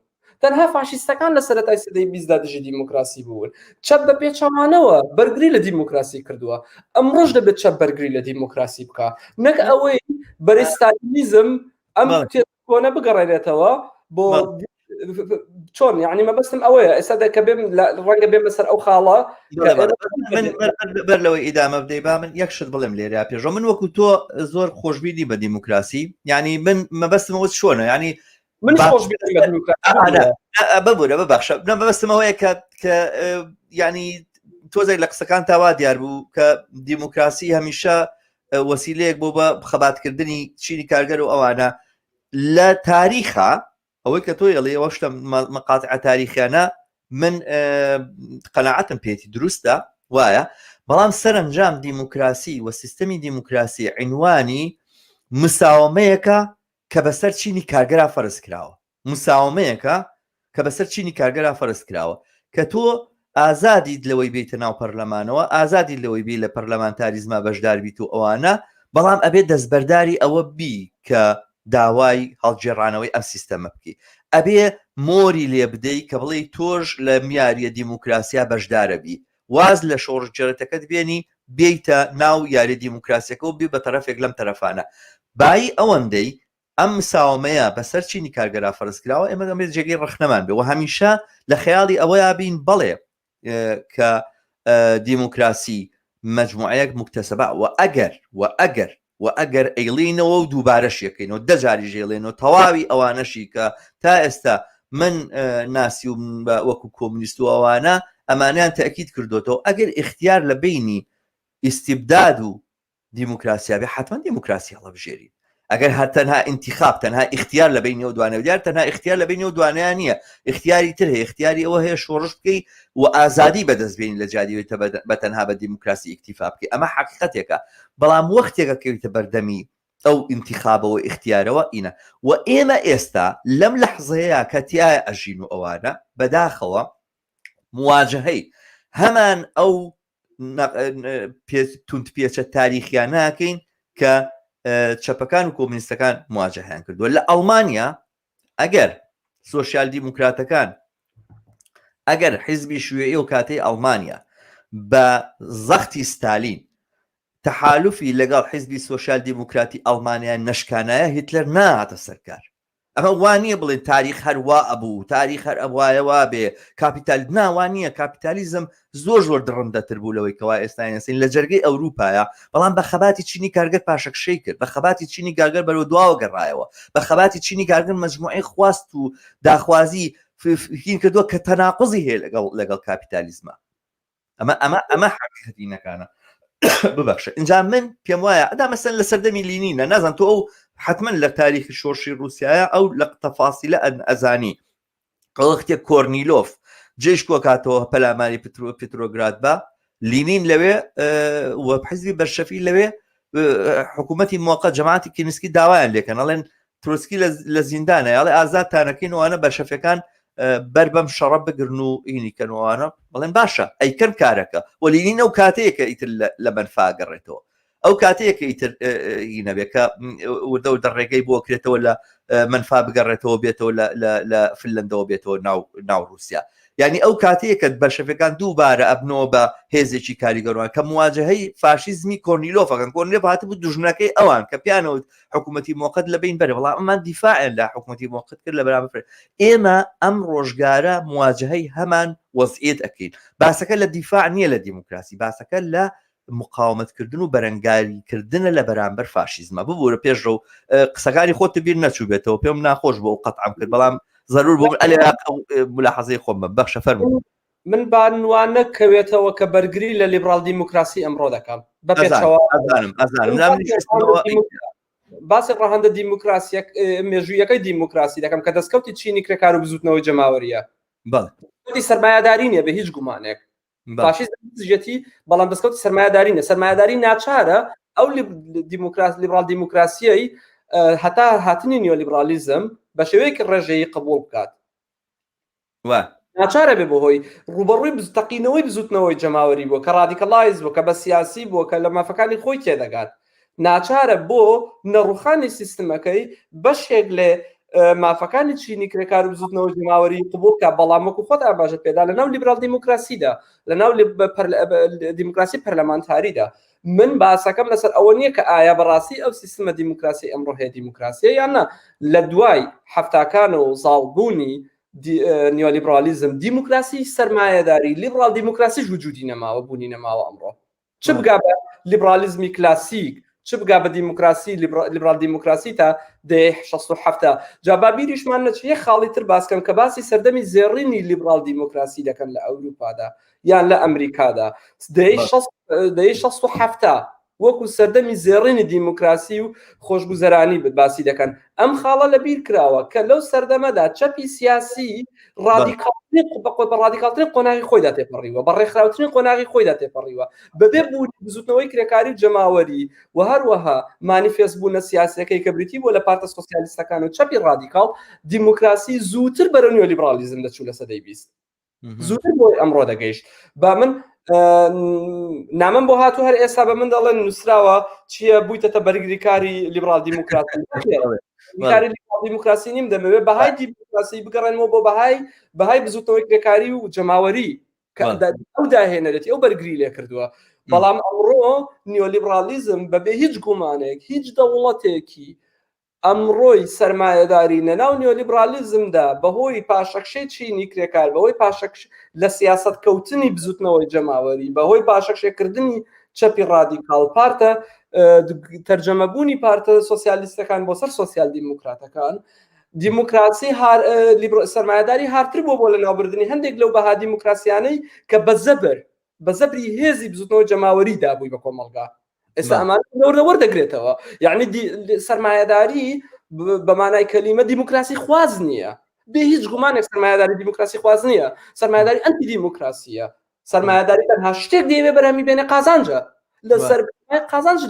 تەنها فاشیستەکان لە سەرەتای سەدەی بیستدا دژی دیموکراسی بوون چەپ بە پێچەوانەوە بەرگری لە دیموکراسی کردووە ئەمڕۆش دەبێت چەپ بەرگری لە دیموکراسی بکە نەک ئەوەی بەرەی ستالینیزم ئەم کۆنە بگەڕێنێتەوە بۆ چۆن یعنی مەبەستم ئەوەیە ئێستا دەکە بێم ڕەنگە بێمە سەر ئەو خاڵە من بەر لەوەی ئیدامە بدەی با من یەک شت بڵێم لێرە پێشەوە من وەکو تۆ زۆر خۆشببینی بە دیموکراسی یعنی من مەبەستمەوە چۆنە ینی من ببوورە ببەخشە مەبەستمەوەیە کە کە ینی تۆزێک لە قسەکان تاوا دیار بوو کە دیموکراسی هەمیشە وەسیلەیەک بۆ بە خەباتکردنی چینی کارگەر و ئەوانە لە تاریخە ئەوەی کە تۆ ئەڵێ ئەوە شتە مەقاتع تاریخیانە من قەناعەتم پێێتی دروستە وایە بەڵام سەرنجام دیموکراسی و سیستەمی دیموکراسی عنوانی مساومەیەکە کە بەسەر چینی کارگەرا فەرز کراوە مساومەیەکە کە بەسەر چینی کارگەرا فەرز کراوە کە تۆ ئازادیت لەوەی بێیتە ناو پەرلەمانەوە ئازادی لەوەی بی لە پەرلەمانتاریزما بەشدار بیت و ئەوانە بەڵام ئەبێت دەستبەرداری ئەوە بی کە داوای هەڵگێڕانەوەی ئەم سیستەمە بکەی ئەبێ مۆری لێ بدەی کە بڵێ تۆش لە میاریە دیموکراسیا بەشدارە بی واز لە شۆڕشگێڕێتەکەت بێنی بێیتە ناو یاری دیموکراسیەکە و بی بە تەرەفێک لەم تەرەفانە بایی ئەوەندەی ئەم مساوەمەیە بەسەر چینی کارگەرا فەرز کراوە ئێمە دەمێت جێگەی ڕەخنەمان بێ و هەمیشە لە خەیاڵی ئەوەیا بین بەڵێ کە دیموکراسی مجموعەیەک مکتەسەبە و ئەگەر و ئەگەر و ئەگەر ئەیڵینەوە و دووبارەش یەکەینەوە دەجاری ژێڵێنەوە تەواوی ئەوانەشی کە تا ئێستا من ناسی و وەکو کۆمنیست و ئەوانە ئەمانیان تاکید کردوێتەوە ئەگەر اختیار لە بینی ئیستیبداد و دیموکراسیا بێ حتمما دیموکراسی هەڵەبژێرین ئەگەر هەر تەنها ئینتیخاب تەنها ئیختیار لە بینی ئەو دوانە دیار تەنها ئیختیار لە بینی ئەو دوانەیان نییە ئیختیاری تر هەیە ئیختیاری ئەوە هەیە شۆڕش بکەی و ئازادی بەدەست بێنی لە جیاتی بە تەنها بە دیموکراسی ئیکتیفا بکەی ئەمە حەقیقەتێکە بەڵام وەختێکە کەویتە بەردەمی ئەو ئینتیخابەوە ئیختیارەوە ئینە و ئێمە ئێستا لەم لەحزەیە کە تایە ئەژین و ئەوانە بەداخەوە مواجهەی هەمان ئەو توند پێچە تاریخیان ناکەین کە چەپەکان و کۆمنیستەکان مواجهیان کردووە لە ئەڵمانیا ئەگەر سۆسیال دیموکراتەکان ئەگەر حیزبی شوێعی و کاتەی ئەڵمانیا بە زەختی ستالین تەحالفی لەگەڵ حیزبی سۆسیال دیموکراتی ئەڵمانیا نەشکانایە هیتلەر ناهاتە سەرکار ئەمە وا نییە بڵێن تاریخ هەر وا ئەبوو تاریخ هەر ئەبوایە وا بێ کاپیتال نا وا نییە کاپیتالیزم زۆر زۆر دڕندەتر بوو لەوەی کەوا ئێستا نەسین لە جەرگەی ئەوروپایە بەڵام بە خەباتی چینی کارگەر پاشەکشەی کرد بە خەباتی چینی کارگەر بەرەو دواوە گەڕایەوە بە خەباتی چینی کارگەر مەجموعەی خواست و داخوازی هین کردووە کە تەناقضی هەیە لەگەڵ لەگەڵ کاپیتالیزمە ئەمە ئەمە ئەمە حەقیقەتینەکانە ببەخشە اینجا من پێم وایە ئەدا مەسەن لە سەردەمی لینینە نازان تۆ ئەو حتمما لە تاریخی شۆرشی رووسایە ئەو لە تەفاسیلە ئەزانی وەختێک کۆرنیلۆف جێش کۆکاتەوە پەلاماری پترۆ پترۆگراد بە. لینین لەوێ و حزبی بەلشەفی لەوێ حکوومەتی موقت جەماعەتی کینسکی داوایان لێکەن ئەڵێن ترۆسکی لە زیندانە یاڵێ ئازادتانەکەین وانە بەلشەفەکان بەر بەم شەڕە بگرن و ئینیکەنەوەوانە بڵێن باشە ئەیکەن کارەکە وەلینین ئەو کاتەیە کە ئیتر لە مەنفا گەڕێتەوە ئەو کاتەیە کە ئیتر ئی نەبێ کە وردە وردە ڕێگەی بۆ کرێتەوە لە مەنفا بگەڕێتەوە بێتەوە لە فنلندەوە بێتەوە ناو ناو رووسیا یعنی ئەو کاتەیە کە بەلشەفەکان دووبارە ئەبنەوە بە هێزێکی کاریگەروان کە مواجهەی فاشیزمی کۆرنیلۆفەکەن کۆرنیلۆف هاتبوو دوژمنەکەی ئەوان کە پیانەوت حکوومەتی موقت لە بین بەرە بەڵام ئەمان دیفاعیان لە حکوومەتی موقت کرد لە بەرامبەر ئێمە ئەم ڕۆژگارە مواجهەی هەمان وەزعیەت ئەکەین باسەکە لە دیفاع نییە لە دیموکراسی باسەکە لە مقاومەتکردن و بەرەنگاری کردنە لە بەرامبەر فاشیزمە ببوورە پێشڕەو قسەکانی خۆت بیر نەچوو بێتەوە پێم ناخۆش بۆ قەتعم کرد بەڵام زەرور بۆ ئەلێ ملاحەزەی خۆم بە بەخشە فەرموو من با وا نەکەوێتەوە کە بەرگری لە لیبرال دیموکراسی ئەمڕۆ دەکەم بە پێچەوە ئەزانم ئەزانم باسی ڕەهەندە دیموکراسیەک مێژوویەکەی دیموکراسی دەکەم کە دەستکەوتی چینی کرێکار و بزوتنەوەی جەماوەریە بەڵێ سەرمایەداری نییە بە هیچ گومانێک فاشیزم دژیەتی بەڵام دەستکەوتی سەرمایەداری نیە سەرمایەداری ناچارە ئەو دیموکراس لیبرال دیموکراسیەی هەتا هاتنی نیۆلیبرالیزم بە شێوەیەکی ڕێژەیی قبوڵ بکات ناچارە بێ بەهۆی ڕوبەڕووی تەقینەوەی بزوتنەوەی جەماوەری بووە کە radicalize بووە کە بە سیاسی بووە کە لە مافەکانی خۆی تێدەگات ناچارە بۆ نەڕوخانی سیستمەکەی بەشێک لێ مافەکانی چینی کرێکار و بزوتنەوەی جەماوەری قبوڵ کە بەڵام وەکو خۆت ئاماژەت پێدا لە ناو لیبرال دیموکراسیدا لە ناو دیموکراسی پەرلەمانتاریدا من باسەکەم لەسەر ئەوە نییە کە ئایا بەڕاستی ئەو سیستمە دیموکراسی ئەمڕۆ هەیە دیموکراسیە یان نا لە دوای حەفتاکان و زاڵبوونی نیۆلیبرالیزم دیموکراسی سەرمایەداری لیبرال دیموکراسیش وجودی نەماوە بوونی نەماوە ئەمڕۆ چ بگا بە لیبرالیزمی کلاسیک چ بگا بە دیموکراسی لیبرال دیموکراسی تا دەیەی 67 جا با بیریشمان نەچێت یەک خاڵی تر باسکەم کە باسی سەردەمی زێڕینی لیبرال دیموکراسی دەکەن لە ئەوروپادا یان لە ئەمریکادا دەیەی 67 وەکو سەردەمی زێڕینی دیموکراسی و خۆشگوزەرانی باسی دەکەن ئەم خاڵە لە بیر کراوە کە لەو سەردەمەدا چەپی سیاسی ڕادیکاڵترین بە ڕادیکاڵترین قۆناغی خۆیدا تێپەڕیوە بە ڕێکخراوترین قۆناغی خۆیدا تێپەڕیوە بەبێ بوونی بزوتنەوەی کرێکاری و جەماوەری و هەروەها مانیفێست بوونە سیاسیەکەی کە بریتی بووە لە پارتە سۆسیالیستەکان و چەپی ڕادیکاڵ دیموکراسی زووتر بەرەو نیۆلیبرالیزم دەچوو لە سەدەی 20 زووتر بۆی ئەمڕۆ دەگەیشت با من نامەم بۆ هاتوو هەر ئێستا بە من دەڵێن نووسراوە چییە بوویتەتە بەرگریکاری لیبرال دیموکراسی کاری لیبرال دیموکراسی نیم دەمەوێت بەهای دیموکراسی بگەڕێنەوە بۆ بەهای بەهای بزوتنەوەی کرێکاری و جەماوەری کە ئەو داهێنەرێتی ئەو بەرگری لێ کردووە بەڵام ئەمڕۆ نیۆلیبرالیزم بەبێ هیچ گومانێک هیچ دەوڵەتێکی ئەمڕۆی سەرمایەداری لەناو نیۆلیبرالیزمدا بەهۆی پاشەکشەی چینی کرێکار، بەهۆی پاشەکش لە سیاسەت کەوتنی بزوتنەوەی جەماوەری، بەهۆی پاشەکشێکردنی چەپی ڕادیکاڵ، پارتە تەرجەمەبوونی پارتە سۆسیالیستەکان بۆ سەر سۆسیال دیموکراتەکان، دیموکراسی هار سەرمایەداری هارتر بووە بۆ لەناوبردنی هەندێک لەو بەها دیموکراسیانەی کە بە زەبر بە زەبری هێزی بزوتنەوەی جەماوەری دابووی بە کۆمەڵگا. ئێستا ئەمانە وردە وەردەگرێتەوە یعنی سەرمایەداری بە مانای کەلیمە دیموکراسی خواز نییە بێ هیچ گومانێک سەرمایەداری دیموکراسی خواز نییە سەرمایەداری ئەنتی دیموکراسیە سەرمایەداری تەنها شتێک دەیەوێ بەرهەمی بێنێ قازانجە لەسەر قازانج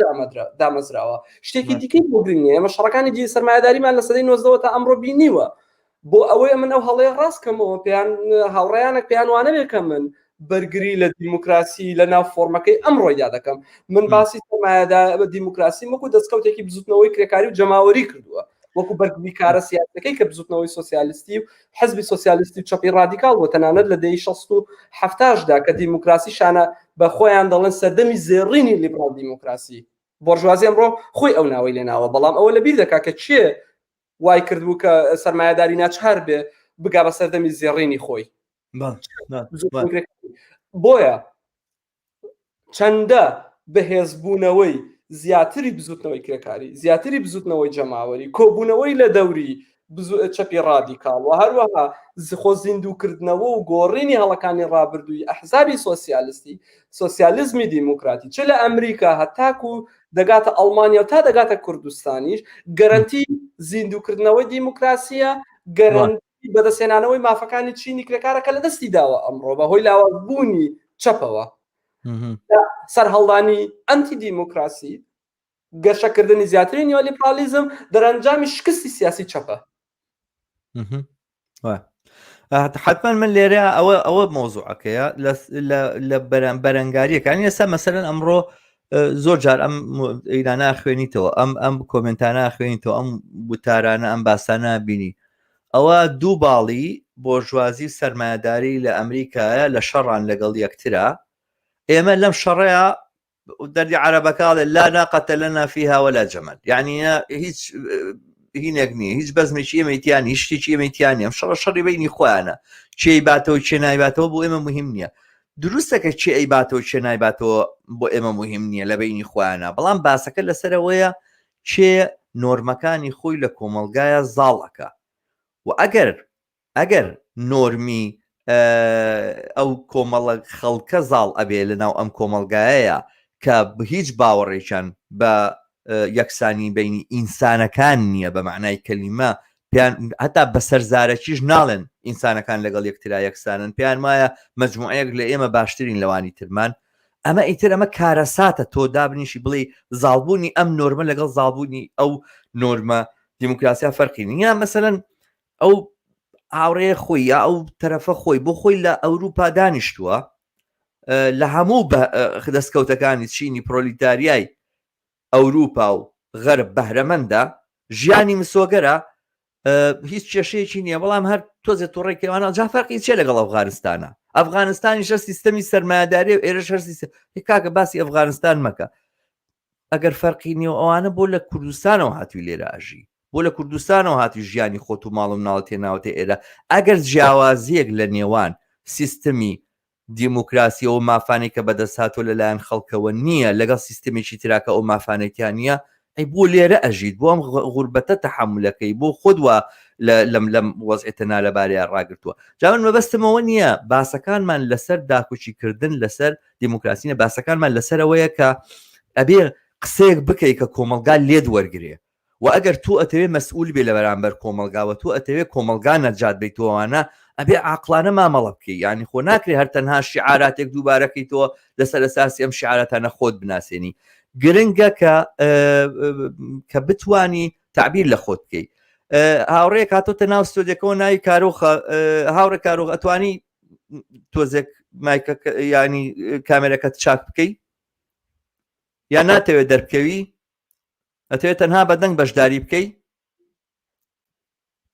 دامەزراوە شتێکی دیکەی بۆ گرنگ نییە ئێمە شەڕەکانی دی سەرمایەداریمان لە سەدەی نۆزدەوە تا ئەمڕۆ بینیوە بۆ ئەوەی من ئەو هەڵەیە ڕاست کەمەوە پێیان هاوڕێیانێک پێیان وانەبێ کە من بەرگری لە دیموکراسی لە ناو فۆرمەکەی ئەمڕۆیدا دەکەم من باسی سەرمایەدا بە دیموکراسی وەکو دەستکەوتێکی بزوتنەوەی کرێکاری و جەماوەری کردووە وەکو بەرگریکارە سیاسەکەی کە بزوتنەوەی سۆسیالیستی و حزبی سۆسیالیستی و چەپی ڕادیکاڵ بوو تەنانەت لە دەی 60 و هەفتاشدا کە دیموکراسی شانە بە خۆیان دەڵێن سەردەمی زێڕینی لیبرال دیموکراسی بۆرژوازی ئەمڕۆ خۆی ئەو ناوەی لێناوە بەڵام ئەوە لەبیر دەکا کە کێ وای کردبوو کە سەرمایەداری ناچار بێ بگا بە سەردەمی زێڕینی خۆی بۆیە چەندە بەهێزبوونەوەی زیاتری بزوتنەوەی کرێکاری زیاتری بزوتنەوەی جەماوەری کۆبوونەوەی لە دەوری چەپی ڕادیکاڵ و هەروەها خۆ زیندووکردنەوە و گۆڕینی هەڵەکانی ڕابردووی ئەحزابی سۆسیالستی سۆسیالیزمی دیموکراتی چ لە ئەمریکا هەتاکو دەگاتە ئەڵمانیا و تا دەگاتە کوردستانیش گەرەنتی زیندووکردنەوەی دیموکراسیە گەرەنتی بەدەستهێنانەوەی مافەکانی چینی کرێکارە کە لە دەستی داوە ئەمڕۆ بە هۆی لاوازبوونی چەپەوە. سەرهەڵدانی ئەنتی دیموکراسی گەشەکردنی زیاتری نیۆلیبرالیزم دەرەنجامی شکستی سیاسی چەپە. حتمما من لێرە ئەوە ئەوە مۆزوعەکەیە لە بەرەن بەرەنگاریەکانی ئێستا مەسەرەن ئەمڕۆ زۆر جار ئەم ئیرانە خوێنیتەوە ئەم ئەم کۆمنتانە خوێنیتەوە ئەم وتارانە ئەم باسانە بینی ئەوە دوو باڵی بۆرژوازی و سەرمایەداری لە ئەمریکایە لە شەڕان لەگەڵ یەکترا ئێمە لەم شەڕەیە دەردی عەرەبەکە لا ناقەتە لەنا فیها ولا جەمەل یعنی هیچ هینێک نییە هیچ بەزمێکی ئێمەی تیان هیچ شتێکی ئێمەی تیان نیە ئەم شەڕە شەڕی بینی خۆیانە کێی باتەوە کێ نایباتەوە بۆ ئێمە مهم نییە دروستە کە کێ ئەیباتەوە کێ نایباتەوە بۆ ئێمە مهم نییە لە بینی خۆیانە بەڵام باسەکە لەسەرەوەیە کێ نۆرمەکانی خۆی لە کۆمەڵگایە زاڵ ئەکا و ئەگەر ئەگەر نۆرمی ئەو کۆمەڵە خەڵکە زاڵ ئەبێ لە ناو ئەم کۆمەڵگایەیە کە هیچ باوەڕێکیان بە یەکسانی بینی ئینسانەکان نییە بە معنای کەلیمە پێیان هەتا بەسەر زارەکیش ناڵێن ئینسانەکان لەگەڵ یەکترا یەکسانن پێیان وایە مجموعەیەک لە ئێمە باشترین لەوانی ترمان ئەمە ئیتر ئەمە کارەساتە تۆ دابنیشی بڵێ زاڵبوونی ئەم نۆرمە لەگەڵ زاڵبوونی ئەو نۆرمە دیموکراسیا فەرقی نییە مەسەلەن ئەو هاوڕێ خۆی یا ئەو تەرەفە خۆی بۆ خۆی لە ئەوروپا دانیشتووە لە هەموو دەستکەوتەکانی چینی پرۆلیتاریای ئەوروپا و غەرب بەهرەمەندە ژیانی مسۆگەرە هیچ کێشەیەکی نییە بەڵام هەر تۆزێ توڕێک کەوانە جا فەرقی چیە لەگەڵ ئەفغانستانە ئەفغانستانیش هەر سیستەمی سەرمایەداری و ئێرەش هەر سیستەم کاکە باسی ئەفغانستان مەکە ئەگەر فەرقی نییە ئەوانە بۆ لە کوردستانەوە هاتووی لێرە ئەژی بۆ لە کوردستانەوە هاتووی ژیانی خۆت و ماڵ و مناڵت هێناوەتە ئێرە ئەگەر جیاوازیەک لە نێوان سیستمی دیموکراسی ئەو مافانەی کە بەدەست هاتووە لەلایەن خەڵکەوە نییە لەگەڵ سیستمێکی ترا کە ئەو مافانەی تیا نییە ئەی بۆ لێرە ئەژیت بۆ ئەم غوربەتە تەحەمولەکەی بۆ خۆت وا لەم لەم وەزعێتە نالەبارەیە ڕاگرتووە جا من مەبەستمەوە نییە باسەکانمان لەسەر داکۆکیکردن لەسەر دیموکراسینە باسەکانمان لەسەر ئەوەیە کە ئەبێ قسەیەک بکەی کە کۆمەڵگا لێت وەرگێ وە ئەگەر تۆ ئەتەوێ مەسئول بێ لە بەرامبەر کۆمەڵگا وە تۆ ئەتەوێ کۆمەڵگا نەجات بەی تۆوانە ئەبێ عاقڵانە مامەڵە بکەی یانی خۆ ناکرێ هەر تەنها شیعاراتێک دووبارە کەیتەوە لەسەر ئەساسی ئەم شیعاراتانە خۆت بناسێنی گرنگە کە کە بتانی تعبیر لە خۆت بکەی هاوڕێک هاتۆتە ناو ستۆدیەکەەوە ناوی کارۆخە هاوڕێ کارۆخ ئەتوانی تۆزێک مایکە ینی کامێرەکەت چاک بکەی یا ناتەوێت دەربکەوی ئەتەوێت تەنها بە دەنگ بەشداری بکەی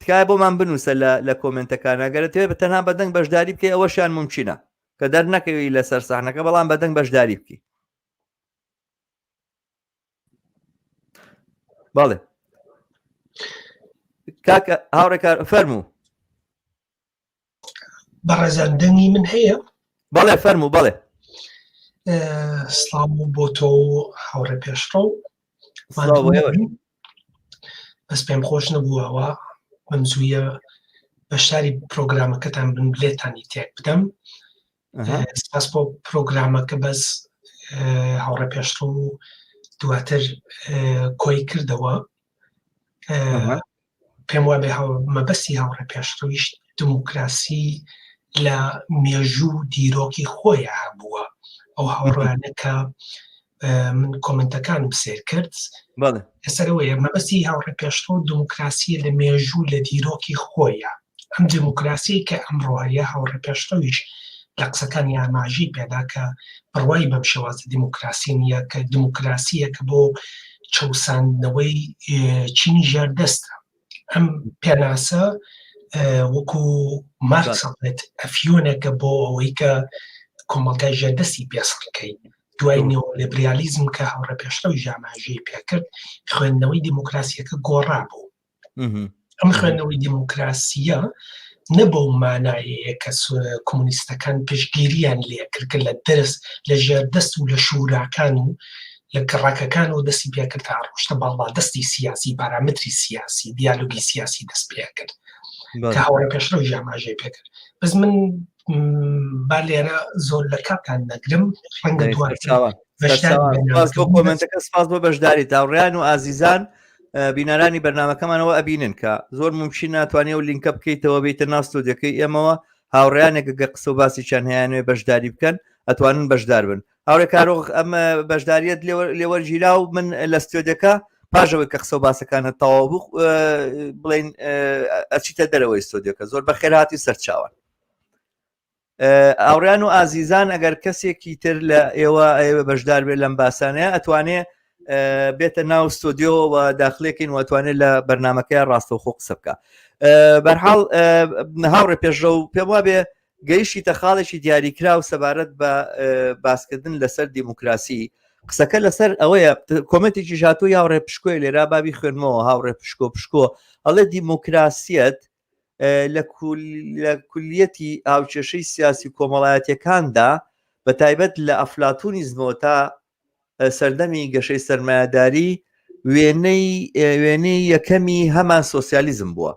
تکایە بۆمان بنووسە لە لە کۆمنتەکان ئەگەر ئەتەوێت بە تەنها بە دەنگ بەشداری بکەی ئەوەشیان ممکنە کە دەرنەکەوی لەسەر سەحنەکە بەڵام بە دەنگ بەشداری بکەی بەڵێ کاکە هاوڕێکار فەرموو بەڕێزان دەنگی من هەیە؟ بەڵێ فەرموو بەڵێ. سڵاو بۆ تۆ و هاوڕێ پێشڕەو بەس پێم خۆش نەبوو ئەوە بەم زوویە بەشداری پرۆگرامەکەتان بن لێتانی تێک بدەم سپاس بۆ پرۆگرامەکە بەس هاوڕێ پێشڕەو و دواتر کۆی کردەوە پێم وابێ مەبەستی هاوڕێ پێشڕەویش دموکراسی لە مێژوو دیرۆکی خۆیان هەبووە ئەو هاوڕانە کە من کۆمنتەکانم سێر کرد لەسەرەوەیە مەبەستی هاوڕێ پێشڕەو دموکراسی لە مێژوو لە دیرۆکی خۆیە ئەم دموکراسی کە ئەمڕۆ هەیە هاوڕێ پێشڕەویش لە قسەکانی ئاماژەی پێدا کە بڕوای بەم شێوازە دیموکراسی نییە کە دیموکراسیە کە بۆ چەوساندنەوەی چینی ژێردەستە ئەم پێناسە وەکو مارکس دەڵێت ئەفیۆنێکە بۆ ئەوەی کە کۆمەڵگای ژێردەستی پێسڕکەی دوای نێۆلیبرالیزم کە هاوڕێ پێشڕەوی ژاماژەی پێکرد خوێندنەوەی دیموکراسیەکە گۆڕا بوو ئەم خوێندنەوەی دیموکراسیە نە بەو مانایەیە کە کۆمۆنیستەکان پشتگیریان لێکرد کە لە دەرس لە ژێردەست و لە شوراکان و لە گەڕەکەکان و دەستی پێکرد تا ڕۆشتە باڵا دەستی سیاسی پارامتری سیاسی دیالۆگی سیاسی دەست پێکرد کە هاوڕێ پێشڕەو ئاماژەی پێکرد بەس من با لێرە زۆر لە کاتان نەگرم ڕەنگە بۆ کۆمنتەکە سپاس بۆ بەشداری تاوڕیان و ئازیزان بینەرانی بەرنمەکەمانەوە ئەبینن کە زۆر ممکن ناتوانێت و لینکە بکەیتەوە بیتە ناو ستۆدیەکەی ئێمەوە هاوڕیانێک گە قسە و باسییان هەیەە بەشداری بکەن. ئەتوانن بەشدار بن. هاوڕێ کارۆخ ئەم بەشداریت لێوەرگیرا و من لە ستۆدیۆکە پاژەوەی کە قسە و باسەکانت تەواو بوو بڵین ئەچیتە دەرەوەی ستۆدیۆکە زۆر بەخێرهاتی سەرچاوان. ئاوڕیان و ئازیزان ئەگەر کەسێکی تر لە ئێوە ئەوە بەشدار بێت لەم باسانەیە ئەتوانێ بێتە ناو ستۆدیۆ و داخلێکین و ئەتوانێت لە بەرنمەکەی ڕاستەوخۆ قسە بکە بەرحاڵ هاوڕێ پێشڕە و پێم وابێ گەیشتیتە خاڵێکی دیاریکراو سەبارەت بە باسکردن لەسەر دیموکراسی قسەکە لەسەر ئەوەیە کۆمنتێکی ژاتۆ یاوڕێ پشکۆی لێرا بابی خوێنمەوە هاوڕێ پشکۆ پشکۆ ئەڵێ دیموکراسیەت لە کولیەتی هاوکێشەی سیاسی و کۆمەڵایەتیەکاندا بە تایبەت لە ئەفلاتونیزمەوە تا سەردەمی گەشەی سەرمایەداری وێنەی وێنەی یەکەمی هەمان سۆسیالیزم بووە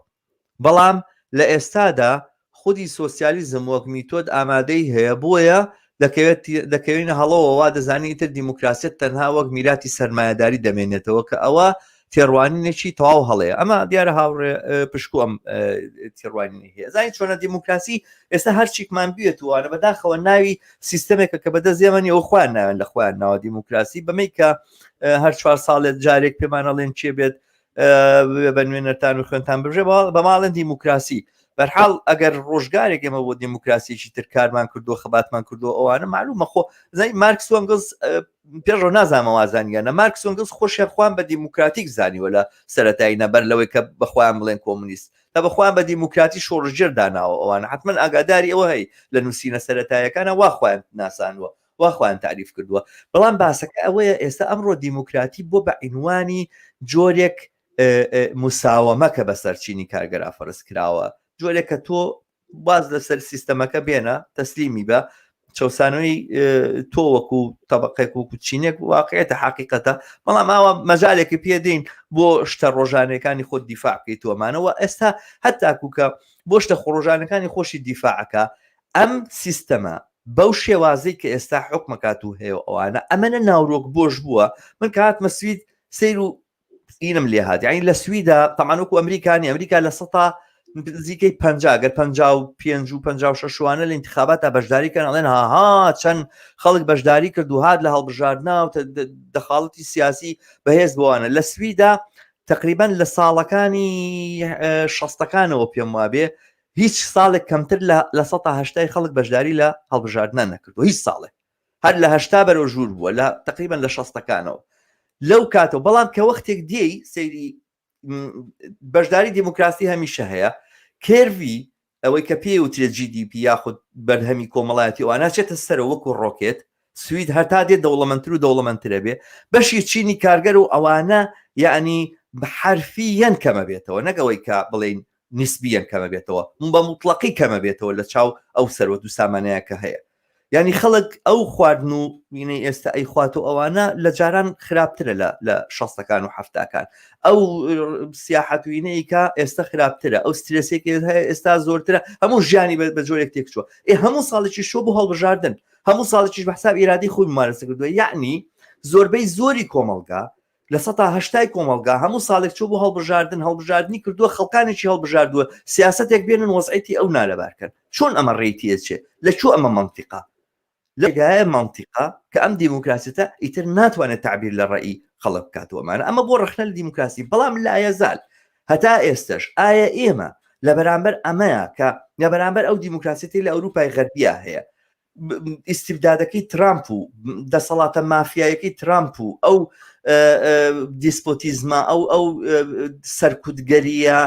بەڵام لە ئێستادا خودی سۆسیالیزم وەک میتۆد ئامادەی هەیە بۆیە دەکەوێت دەکەوینە هەڵەوە وا دەزانین ئیتر دیموکراسیەت تەنها وەک میراتی سەرمایەداری دەمێنێتەوە کە ئەوە تێڕوانینێکی تەواو هەڵەیە ئەمە دیارە هاوڕێ پشکو ئەم تێڕوانینی هەیە زانین چۆنە دیموکراسی ئێستا هەرچیکمان بێت وانە بەداخەوە ناوی سیستەمێکە کە بەدەست ئێمە نیە و خۆیان ناوێن لە خۆیان ناوە دیموکراسی بەمەی کە هەر چوار ساڵێت جارێک پێمانەڵێن چێ بێت بە نوێنەرتان و خوێنتان بژێ بە ماڵن دیموکراسی بەرحاڵ ئەگەر ڕۆژگارێک ئێمە بۆ دیموکراسیی تر کارمان کردو خەباتمان کردو ئەوانە معلومە خۆ زای مارکس وەنگڵز پێشڕۆ نازانمە وازانیانە مارکس وەنگڵز خۆشیان خوان بە دیموکراتیک زانیوە لە سەتایی نەبەر لەوەی کە بەخۆیان بڵێن کۆمونیست تا بەخۆیان بە دیموکراتی شۆڕژێر داناوە ئەوانە حتمما ئاگاداری ئەوە هەی لە نووسینە سەتایەکانە وا خۆیان ناسانوە وا خۆیان تاریف کردووە بەڵام باسەکە ئەوەیە ئێستا ئەمڕۆ دیموکراتی بۆ بە عینوانی جۆرێک مساوەمە کە بەسەر چینی کارگەرا فەرز کراوە جۆرێک کە تۆ باز لەسەر سیستەمەکە بێنە تەسلیمی بە چەسانەوەی تۆ وەکو تەبقێک وەکو چینێک واقعێتە حقیقەتە بەڵام ئاوا مەجالێکی پێدەین بۆ شتە ڕۆژانەکانی خۆت دیفاع بکەیت تۆمانەوە ئێستا هەتاکو کە بۆ شتە خۆڕۆژانەکانی خۆشی دیفاعەکە ئەم سیستەمە بەو شێوازەی کە ئێستا حوکمەکات و هەیە و ئەوانە ئەمەنە ناورۆک بۆش بووە من کە هاتمە سوید سیر و ئینم لێ هات یعنی لە سویدا تەمان وەکو ئەمریکانی ئەمریکا لە سەتا نزیکەی 50 گەر 55 و 56 شوانە لە انتخاباتا بەشداری کەن ئەڵێن هاها چەند خەڵک بەشداری کرد و هات لە هەڵبژاردنا و دەخاڵەتی سیاسی بەهێز بۆوانە لە سویدا تقریبا لە ساڵەکانی شەستەکانەوە پێم وابێ هیچ ساڵێک کەمتر لە 80% خەڵک بەشداری لە هەڵبژاردنە نەکردو هیچ ساڵێک هەر لە هەشتا بەرەو ژوور بووە لە تقریبا لە شەستەکانەوە لەو کاتەوە بەڵام کە وەختێک دێی سەیری بەشداری دیموکراسی هەمیشە هەیە curve ی ئەوەی کە پێی وترێت GDP یاخود بەرهەمی کۆمەڵایەتی ئەوانە چێتە سەرەوە وەکو ڕۆکێت سوید هەتا دێت دەوڵەمەندتر و دەوڵەمەندترە بێ بەشی چینی کارگەر و ئەوانە یعنی حرفیەن کەمە بێتەوە نەگەوەی کە بڵین نیسبیەن کەمە بێتەوە بە موتڵەقی کەمە بێتەوە لە چاو ئەو سەروەت و سامانەیە کە هەیە یعنی خەڵک ئەو خواردن و وینەی ئێستا ئەی خوات و ئەوانە لە جاران خراپترە لە لە شەستەکان و حەفتاکان ئەو سیاحەت وینەی کە ئێستا خراپترە ئەو سترێسێک هەیە ئێستا زۆرترە هەموو ژیانی بە جۆرێک تێکچووە ئێ هەموو ساڵێکی شۆ بۆ هەڵبژاردن هەموو ساڵێکیش بە حساب ئیرادی خۆی ممارەسە کردووە یعنی زۆربەی زۆری کۆمەڵگا لە سەتا هەشتای کۆمەڵگا هەموو ساڵێک چوو بۆ هەڵبژاردن هەڵبژاردنی کردووە خەڵکانێکی هەڵبژاردووە سیاسەتێک بێنن وەزعیتی ئەو نالەبارکەن چۆن ئەمە ڕێی تێچێ لە کوێ ئەمە مەنتیقە لەگایە مەنتیقە کە ئەم دیموکراسیەتە ئیتر ناتوانێت تعبیر لە ڕەئی خەڵک بکاتەوە مانە ئەمە بۆ ڕەخنە لە دیموکراسی بەڵام لایەزال هەتا ئێستش ئایا ئێمە لە بەرامبەر ئەمەیە کە لە بەرامبەر ئەو دیموکراسیەتی لە ئەوروپای غەربیا هەیە ئیستیبدادەکەی ترامپ و دەسەڵاتە مافیایەکەی ترامپ و ئەو دیسپۆتیزمە ئەو ئەو سەرکوتگەریە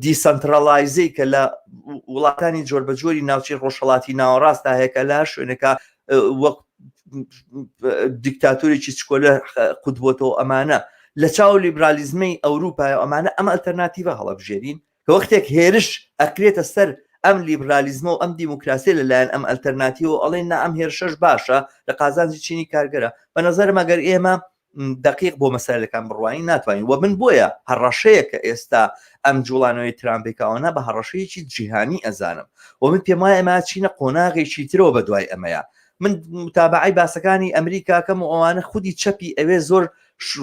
decentralize ەی کە لە وڵاتانی جۆربەجۆری ناوچەی ڕۆژهەڵاتی ناوەڕاستدا هەیە کە لە هەر شوێنێکا وەک دیکتاتۆرێکی چکۆلە قوتبۆتەوە ئەمانە لە چاو لیبرالیزمەی ئەوروپای ئەمانە ئەمە ئەلتەرناتیڤە هەڵەبژێرین کە وەختێک هێرش ئەکرێتە سەر ئەم لیبرالیزمە و ئەم دیموکراسیە لەلایەن ئەم ئەلتەرناتیوە ئەڵێن نا ئەم هێرشەش باشە لە قازانجی چینی کارگەرە بە نظرم ئەگەر ئێمە دقیق بۆ مەسەلەکان بڕوانین ناتوانین و من بۆیە هەڕەشەیە کە ئێستا ئەم جوڵانەوەی ترامپێکاوەنا بە هەڕەشەیەکی جیهانی ئەزانم و من پێم وایە ئێمە چینە قۆناغێکی ترەوە بە دوای ئەمەیە من متابعی باسەکانی ئەمریکاکەم و ئەوانە خودی چەپی ئەوێ زۆر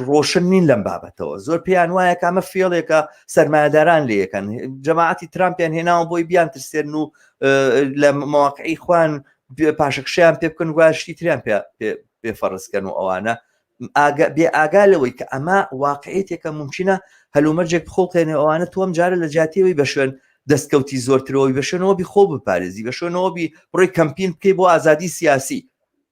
ڕۆشن نین لەم بابەتەوە زۆر پێیان وایە کامە فێڵێکە سەرمایەداران لەکەن جەماعەتی ترامپیان هێناوە بۆی بیان ترسێن و لە مەواقعی خوان پاشەکشیان پێ بکەن گوایە شتی تریان پێ پێ فەرزکەن و ئەوانە بێ ئاگا لەوەی کە ئەمە واقعیتێکە ممکنە هەلومەرجێک بخڵقێنێ ئەوانە تۆم جارە لە جیاتیەوەی بە شوێن دەستکەوتی زۆرترەوەی بە شوێنەوە بی خۆ بپارێزی بە شوێنەوە بی بڕۆی کەمپین بکەی بۆ ئازادی سیاسی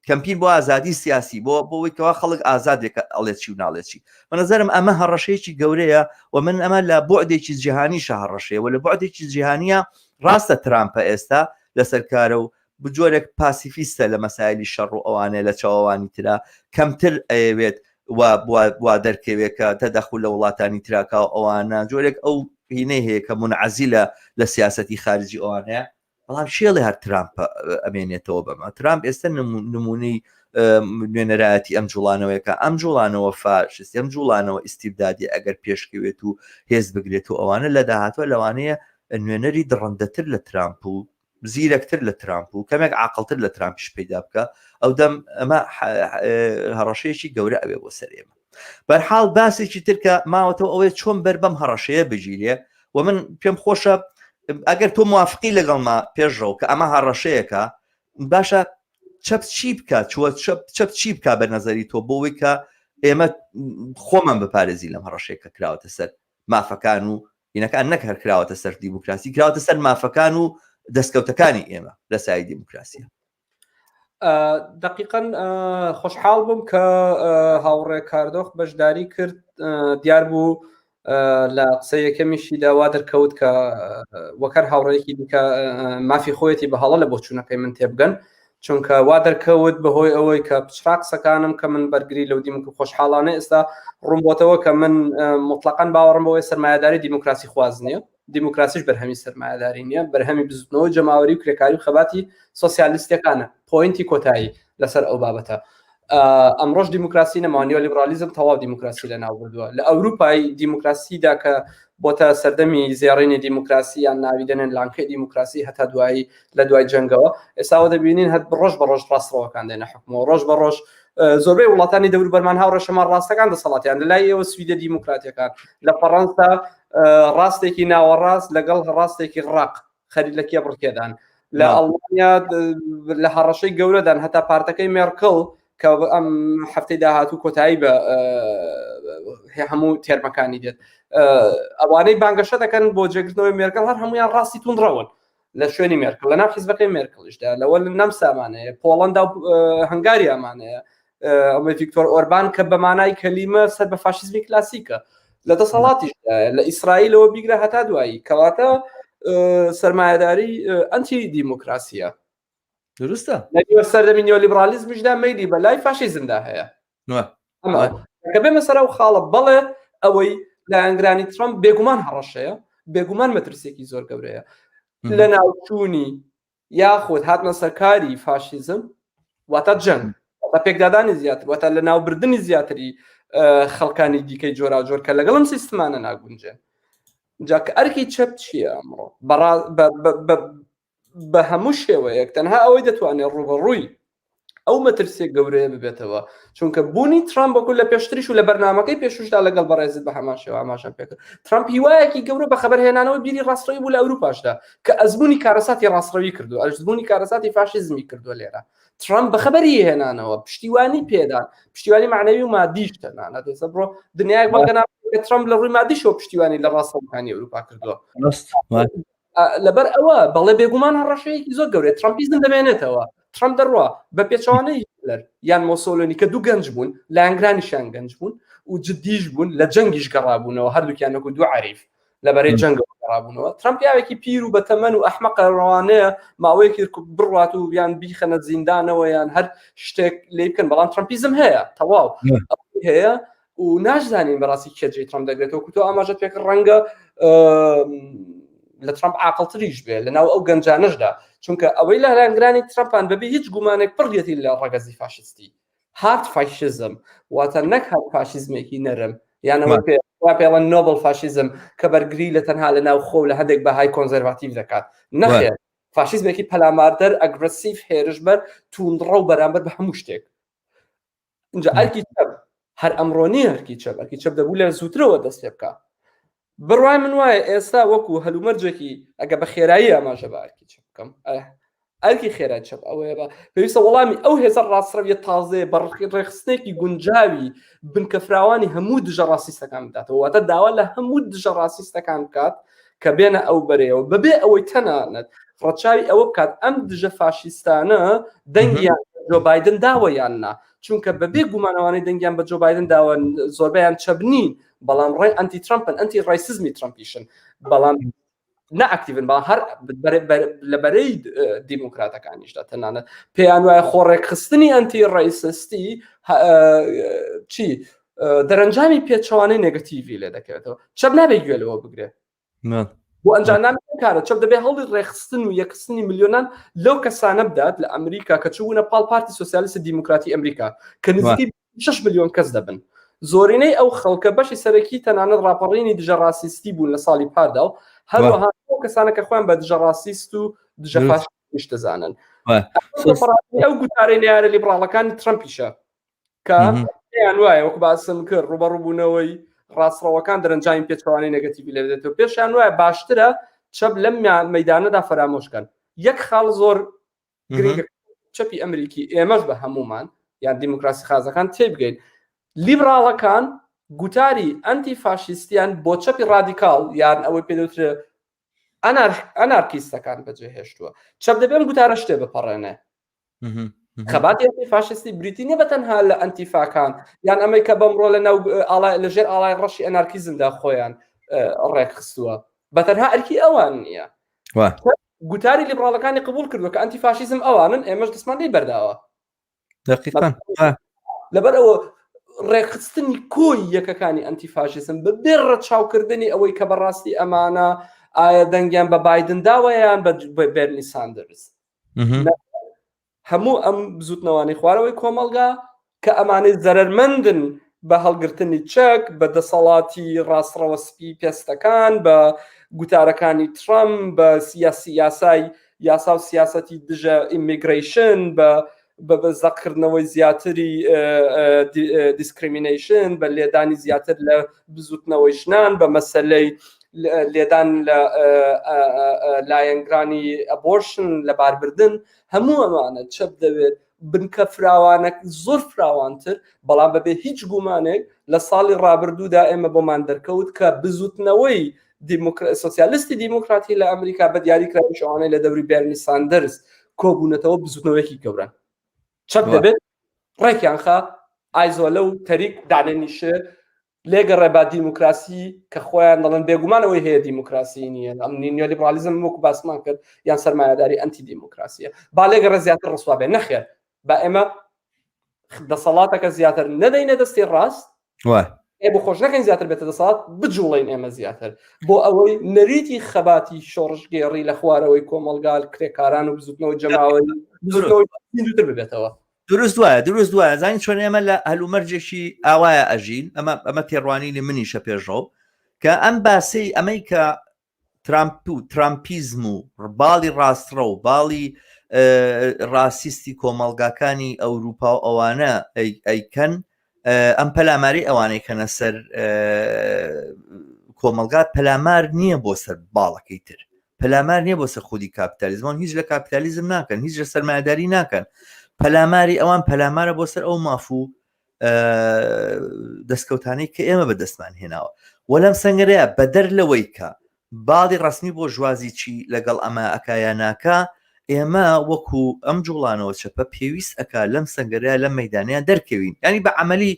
کەمپین بۆ ئازادی سیاسی بۆ بۆەوەی کەوا خەڵک ئازادێکە ئەڵێ چی و ناڵێ چی بە نظرم ئەمە هەڕەشەیەکی گەورەیە و من ئەمە لە بۆعدێکی جیهانیشە هەڕەشەیە و لە بۆعدێکی جیهانیە ڕاستە ترامپە ئێستا لەسەر کارە و بجۆرێک پاسیفیستە لە مەسایلی شەڕ و ئەوانەیە لە چاوەوانی ترا کەمتر ئەیەوێت وا دەرکەوێت کە تەدەخول لە وڵاتانی تراکا و ئەوانە جۆرێک ئەو هینەی هەیە کە منعزیلە لە سیاسەتی خارجی ئەوانەیە بەڵام شێڵێ هەر ترامپ ئەمێنێتەوە بەمە ترامپ ئێستا نمونەی نوێنەرایەتی ئەم جوڵانەوەیەکە ئەم جوڵانەوە فاشستی ئەم جوڵانەوە ئیستیبدادی ئەگەر پێشکەوێت و هێز بگرێت و ئەوانە لە داهاتوە لەوانەیە نوێنەری دڕندەتر لە ترامپ و زیرەکتر لە ترامپ و کەمێک عاقڵتر لە ترامپیش پەیدا بکە ئەو دەم ئەمە هەڕەشەیەکی گەورە ئەوێ بۆ سەر ئێمە بەرحاڵ باسێکی تر کە ماوەتەوە ئەوەیە چۆن بەر بەم هەڕەشەیە بگیرێ و من پێم خۆشە ئەگەر تۆ موافقی لەگەڵما پێشڕەو کە ئەمە هەڕەشەیەکە باشە چەپ چی بکە چوە چەپ چەپ چی بک بە نظری تۆ بۆەوەی کە ئێمە خۆمان بپارێزی لەم هەڕەشەیە کە کراوەتە سەر مافەکان و هینەکان نەک هەر کراوەتە سەر دیموکراسی کراوەتە سەر مافەکان و دەستکەوتەکانی ئێمە لە سای دیموکراسیە. دقیقا خۆشحاڵ بووم کە هاوڕێ کاردۆخ بەشداری کرد دیار بوو لە قسە یەکەمیشیدا وا دەرکەوت کە وەکەر هاوڕێکی دیکە مافی خۆیەتی بە هەڵە لە بۆچوونەکەی من تێبگەن چونکە وا دەرکەوت بەهۆی ئەوەی کە پچڕا قسەکانم کە من بەرگری لەو دیموک خۆشحاڵانە ئێستا ڕوون بۆتەوە کە من مطلقاً باوەڕم بەوەی سەرمایەداری دیموکراسی خواز نییە دیموکراسیش بەرهەمی سەرمایەداری نییە بەرهەمی بزوتنەوەی جەماوەری و کرێکاری و خەباتی سۆسیالیستەکانە point ی کۆتایی لەسەر ئەو بابەتە ئەمڕۆژ دیموکراسی نەما نیۆلیبرالیزم تەواو دیموکراسی لە ناو بردووە لە ئەوروپای دیموکراسیدا کە بۆتە سەردەمی زێڕینی دیموکراسی یان ناوی دەنێن لانکەی دیموکراسی هەتا دوایی لە دوای جەنگەوە ئێستاوە دەبینین هەر ڕۆژ بە ڕۆژ ڕاستڕەوەکان دێنە حکومەوە ڕۆژ بە ڕۆژ زۆربەی وڵاتانی دەوروبەرمان هاوڕێشەمان ڕاستەکان دەسەڵاتیان لە لای ئێوە سویدە دیموکراتیەکان لە فەڕەنسا ڕاستێکی ناوەڕاست لەگەڵ ڕاستێکی ڕق خەری لە کێبڕکێدان لە ئەڵمانیا لە هەڕەشەی گەورەدان هەتا پارتەکەی مێرکڵ کە ئەم هەفتەی داهاتوو کۆتایی بە هەموو تێرمەکانی دێت ئەوانەی بانگەشە دەکەن بۆ جێگرتنەوەی مێرکڵ هەر هەمویان ڕاستی توندڕەون لە شوێنی مێرکڵ لە ناو حیزبەکەی مێرکڵیشدا لەوە لە نەمسامانەیە پۆڵەندا و هەنگاریامانەیە ئەمە ڤیکتۆر ئۆربان کە بە مانای کەلیمە سەر بە فاشیزمی کلاسیکە لە دەسەڵاتیش لە ئیسرائیلەوە بیگرە هەتا دوایی کەواتە سەرمایەداری ئەنتی دیموکراسیە دروستە لە سەردەمی نیۆلیبرالیزمیشدا مەیلی بە لای فاشیزمدا هەیە کە بێمە سەر ئەو خاڵە بەڵێ ئەوەی لایەنگرانی ترامپ بێگومان هەڕەشەیە بێگومان مەترسێکی زۆر گەورەیە لە ناوچوونی یاخود هاتنە سەرکاری فاشیزم واتە جەنگ واتە پێکدادانی زیاتر واتە لە ناوبردنی زیاتری خەڵکانی دیکەی جۆراوجۆر کە لەگەڵم سیستمانە ناگونجێن جا کە ئەرکی چەپ چییە ئەمڕۆ بە هەموو شێوەیەک تەنها ئەوەی دەتوانێت ڕوبەڕووی ئەو مەترسیە گەورەیە ببێتەوە چونکە بوونی ترامپ وەکو لە پێشتریش و لە بەرنمەکەی پێشوشدا لەگەڵ بەڕێزت بە هەمان شێوە ئاماژەم پێکرد ترامپ هیوایەکی گەورە بە خەبەرهێنانەوە بیری ڕاستڕەوی بوو لە ئەوروپاشدا کە ئەزمموی کارەساتی ڕاستڕەوی کردو ئەزمموی کارەساتی فاشیزمی کردووە لێرە ترامپ بە خەبەری هێنانەوە پشتیوانی پێدان پشتیوانی معنەوی و مادیش تەنانەت ئێستا بڕۆ دنیایەک بەڵگەنامە کە ترامپ لە ڕووی مادیشەوە پشتیوانی لە ڕاستڕەوەکانی ئەوروپا کردووە لەبەر ئەوە بەڵێ بێگومان هەڕەشەیەکی زۆر گەورەیە ترامپیزم دەمێنێتەوە ترامپ دەڕوا بە پێچەوانەی هیتلەر یان مۆسۆلۆنی کە دوو گەنج بوون لایەنگرانیشیان گەنج بوون و جددیش بوون لە جەنگیش گەڕابوونەوە هەردووکیان وەکو دوو عەریف لە بەرەی جەنگەوە گەڕابوونەوە ترامپ پیاوێکی پیر و بەتەمەن و ئەحمەقە ڕەوانەیە ماوەیەکی بڕوات و یان بیخەنە زیندانەوە یان هەر شتێک لێ بکەن بەڵام ترامپیزم هەیە تەواو هەیە و ناشزانین بەڕاستی کێ جێی ترەمپ دەگرێتەوە کو تۆ ئاماژەت پێکرد ڕەنگە لە ترەمپ عاقڵتریش بێ لە ناو ئەو گەنجانەشدا چونکە ئەوەی لە لایەنگرانی ترەمپان بەبێ هیچ گومانێک پڕیەتی لە ڕەگەزی فاشیستی hard fascism واتە نەک هەر فاشیزمێکی نەرم یانەوە پێ وا پێڵەن noble fascism کە بەرگری لە تەنها لە ناو خۆ لە هەندێک بەهای کۆنزەرڤاتیڤ دەکات نەخێر فاشیزمێکی پەلاماردەر aggressive هێرشبەر توندڕەو بەرامبەر بە هەموو شتێک اینجا ئەرکی چەپ هەر ئەمڕۆ نییە ئەرکی چەپ ئەرکی چەپ دەبوو لە زووترەوە دەست پێ بکە بڕوای من وایە ئێستا وەکو هەلومەرجێکی ئەگە بە خێرایی ئاماژە بە ئەرکی چەپ بکەم. ئەرکی خێرای چەپ ئەوەیە بە پێویستە وەڵامی ئەو هێزە ڕاستڕەویە تازەیە بە ڕێکخستنێکی گونجاوی بنکە فراوانی هەموو دژە ڕاستیستەکان بداتەوە واتە داوا لە هەموو دژە ڕاستیستەکان بکات کە بێنە ئەو بەرەیەوە بەبێ ئەوەی تەنانەت ڕەچاوی ئەوە بکات ئەم دژە فاشیستانە دەنگیان جۆ بایدن داوە یان نا چونکە بەبێ گومانەوانەی دەنگیان بە جۆ بایدن داوە زۆربەیان چەپ نین بەڵام ڕێ ئەنتی ترامپن ئەنتی ڕیسزمی ترامپیشن بەڵام نە ئەکتیڤن بەڵام هەر لە بەرەی دیموکراتەکانیشدا تەنانەت پێیان وایە خۆڕێکخستنی ئەنتی ڕیسستی چی دەرەنجامی پێچەوانەی نێگەتیڤی لێ دەکەوێتەوە چەپ نابێ گوێ لەوە بگرێ بۆ ئەنجامدانی کارە چەپ دەبێ هەوڵی ڕێکخستن و یەکخستنی ملیۆنان لەو کەسانە بدات لە ئەمریکا کە چوونە پاڵ پارتی سوسیالیست دیموکراتی ئەمریکا کە نزیکەی 6 ملیۆن کەس دەبن زۆرینەی ئەو خەڵکە بەشی سەرەکی تەنانەت ڕاپەڕینی دژە ڕاسیستی بوون لە ساڵی پاردا و هەروەها ئەو کەسانە کە خۆیان بە دژە ڕاسیست و دژە فاشیستیش دەزانن ئەو گوتارەی نەیارە لیبراڵەکانی ترەمپیشە کە پێیان وایە وەکو باسم کرد ڕوبەڕووبوونەوەی ڕاستڕەوەکان دەرەنجامی پێچەوانەی نێگەتیڤی لێ دێتەوە پێشیان وایە باشترە چەپ لەم مەدانەدا فەرامۆشکەن یەک خاڵ زۆر گرنگە چەپی ئەمریکی ئێمەش بە هەمومان یان دیموکراسی خازەکان تێبگەین لیبراڵەکان گوتاری ئەنتی فاشیستیان بۆ چەپی ڕادیکاڵ یان ئەوەی پێدەوترێ ئەنارکیستەکان بەجێهێشتووە چەپ دەبێم گوتارە شتێ بپەڕێنێ خەباتی ئەنتی فاشیستی بریتی نیە بە تەنها لە ئەنتیفاکان یان ئەمەی کە بەمڕۆ لە ناو لە ژێر ئاڵای ڕەشی ئەنارکیزمدا خۆیان ڕێکخستووە بە تەنها ئەرکی ئەوان نییە گوتاری لیبراڵەکانی قبول کردووە کە ئەنتی فاشیزم ئەوانن ئێمەش دەستمان لێی بەرداوە دقیقا لەبەر ئەوە ڕێکخستنی کۆی یەکەکانی ئەنتی فاشیزم بە بێ ڕەچاوکردنی ئەوەی کە بەڕاستی ئەمانە ئایا دەنگیان بە بایدن داوە یان بە بێرنی ساندرز هەموو ئەم بزوتنەوانی خوارەوەی کۆمەڵگا کە ئەمانەی زەرەرمەندن بە هەڵگرتنی چەک بە دەسەڵاتی ڕاستڕەوە سپی پێستەکان بە گوتارەکانی ترەم بە سیاسی یاسای یاسا و سیاسەتی دژە immigration بە بە زەقکردنەوەی زیاتری discrimination بە لێدانی زیاتر لە بزوتنەوەی ژنان بە مەسەلەی لێدان لە لایەنگرانی abortion لەباربردن هەموو ئەمانە چەپ دەوێت بنکە فراوانە زۆر فراوانتر بەڵام بەبێ هیچ گومانێک لە ساڵی ڕابردوودا ئێمە بۆمان دەرکەوت کە بزوتنەوەی سۆسیالستی دیموکراتی لە ئەمریکا بە دیاری کراویش ئەوانەی لە دەوری بێرنی ساندەرز کۆبوونەتەوە بزوتنەوەیەکی گەورەن چەپ دەبێت ڕێکیان خا ئایزۆلە و تەریک دانەنیشێ لێگەڕێ با دیموکراسی کە خۆیان دەڵێن بێگومان ئەوەی هەیە دیموکراسی نییە ئەم نیۆلیبرالیزم وەکو باسمان کرد یان سەرمایەداری ئەنتی دیموکراسیە با لێگەڕێ زیاتر ڕسوا بێ نەخێر با ئێمە دەسەڵاتەکە زیاتر نەدەینە دەستی ڕاست ئێ بۆ خۆش نەکەین زیاتر بێتە دەسەڵات بجوڵین ئێمە زیاتر بۆ ئەوەی نەریتی خەباتی شۆڕشگێڕی لە خوارەوەی کۆمەڵگال کرێکاران و بزوتنەوەی جەماوەری بزوتنەوەی زیندووتر ببێتەوە. دروست وایە دروست وایە زانی چۆن ئێمە لە هەلومەرجێکی ئاوایە ئەژین ئەمە ئەمە تێڕوانینی منیشە پێشڕەو کە ئەم باسی ئەمەی کە ترامپ و ترامپیزم و باڵی ڕاستڕە و باڵی ڕاسیستی کۆمەڵگاکانی ئەوروپا و ئەوانە ئەیکەن ئەم پەلاماری ئەوانەی کەنە سەر کۆمەلگا پەلامار نییە بۆ سەر باڵەکەی تر پەلامار نییە بۆ سەر خودی کاپیتالیزم هیچ لە کاپیتالیزم ناکەن هیچ لە سەرمایەداری ناکەن پەلاماری ئەوان پەلامارە بۆ سەر ئەو ماف و دەستکەوتانەی کە ئێمە بەدەستمان هێناوە وەلم سنگەرەیە بەدەر لەوەی کە باڵی ڕەسمی بۆرژوازی چی لەگەڵ ئەمە ئەکا یا ناکا، ئێمە وەکو ئەم جوڵانەوە چەپە پێویست ئەکا لەم سەنگەرەیا لەم مەیدانەیا دەرکەوین یانی بە عەمەلی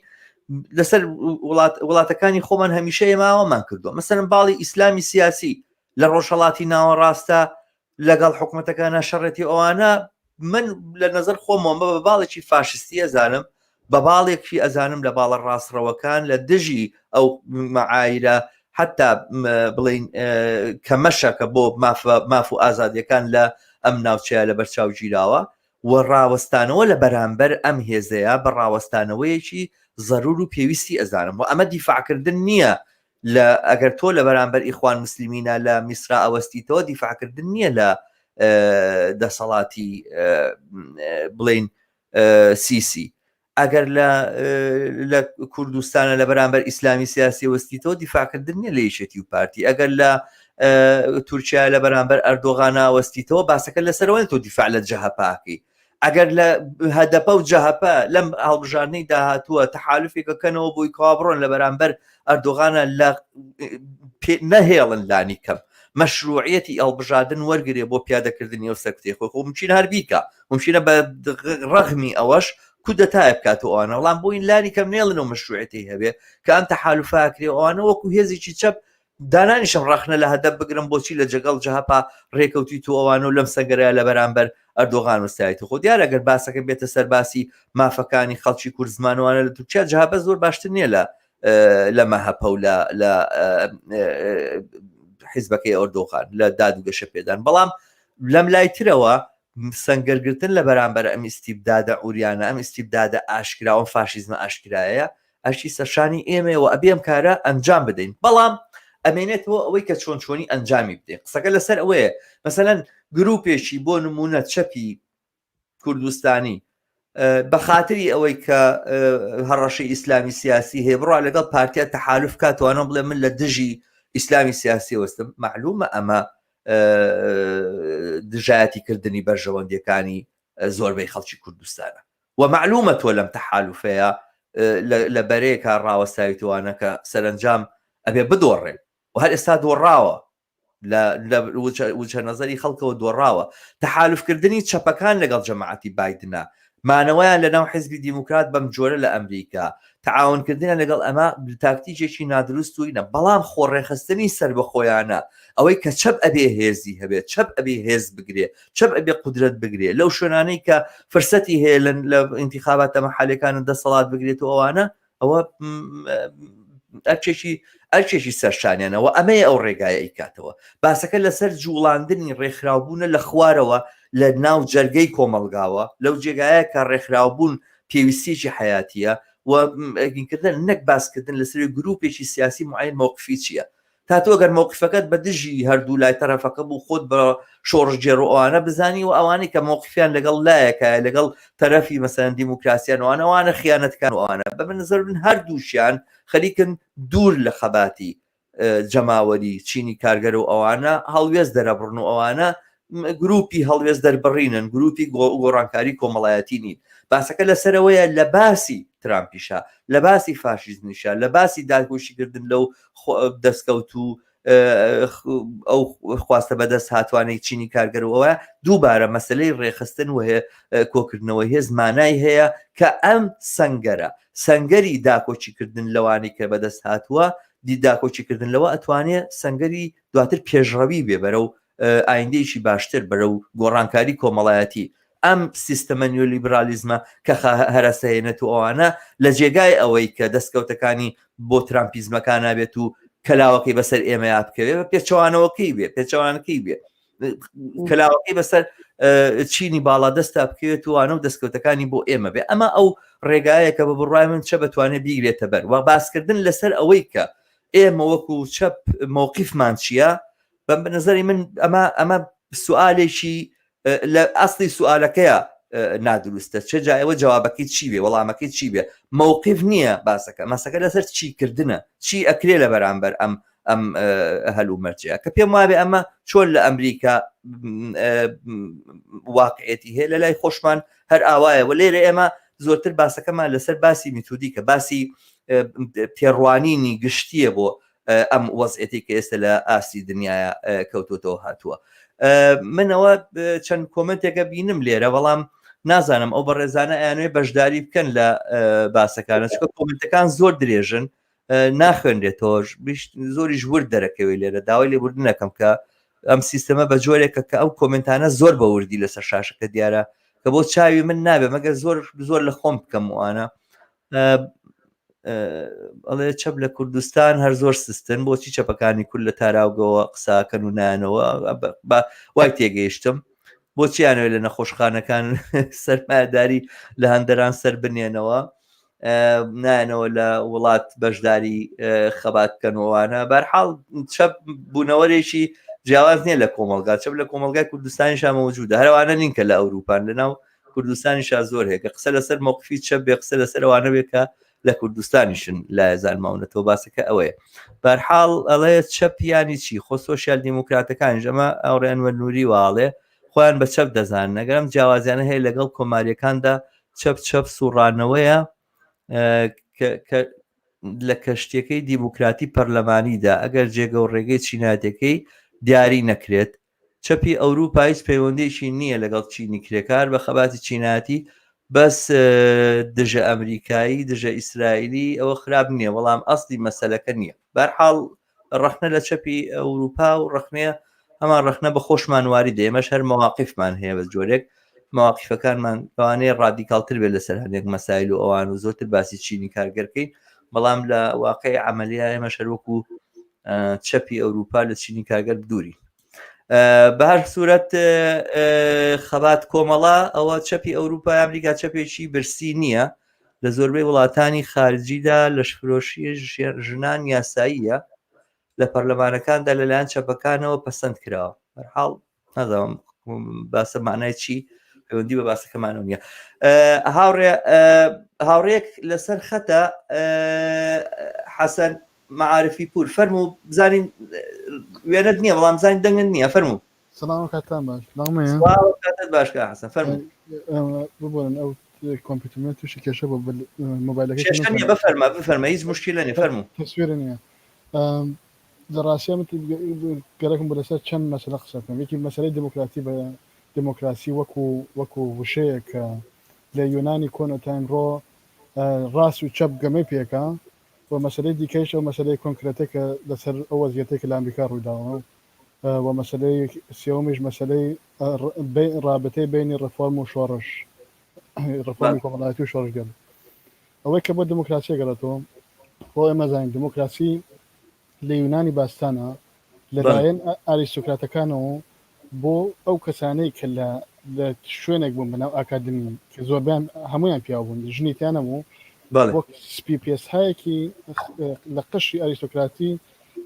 لەسەر وڵات وڵاتەکانی خۆمان هەمیشە ئێمە ئاوامان کردووە مەسەلەن باڵی ئیسلامی سیاسی لە ڕۆژهەڵاتی ناوەڕاستە لەگەڵ حکومەتەکانە شەڕێتی ئەوانە من لە نظر خۆمەوە بە باڵێکی فاشستی ئەزانم بە باڵێکی ئەزانم لە باڵە ڕاستڕەوەکان لە دژی ئەو مەعایرە حتا بڵین کەمەشە کە بۆ ماف و ئازادیەکان لە ئەم ناوچەیە لە بەرچاو گیراوە و ڕاوەستانەوە لە بەرامبەر ئەم هێزەیە بە ڕاوەستانەوەیەکی زەرور و پێویستی ئەزانم و ئەمە دیفاعکردن نییە لە ئەگەر تۆ لە بەرامبەر ئیخوان مسللیمینە لە میسرا ئەوەستیتەوە دیفاعکردن نییە لە دەسەڵاتی بڵین سیسی ئەگەر لە لە کوردستانە لە بەرامبەر ئیسلامی سیاسی وەستیتەوە دیفاعکردن نیە لە یەکێتی و پارتی ئەگەر لە تورکیا لە بەرامبەر ئەردۆغان ناوەستیتەوە، باسەکە لەسەرەوە تۆ دیفاع لە جەهەپاکەی. ئەگەر لە هەدەپە و جەهەپە لەم هەڵبژاردنەی داهاتووە تەحالفێکە کەنەوە بۆی کەوا بڕۆن لە بەرامبەر ئەردۆغانە لە نەهێڵن لانی کەم مەشروعیەتی هەڵبژاردن وەرگێ بۆ پیادەکردنی ئەو سەرکوتەی خۆی، خۆ ممکنە هەر بیکا، ممکنە بە ڕەغمی ئەوەش کودەتای بکات و ئەوانە، بەڵام بۆین لانی کەم نێڵن و مەشروعیەتی هەبێ کە ئەم تەحالفە کرێ ئەوانە وەکو هێزێکی چەپ دانانیشم ڕەخنە لە هەدەپ بگرم بۆچی لە جەگەڵ جەهەپا ڕێکەوتویت و ئەوانە و لەم سەنگەرەیا لە بەرامبەر ئەردۆغان وەستایت. خۆ دیارە گەر باسەکە بێتە سەر باسی مافەکانی خەڵکی کورد زمان وانە لە تورکیا جەهەپە زۆر باشتر نییە لە لە مەهەپە و لە لە حیزبەکەی ئەردۆغان لە داد و گەشە پێدان، بەڵام لەم لای ترەوە سەنگەرگرتن لە بەرامبەر ئەم ئیستیبدادە عوریانە، ئەم ئیستیبدادە ئاشکرا و فاشیزمە ئاشکرایە، ئەرکی سەرشانی ئێمەیە و ئەبێ ئەم کارە ئەنجام بدەین. بەڵام ئەمێنێتەوە ئەوەی کە چۆن چۆنی ئەنجامی بدەین. قسەکە لەسەر ئەوەیە مەسەلەن گروپێکی بۆ نمونە چەپی کوردستانی بە خاتری ئەوەی کە هەڕەشەی ئیسلامی سیاسی هەیە بڕوا لەگەڵ پارتیا تەحالف کاتوانە بڵێ من لە دژی ئیسلامی سیاسی وەستم، معلومە ئەمە دژایەتی کردنی بەرژەوەندیەکانی زۆربەی خەڵکی کوردستانە و معلومە تۆ لەم تەحالفەیە لە بەرەیەکە ڕاوەستاویتوانە کە سەرنجام ئەبێ بدۆڕێ و هەر ئێستا دۆڕاوە لە وجهە نەزەری خەڵکەوە دۆڕاوە. تەحالفکردنی چەپەکان لەگەڵ جەماعەتی بایدنە، مانەوەیان لەناو حیزبی دیموکرات بەم جۆرە لە ئەمریکا، تەعاونکردنیان لەگەڵ ئەمە تاکتیکێکی نادروست و ئینە، بەڵام خۆڕێکخستنی سەربەخۆیانە، ئەوەی کە چەپ ئەبێ هێزی هەبێ، چەپ ئەبێ هێز بگرێ، چەپ ئەبێ قودرەت بگرێ، لەو شوێنانەی کە فرسەتی هەیە لە ئینتیخاباتە مەحەلیەکان دەسەڵات بگرێت و ئەوانە، ئەوە ئەرکێکی ئەرکێکی سەرشانیانەوە، ئەمەیە ئەو ڕێگایە ئەیکاتەوە. باسەکە لەسەر جوڵاندنی ڕێکخراوبوونە لە خوارەوە، لە ناو جەرگەی کۆمەڵگاوە، لەو جێگایە کە ڕێکخراوبوون پێویستیەکی حەیاتیە و کردن، نەک باسکردن لەسەر گروپێکی سیاسی معین مەوقفی چییە. تا تۆ گەر مەوقفەکەت بە دژی هەردوو لای تەرەفەکە بوو خۆت بە شۆڕشگێڕ و ئەوانە بزانی و ئەوانەی کە مەوقفیان لەگەڵ لایەکایە لەگەڵ تەرەفی مەسەلەن دیموکراسیان وانە ئەوانە خیانەتکان و ئەوانە، بە نظر من هەردووشیان خەریکن دوور لە خەباتی جەماوەری چینی کارگەر و ئەوانە هەڵوێست دەرەبڕن و ئەوانە گروپی هەڵوێست دەربڕینن، گروپی گۆڕانکاری کۆمەڵایەتی نین. باسەکە لەسەرەوەیە لە باسی ترامپیشە، لە باسی فاشیزمیشە، لە باسی داکۆکیکردن لەو دەستکەوت و ئەو خواستە بەدەست هاتوانەی چینی کارگەر و ئەوە، دووبارە مەسلەی ڕێخستن و کۆکردنەوەی هێز مانای هەیە کە ئەم سەنگەرە سەنگەری داکۆکیکردن لەوانەی کە بەدەست هاتووە، داکۆکیکردن لەوە ئەتوانێ سەنگەری دواتر پێشڕەوی بێ بەرەو ئایندەیەکی باشتر، بەرەو گۆڕانکاری کۆمەڵایەتی. ئەم سیستەمە نیۆلیبرالیزمە کە هەرەسەهێنێت و ئەوانە لە جێگای ئەوەی کە دەستکەوتەکانی بۆ ترامپیزمەکان بێت و کەلاوەکەی بەسەر ئێمەیا بکەوێ، بە پێچەوانەوەکەی بێ، پێچەوانەکەی بێ، کەلاوەکەی بەسەر چینی باڵادەستا بکەوێت و وانە و دەستکەوتەکانی بۆ ئێمە بێ. ئەمە ئەو ڕێگایە کە بە بڕوای من چە بەتوانێت بیگرێتە بەر و باسکردن لەسەر ئەوەی کە ئێمە وەکو چەپ مەوقیفمان چییە، بە نظری من ئەمە سوالێکی لە ئەسڵی سوالەکەیە نادروستە. چه جایەوە جوابەکەی چی بێ، وەڵامەکەی چی بێ، مەوقف نییە باسەکە. مەسەکە لەسەر چیکردنە، چی ئەکرێ لە بەرامبەر ئەم هەلومەرجەیە کە پێم وابێ ئەمە چۆن لە ئەمریکا واقعەتی هەیە لە لای خۆشمان هەر ئاوایە. و لێرە ئێمە زۆرتر باسەکەمان لەسەر باسی میتودی کە باسی تێڕوانینی گشتیە بۆ ئەم وەزعێتی کە ئێستا لە ئاستی دنیاە کەوتوتەوە هاتووە. منەوە چەند کۆمنتێکە بینم لێرە، بەڵام نازانم ئەو بەڕێزانە ئەیانوێ بەشداری بکەن لە باسەکانە، چکە کۆمنتەکان زۆر درێژن ناخوێنرێتەوە، زۆریش ورد دەرەکەوێت لێرە. داوای لێبوردن نەکەم کە ئەم سیستەمە بە جۆرێکە کە ئەو کۆمنتانە زۆر بە وردی لەسەر شاشەکە دیارە کە بۆ چاوی من نابێ مەگەر زۆر زۆر لە خۆم بکەم وانە. ئەڵێ چەپ لە کوردستان هەر زۆر سستن، بۆچی چەپەکانی کورد لە تاراوگەوە قساکەن و نانەوە؟ وای تێگەیشتم بۆچیانەوە لە نەخۆشخانەکان سەرمایەداری لە هەندەران سەر بنێنەوە، نایەنەوە لە وڵات بەشداری خەبات بکەنەوەوانە. بەرحاڵ چەپ بوونەوەرێکی جیاواز نییە لە کۆمەلگا، چەپ لە کۆمەلگای کوردستانی شامە وجودە، هەروانە نین کە لە ئەوروپان، لەناو کوردستانی شا زۆر هەیە کە قسە لەسەر مەوقفی چەپ بێ، قسە لەسەر ئەوانە بێ کە لە کوردستانیشن لایەزان ماونەتەوە باسەکە ئەوەیە بەرحاڵ ئەڵێ چەپ یانی چی خۆ سۆسیال دیموکراتەکانیش ئەمە هاوڕێ ئەنوەر نوری واڵێ خۆیان بە چەپ دەزانن ئەگەر ئەم جیاوازیانە هەیە لەگەڵ کۆماریەکاندا چەپ چەپ سوڕانەوەیە کە لە کەشتیەکەی دیموکراتی پەرلەمانیدا ئەگەر جێگە و ڕێگەی چیناتەکەی دیاری نەکرێت چەپی ئەوروپا هیچ پەیوەندیی نییە لەگەڵ چینی کرێکار بە خەباتی چینایەتی بەس دژە ئەمریکایی دژە ئیسرائیلی ئەوە خراپ نییە بەڵام ئەسلی مەسەلەکە نییە بەرحاڵ ڕەخنە لە چەپی ئەوروپا و ڕەخنەیە هەمان ڕەخنە بە خۆشمان واری دێ ئێمەش هەر مەواقیفمان هەیە بە جۆرێک مەواقیفەکانمان لەوانەیە ڕادیکاڵتر بێت لەسەر هەندێک مەسایل و ئەوان و زۆرتر باسی چینی کارگەرکەین بەڵام لە واقعی عملیە ئێمەش هەروەکو چەپی ئەوروپا لە چینی کارگەر دووری بە هەر سوورەت خەبات کۆمەڵە ئەوە چەپی ئەوروپا ئەمریکا چەپێکی برسی نییە لە زۆربەی وڵاتانی خارجیدا لەشفرۆشی ژنان یاساییە لە پەرلەمانەکاندا لەلایەن چەپەکانەوە پەسەند کراوە بەرحاڵ نازانم باسە معنای چی پەیوەندی بە باسەکەمانەوە نییە هاوڕێ هاوڕێک لەسەر خەتە حەسەن معارفی پور فەرموو بزانین وێنەت نییە بەڵام بزانین دەنگت نییە فەرموو سڵاو کاتتان باش کاتت باش کە حەسەن فەرموو ببورن ئەو کۆمپیوتەرم تووشی کێشە بۆ مۆبایلەکە کێشە نییە بفەرما بفەرما هیچ مشکلە نییە فەرموو تەسویرە نییە لە ڕاستیا من گەرەکم بوو لەسەر چەند مەسەلە قسە بکەم یەکی مەسەلەی دێموکراتی بە دێموکراسی وەکو وەکو وشەیەک کە لە یۆنانی کۆنە تا ئیمڕۆ ڕاست و چەپ گەمەی پێکا و مەسەلەی دیکەیش ئەو مەسەلەی کۆنکرێتە کە لەسەر ئەو وەزیەتەی کە لە ئەمریکا ڕوویداوە و مەسەلەی سێوەمیش مەسەلەی ڕابتەی بینی ڕێفۆرم و شۆڕش ڕێفۆرمی کۆمەڵایەتی و شۆڕشگەر ئەوەی کە بۆ دێموکراسی ئەگەڕێتەوە، بۆ ئێمە زانین دێموکراسی لە یونانی باستانە لەلایەن ئاریستۆکراتەکانەوە بۆ ئەو کەسانەی کە لە لە شوێنێک بوون بەناو ئاکادمی کە زۆربیان هەمویان پیاو بوون ژنی تیا نەبوو وەک سپی پێستهایەکی لە قشری ئاریستۆکراتی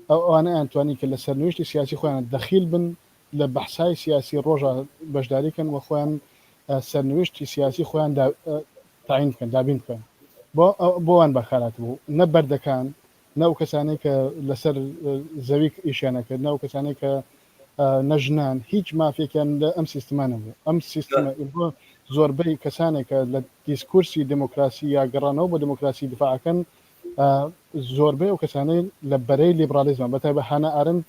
ئەو ئەوانەیان توانی کە لە سەرنویشتی سیاسی خۆیان دەخیل بن لە بەحسای سیاسی ڕۆژا بەشداری کەن و خۆیان سەرنویشتی سیاسی خۆیان تەعین بکەن دابین بکەن بۆ بۆوان بەکارهاتبوو نە بەردەکان نە ئەو کەسانەی کە لەسەر زەوی ئیشیان ئەکرد نە ئەو کەسانەی کە نە ژنان هیچ مافێکیان لە ئەم سیستمە نەبوو ئەم سیستمە ئیمڕۆ زۆربەی کەسانێک کە لە دیسکورسی دێموکراسی یا گەڕانەوە بۆ دێموکراسی دیفاعەکەن زۆربەی ئەو کەسانەی لە بەرەی لیبرالیزمە بەتایبەت هانا ئارنت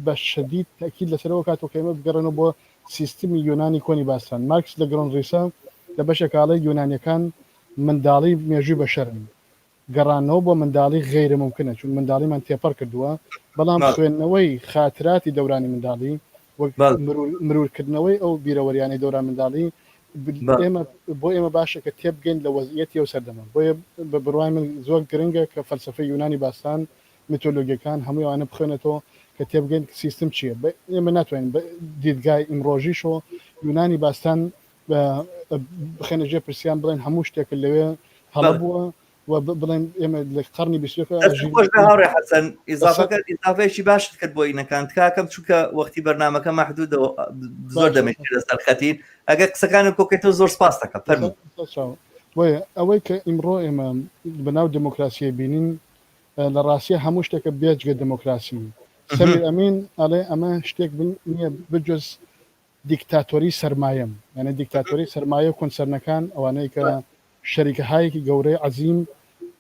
بە شەدید تەئکید لەسەرەوە کاتەوە کە ئێمە بگەڕێنەوە بۆ سیستمی یۆنانی کۆنی باستان. مارکس لە گرۆنڕیسە لە بەشێکا ئەڵێ یۆنانیەکان منداڵی مێژووی بەشەرن. گەڕانەوە بۆ منداڵی غەیرە مومکنە چون منداڵیمان تێپەڕ کردووە، بەڵام خوێندنەوەی خاتراتی دەورانی منداڵی و مرورکردنەوەی ئەو بیرەوەریانەی دەوران منداڵی ئێمە بۆ ئێمە باشە کە تێبگەین لە وەزعیەتی ئەو سەردەمە. بۆیە بە بڕوای من زۆر گرنگە کە فەلسەفەی یونانی باستان میتۆلۆگیەکان هەمووی ئەوانە بخوێنێتەوە کە تێبگەین سیستم چییە ئێمە ناتوانین بە دیدگای ئیمڕۆژیشەوە یونانی باستان بخێنە ژێر پرسیان بڵێن هەموو شتێک لەوێ هەڵە بووە و بڵێن ئێمە لە قەرنی بیست و یەک هاوڕێ حەسەن ئیزافەکە ئیزافەیەکی باشت کرد بۆ ئینەکان تکاکەم چونکە وەختی بەرنامەکە مەحدودە زۆر دەمێک لەسەر خەتین ئەگەر قسەکانت کۆکەیتەوە زۆر سپاس دەکەم فەرموو. بۆیە ئەوەی کە ئیمڕۆ ئێمە بەناو دێموکراسییە بینین لە ڕاستیا هەموو شتێکە بێجگە دێمۆکراسی. سەمیر ئەمین ئەڵێ ئەمە شتێک نییە بجز دیکتاتۆری سەرمایەم، یانێ دیکتاتۆری سەرمایە و کۆنسەرنەکان ئەوانەی کە شەریکەهایەکی گەورەی عەزیم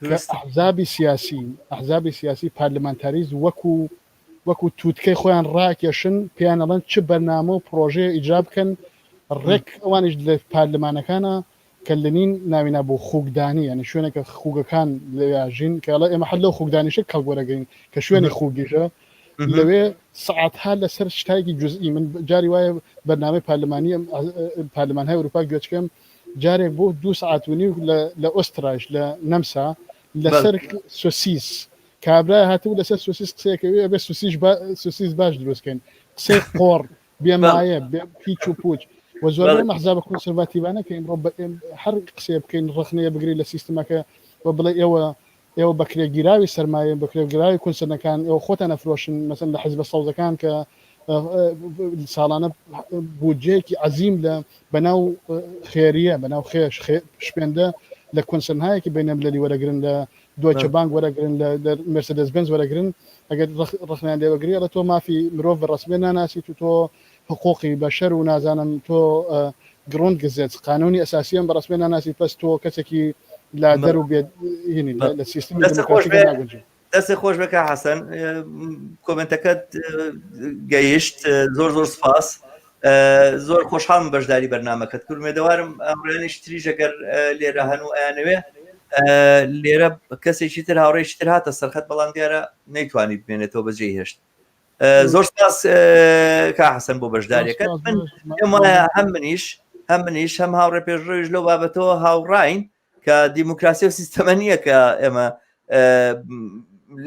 کە ئەحزابی سیاسی ئەحزابی سیاسی پارلمانتاریز وەکو وەکو تووتکەی خۆیان ڕاکێشن پێیان ئەڵێن چ بەرنامە و پڕۆژەیە ئیجرا بکەن ڕێک ئەوانیش لە پارلمانەکانە کە لنین ناوی نابوو خووگدانی یانی شوێنێک کە خووگەکان لەوێ ئەژین کە ئەڵێ ئێمە هەر لەو خووگدانیشە کەڵک وەرەگرین کە شوێنی خووگیشە لەوێ سەعاتها لەسەر شتایەکی جزئی من جاری وایە بەرنامەی پارلمانی پارلمانهای ئەوروپا گوێچکەم جارێک بۆ دوو سەعات و نیو لە ئۆسترایش لە نەمسا لەسەر سۆسیس کابرا هاتبوو لەسەر سۆسیس قسەیەکەوێ ئەبێ سوسیش سوسیس باش دروستکەین قسەی قۆڕ بێ مایە بێ هیچ و پوچ و زۆربەی ئەم ئەحزابە کۆنسەرڤاتیڤانە کە ئیمڕۆ هەر قسەیە بکەین ڕەخنەیە بگری لە سیستمەکە و بڵێ ئێوە ئێوە بەکرێگیراوی سەرمایە بەکرێگیراوی کۆنسەرنەکان ئێوە خۆتان ئەفرۆشن مەسەن لە حزبە سەوزەکان کە ساڵانە بودجەیەکی عەزیم لە بەناو خێریە بەناو خێش شپێندە لە کۆنسرنهایەکی بەینەملەلی وەرەگرن لە دۆیچە بانک وەرەگرن لە مێرسەدەس بێنز وەرەگرن ئەگەر ڕەخنەیان لێ وەگری ئەڵێ تۆ مافی مرۆڤ بە ڕەسمیەت ناناسیت و تۆ حقوقی بەشەر و نازانم تۆ Grundgesetz قانونی ئەساسیان بە ڕەسمیەت ناناسیت پس تۆ کەسێکی لادەر و بێ هینی لە سیستمی دێموکراتیک ناگونجێ. دەستت خۆش بێ کاک حەسەن کۆمێنتەکەت گەیشت زۆر زۆر سپاس زۆر خۆشحاڵم بەشداری بەرنمەکەت کرد مێدەوارم ئەمڕێنیش تریش ئەگەر لێرە هەن و ئەیانەوێ لێرە کەسێکی تر هاوڕێکی تر هاتە سەرخەت بەڵام دیارە نەیتوانی بمێنێتەوە بەجێ هێشت زۆر سپاس کا حەسەن بۆ بەشداریەکەت من پێم وایە هەم منیش هەم منیش هەم هاوڕێ پێشڕەویش لەو بابەتەوە هاوڕاین کە دیموکراسی و سیستەمە نییە کە ئێمە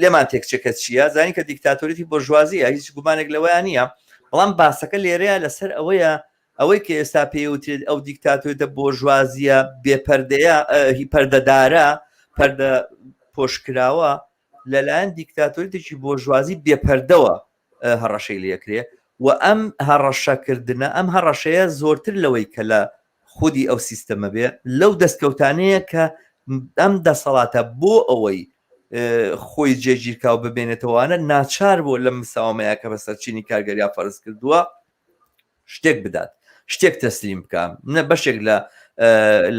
لێمان تێکچێکە چییە زانین کە دیکتاتۆریتی بۆرژوازیە هیچ گومانێک لەوەیان نییە بەڵام باسەکە لێرەیە لەسەر ئەوەیە ئەوەی کە ئێستا پێوترێت ئەو دیکتاتۆریتە بۆرژوازیە بێپەردەیە هی پەردەدارە پەردە پۆشکراوە لەلایەن دیکتاتۆریتێکی بۆرژوازی بێپەردەوە هەڕەشەی لێکرێ و ئەم هەڕەشەکردنە ئەم هەڕەشەیە زۆرتر لەوەی کە لە خودی ئەو سیستەمە بێ لەو دەستکەوتانەیە کە ئەم دەسەڵاتە بۆ ئەوەی خۆی جێگیرکا و ببێنێتەوەوانە ناچار بۆ لەم مساومەیە کە بەسەر چینی کارگەریا فەرز کردووە شتێک بدات شتێک تەسلیم بکە نە بەشێک لە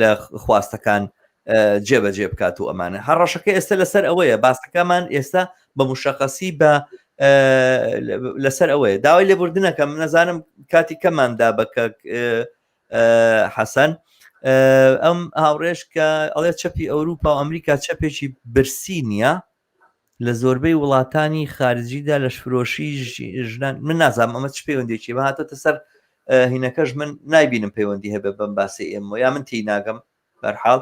لە خواستەکان جێبەجێ بکات و ئەمانە هەڕەشەکە ئێستا لەسەر ئەوەیە باسەکەمان ئێستا بە مشەخەسی بە لەسەر ئەوەیە داوای لێبوردنەکەم نەزانم کاتی کەماندا بە کە حەسەن ئەم هاوڕێش کە ئەڵێ چەپی ئەوروپا و ئەمریکا چەپێکی برسی نییە لە زۆربەی وڵاتانی خارجیدا لەشفرۆشی ژنان من نازانم ئەمە چ پەیوەندێکی بە هاتۆتە سەر هینەکەش من نایبینم پەیوەندی هەبێ بەم باسی ئێمە یا من تی ناگەم بەرحاڵ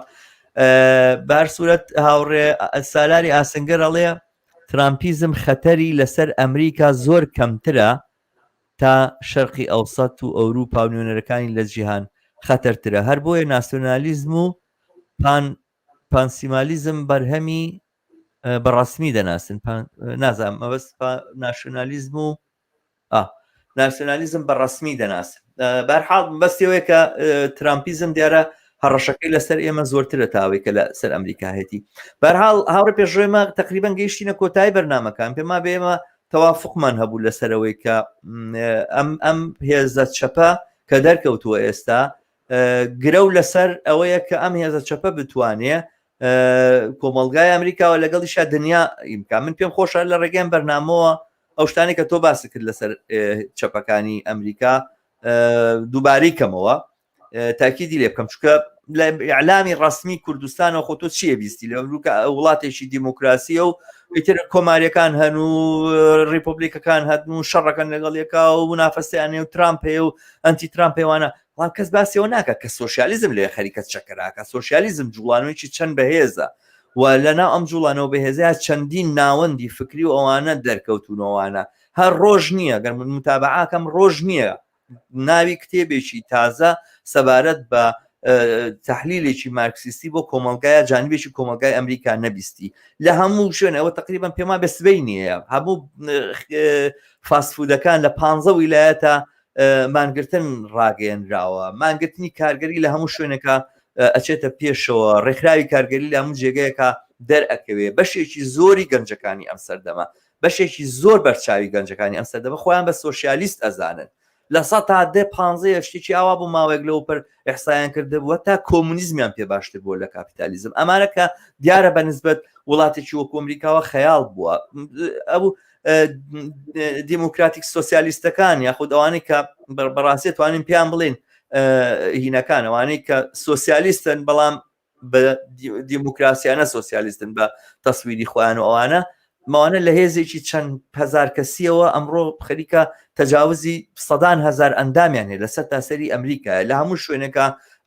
بار سوورەت هاوڕێ سالاری ئاسنگەر ئەڵێ ترامپیزم خەتەری لەسەر ئەمریکا زۆر کەمترە تا شەرقی ئەوسەت و ئەوروپا و نوێنەرەکانی لە جیهان خەتەرترە هەر بۆیە ناسیۆنالیزم و پان پانسیمالیزم بەرهەمی بە ڕەسمی دەناسن نازانم مەبەست ناسیۆنالیزم و ناسیۆنالیزم بە ڕەسمی دەناسن بەرحاڵ بەستەوەیە کە ترامپیزم دیارە هەڕەشەکەی لەسەر ئێمە زۆرترە تاوەی کە لە سەر ئەمریکا هێتی بەرحاڵ هاوڕێ پێشڕێمە تقریبان گەیشتینە کۆتایی بەرنمەکان پێما بێ ئێمە توافقمان هەبوو لەسەرەوەی کە ئەم ئەم هێزە چەپە کە دەرکەوتووە ئێستا گرەو لەسەر ئەوەیە کە ئەم هێزە چەپە بتوانێ کۆمەلگای ئەمریکاوە لەگەڵیشا دنیا ئیمکان من پێم خۆشە لە ڕێگەیان بەرنامەوە ئەو شتانی کە تۆ باسی کرد لەسەر چەپەکانی ئەمریکا دووبارەی کەمەوە تاکیدی لێ بکەم چونکە لە ئیعلامی ڕسمی کوردستانەوە خۆ تۆ چییە بیستی لە ئەمریکا وڵاتێکی دیموکراسیە و ئیتر کۆماریەکان هەن و ڕیپۆبلیکەکان هەن و شەڕەکەن لەگەڵ یەکا و منافەسیان و ترامپ هەیە و ئەنتی ترامپ پێوانە بەڵام کەس باسیەوە ناکە کە سۆسیالیزم لێ خەریکە چەکەراکە سۆسیالیزم جوڵانەوەیکی چەند بەهێزە و لەناو ئەم جوڵانەوە بەهێزەیە چەندین ناوەندی فکری و ئەوانە دەرکەوتونەوانە هەر ڕۆژ نییە گەر من متابعاکەم ڕۆژ نییە ناوی کتێبێکی تازە سەبارەت بە تحلیلێکی مارکسیستی بۆ کۆمەلگایە جانبێکی کۆمەلگای ئەمریکا نەبیستی لە هەموو شوێن ئەوە تقریبان پێما بە سبەی نییە هەموو فاستفودەکان لە پ ویلایەتە مانگرتن ڕاگەیەنراوە مانگرتنی کارگەری لە هەموو شوێنەکە ئەچێتە پێشەوە ڕێکخراوی کارگەری لە هەموو جێگەیەکە دەرئەکەوێ بەشێکی زۆری گەنجەکانی ئەم سەردەمە بەشێکی زۆر بەرچاوی گەنجەکانی ئەم سەردەمە خۆیان بە سۆسیالیست ئەزانن لە سە تا دە پانزەیە شتێکی ئاوا بۆ ماوەیەک لەو پر ئەحسایان کردبووە تا کۆمونیزمیان پێ باشتر بووە لە کاپیتالیزم ئەمانە کە دیارە بە نسبەت وڵاتێکی وەکو ئەمریکاوە خەیاڵ بووە ئەو دیموکراتیک سۆسیالیستەکان یاخود ئەوانەی کە بەڕاستی توانین پێیان بڵێن هینەکان ئەوانەی کە سۆسیالیستن بەڵام بە دیموکراسیانە سۆسیالیستن بە تەسویری خۆیان و ئەوانە ماوانە لە هێزێکی چەند هزار کەسیەوە ئەمڕۆ خەریکە تەجاوزی سەدان هزار ئەندامیان هەیە لەسەر تاسەری ئەمریکا لە هەموو شوێنەکە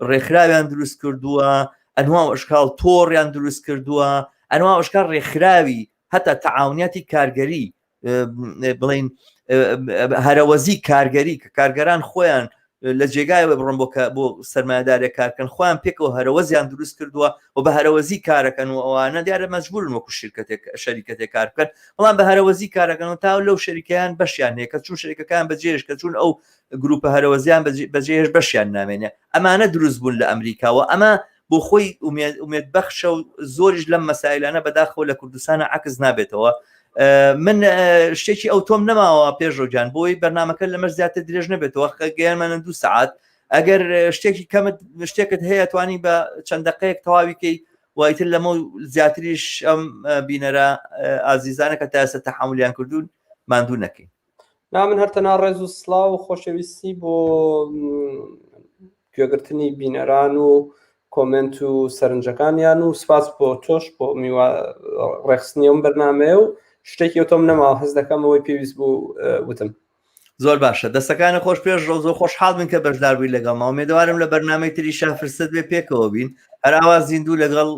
ڕێکخراویان دروست کردووە ئەنوا ئەشکال تۆڕیان دروست کردووە ئەنوا ئەشکال ڕێکخراوی هەتا تەعاونیاتی کارگەری بڵین هەرەوەزی کارگەری کە کارگەران خۆیان لە جێگایەوە بڕۆن بۆ کە بۆ سەرمایهدارێک کارکەن خۆیان پێکەوە هەرەوەزیان دروست کردووە و بە هەرەوەزی کارەکەن و ئەوانە دیارە مەجبورن وەکو شرکەتێک شەریکەتێک کار بکەن بەڵام بە هەرەوەزی کارەکەن و تا لەو شەریکەیان بەشیان هەیە کە چون شەریکەکان بەجێش کە چون ئەو گروپە هەرەوەزیان بەجێش بەشیان نامێنێ ئەمانە دروست بوون لە ئەمریکاوە ئەمە بۆ خۆی ئومێد بەخشە و زۆریش لەم مەسایلانە بەداخەوە لە کوردستانە عکس نابێتەوە. من شتێکی ئەو تۆم نەماوە پێشڕەوگیان بۆی بەرنمەکە لەمەش زیاتر درێژ نەبێتەوە گەیانمانە دو سعات ئەگەر شتێکی کەمت شتێکت هەیە توانی بە چەند دقەیەک تەواویکەی وایتر لەمە زیاتریش ئەم بینەرە ئازیزانە کە تا ئێستا تەحملیان کردوون ماندوو نەکەین. نا من هەر تەنها ڕێز و سڵاو و خۆشەویستی بۆ گوێگرتنی بینەران و کۆمنت و سەرنجەکانیان و سپاس بۆ تۆش بۆ میوە ڕێخستنی ئەم بەرنمەیە و شتێکی تۆم نەماوە هەست دەکەم ئەوەی پێویست بوو وتم. زۆر باشە دەستەکانە خۆش پێش ڕۆ زۆر خۆشحاڵ بن کە بەشدار بووی لەگەڵما ئومێدەوارم لە بەرنمەی تریشا فرسەت بێ پێکەوە بین هەر ئاوا زیندوو لەگەڵ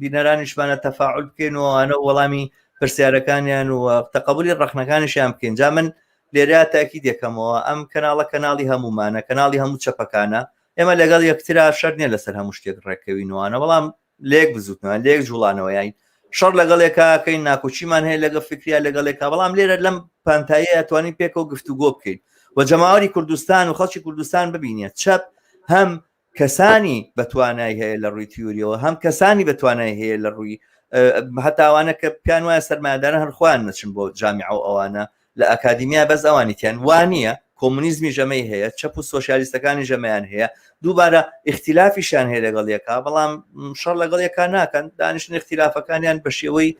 بینەرانیشمانە تەفاعول بکەین و ئەوانە وەڵامی پرسیارەکانیان و تەقەبولی ڕەخنەکانیشیان بکەین جا من لێرە تاکی دەکەمەوە ئەم کەناڵە کەناڵی هەمومانە کەناڵی هەموو چەپەکانە ئێمە لەگەڵ یەکترا شەر نییە لەسەر هەموو شتێک ڕێکەوینوانە بەڵام لێک بزوتنەوە لێک جوڵانەوە یاین شەڕ لەگەڵ یەکەکەین ناکۆچیمان هەیە لەگە فکریا لەگەڵ یەکا بەڵام لێرە لەم پانتاییە توانین پێکەوە گفتوگۆ بکەین و جەماوەری کوردستان و خەڵکی کوردستان ببینێت چەپ هەم کەسانی بەتوانای هەیە لە ڕووی تیوریەوە هەم کەسانی بەتوانای هەیە لە ڕووی هەتاوانە کە پیان وایە سەرمایەداران هەر خۆیان نەچن بۆ جامیعە و ئەوانە لە ئەکادیمیا بەس ئەوانی تیان وانییە کۆمۆنیزمی ژەمەی هەیە چەپ و سۆسیالیستەکانی ژەمەیان هەیە دووبارە ئیختلافیشیان هەیە لەگەڵ یەکا بەڵام شەڕ لەگەڵ یەکا ناکەن دانیشتن ئیختلافەکانیان بە شێوەی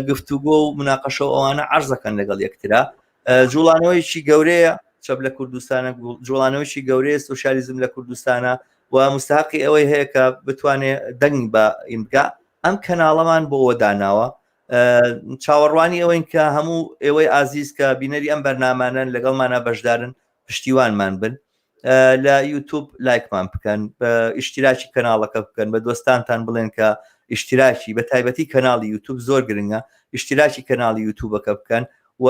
گفتوگۆ و مناقەشە و ئەوانە عەرزەکەن لەگەڵ یەکترا جوڵانەوەیکی گەورەیە چەپ لە کوردستانە جوڵانەوەیکی گەورەیە سۆسیالیزم لە کوردستانە و مستحقی ئەوەی هەیە کە بتوانێ دەنگ بە ئیمگا ئەم کەناڵەمان بۆ وەداناوە چاوەڕوانی ئەوەین کە هەموو ئێوەی ئازیز کە بینەری ئەم بەرنامانەن لەگەڵمانە بەشدارن پشتیوانمان بن لە یوتوب لایکمان بکەن بە ئیشتراکی کەناڵەکە بکەن بە دۆستانتان بڵێن کە ئیشتراکی بە تایبەتی کەناڵی یوتوب زۆر گرنگە ئیشتراکی کەناڵی یوتوبەکە بکەن و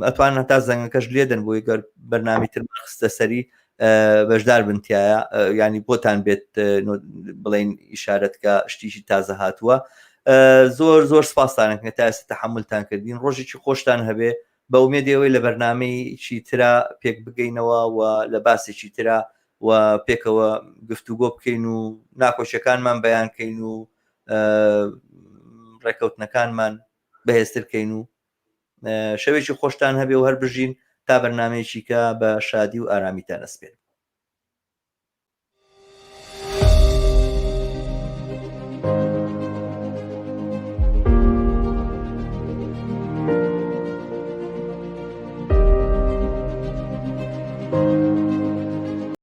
ئەتوان هەتا زەنگەکەش لێدەن بۆی گەر بەرنامی ترمان خستە سەری بەشدار بن تایە ینی بۆتان بێت بڵین ئیشارەت کە شتیشی تازە هاتووە زۆر زۆر سپاستانەکە تا ئێستا تەحملتان کردین ڕۆژێکی خۆشتان هەبێ بە ئومێدی ئەوەی لە بەرنمەیەکی ترا پێک بگەینەوە و لە باسێکی ترا و پێکەوە گفتوگۆ بکەین و ناکۆشیەکانمان بەیان کەین و ڕێکەوتنەکانمان بەهێزتر کەین و شەوێکی خۆشتان هەبێ و هەر بژین تا بەرنمەیەکی کە بە شادی و ئارامیتان ئەسپێرم.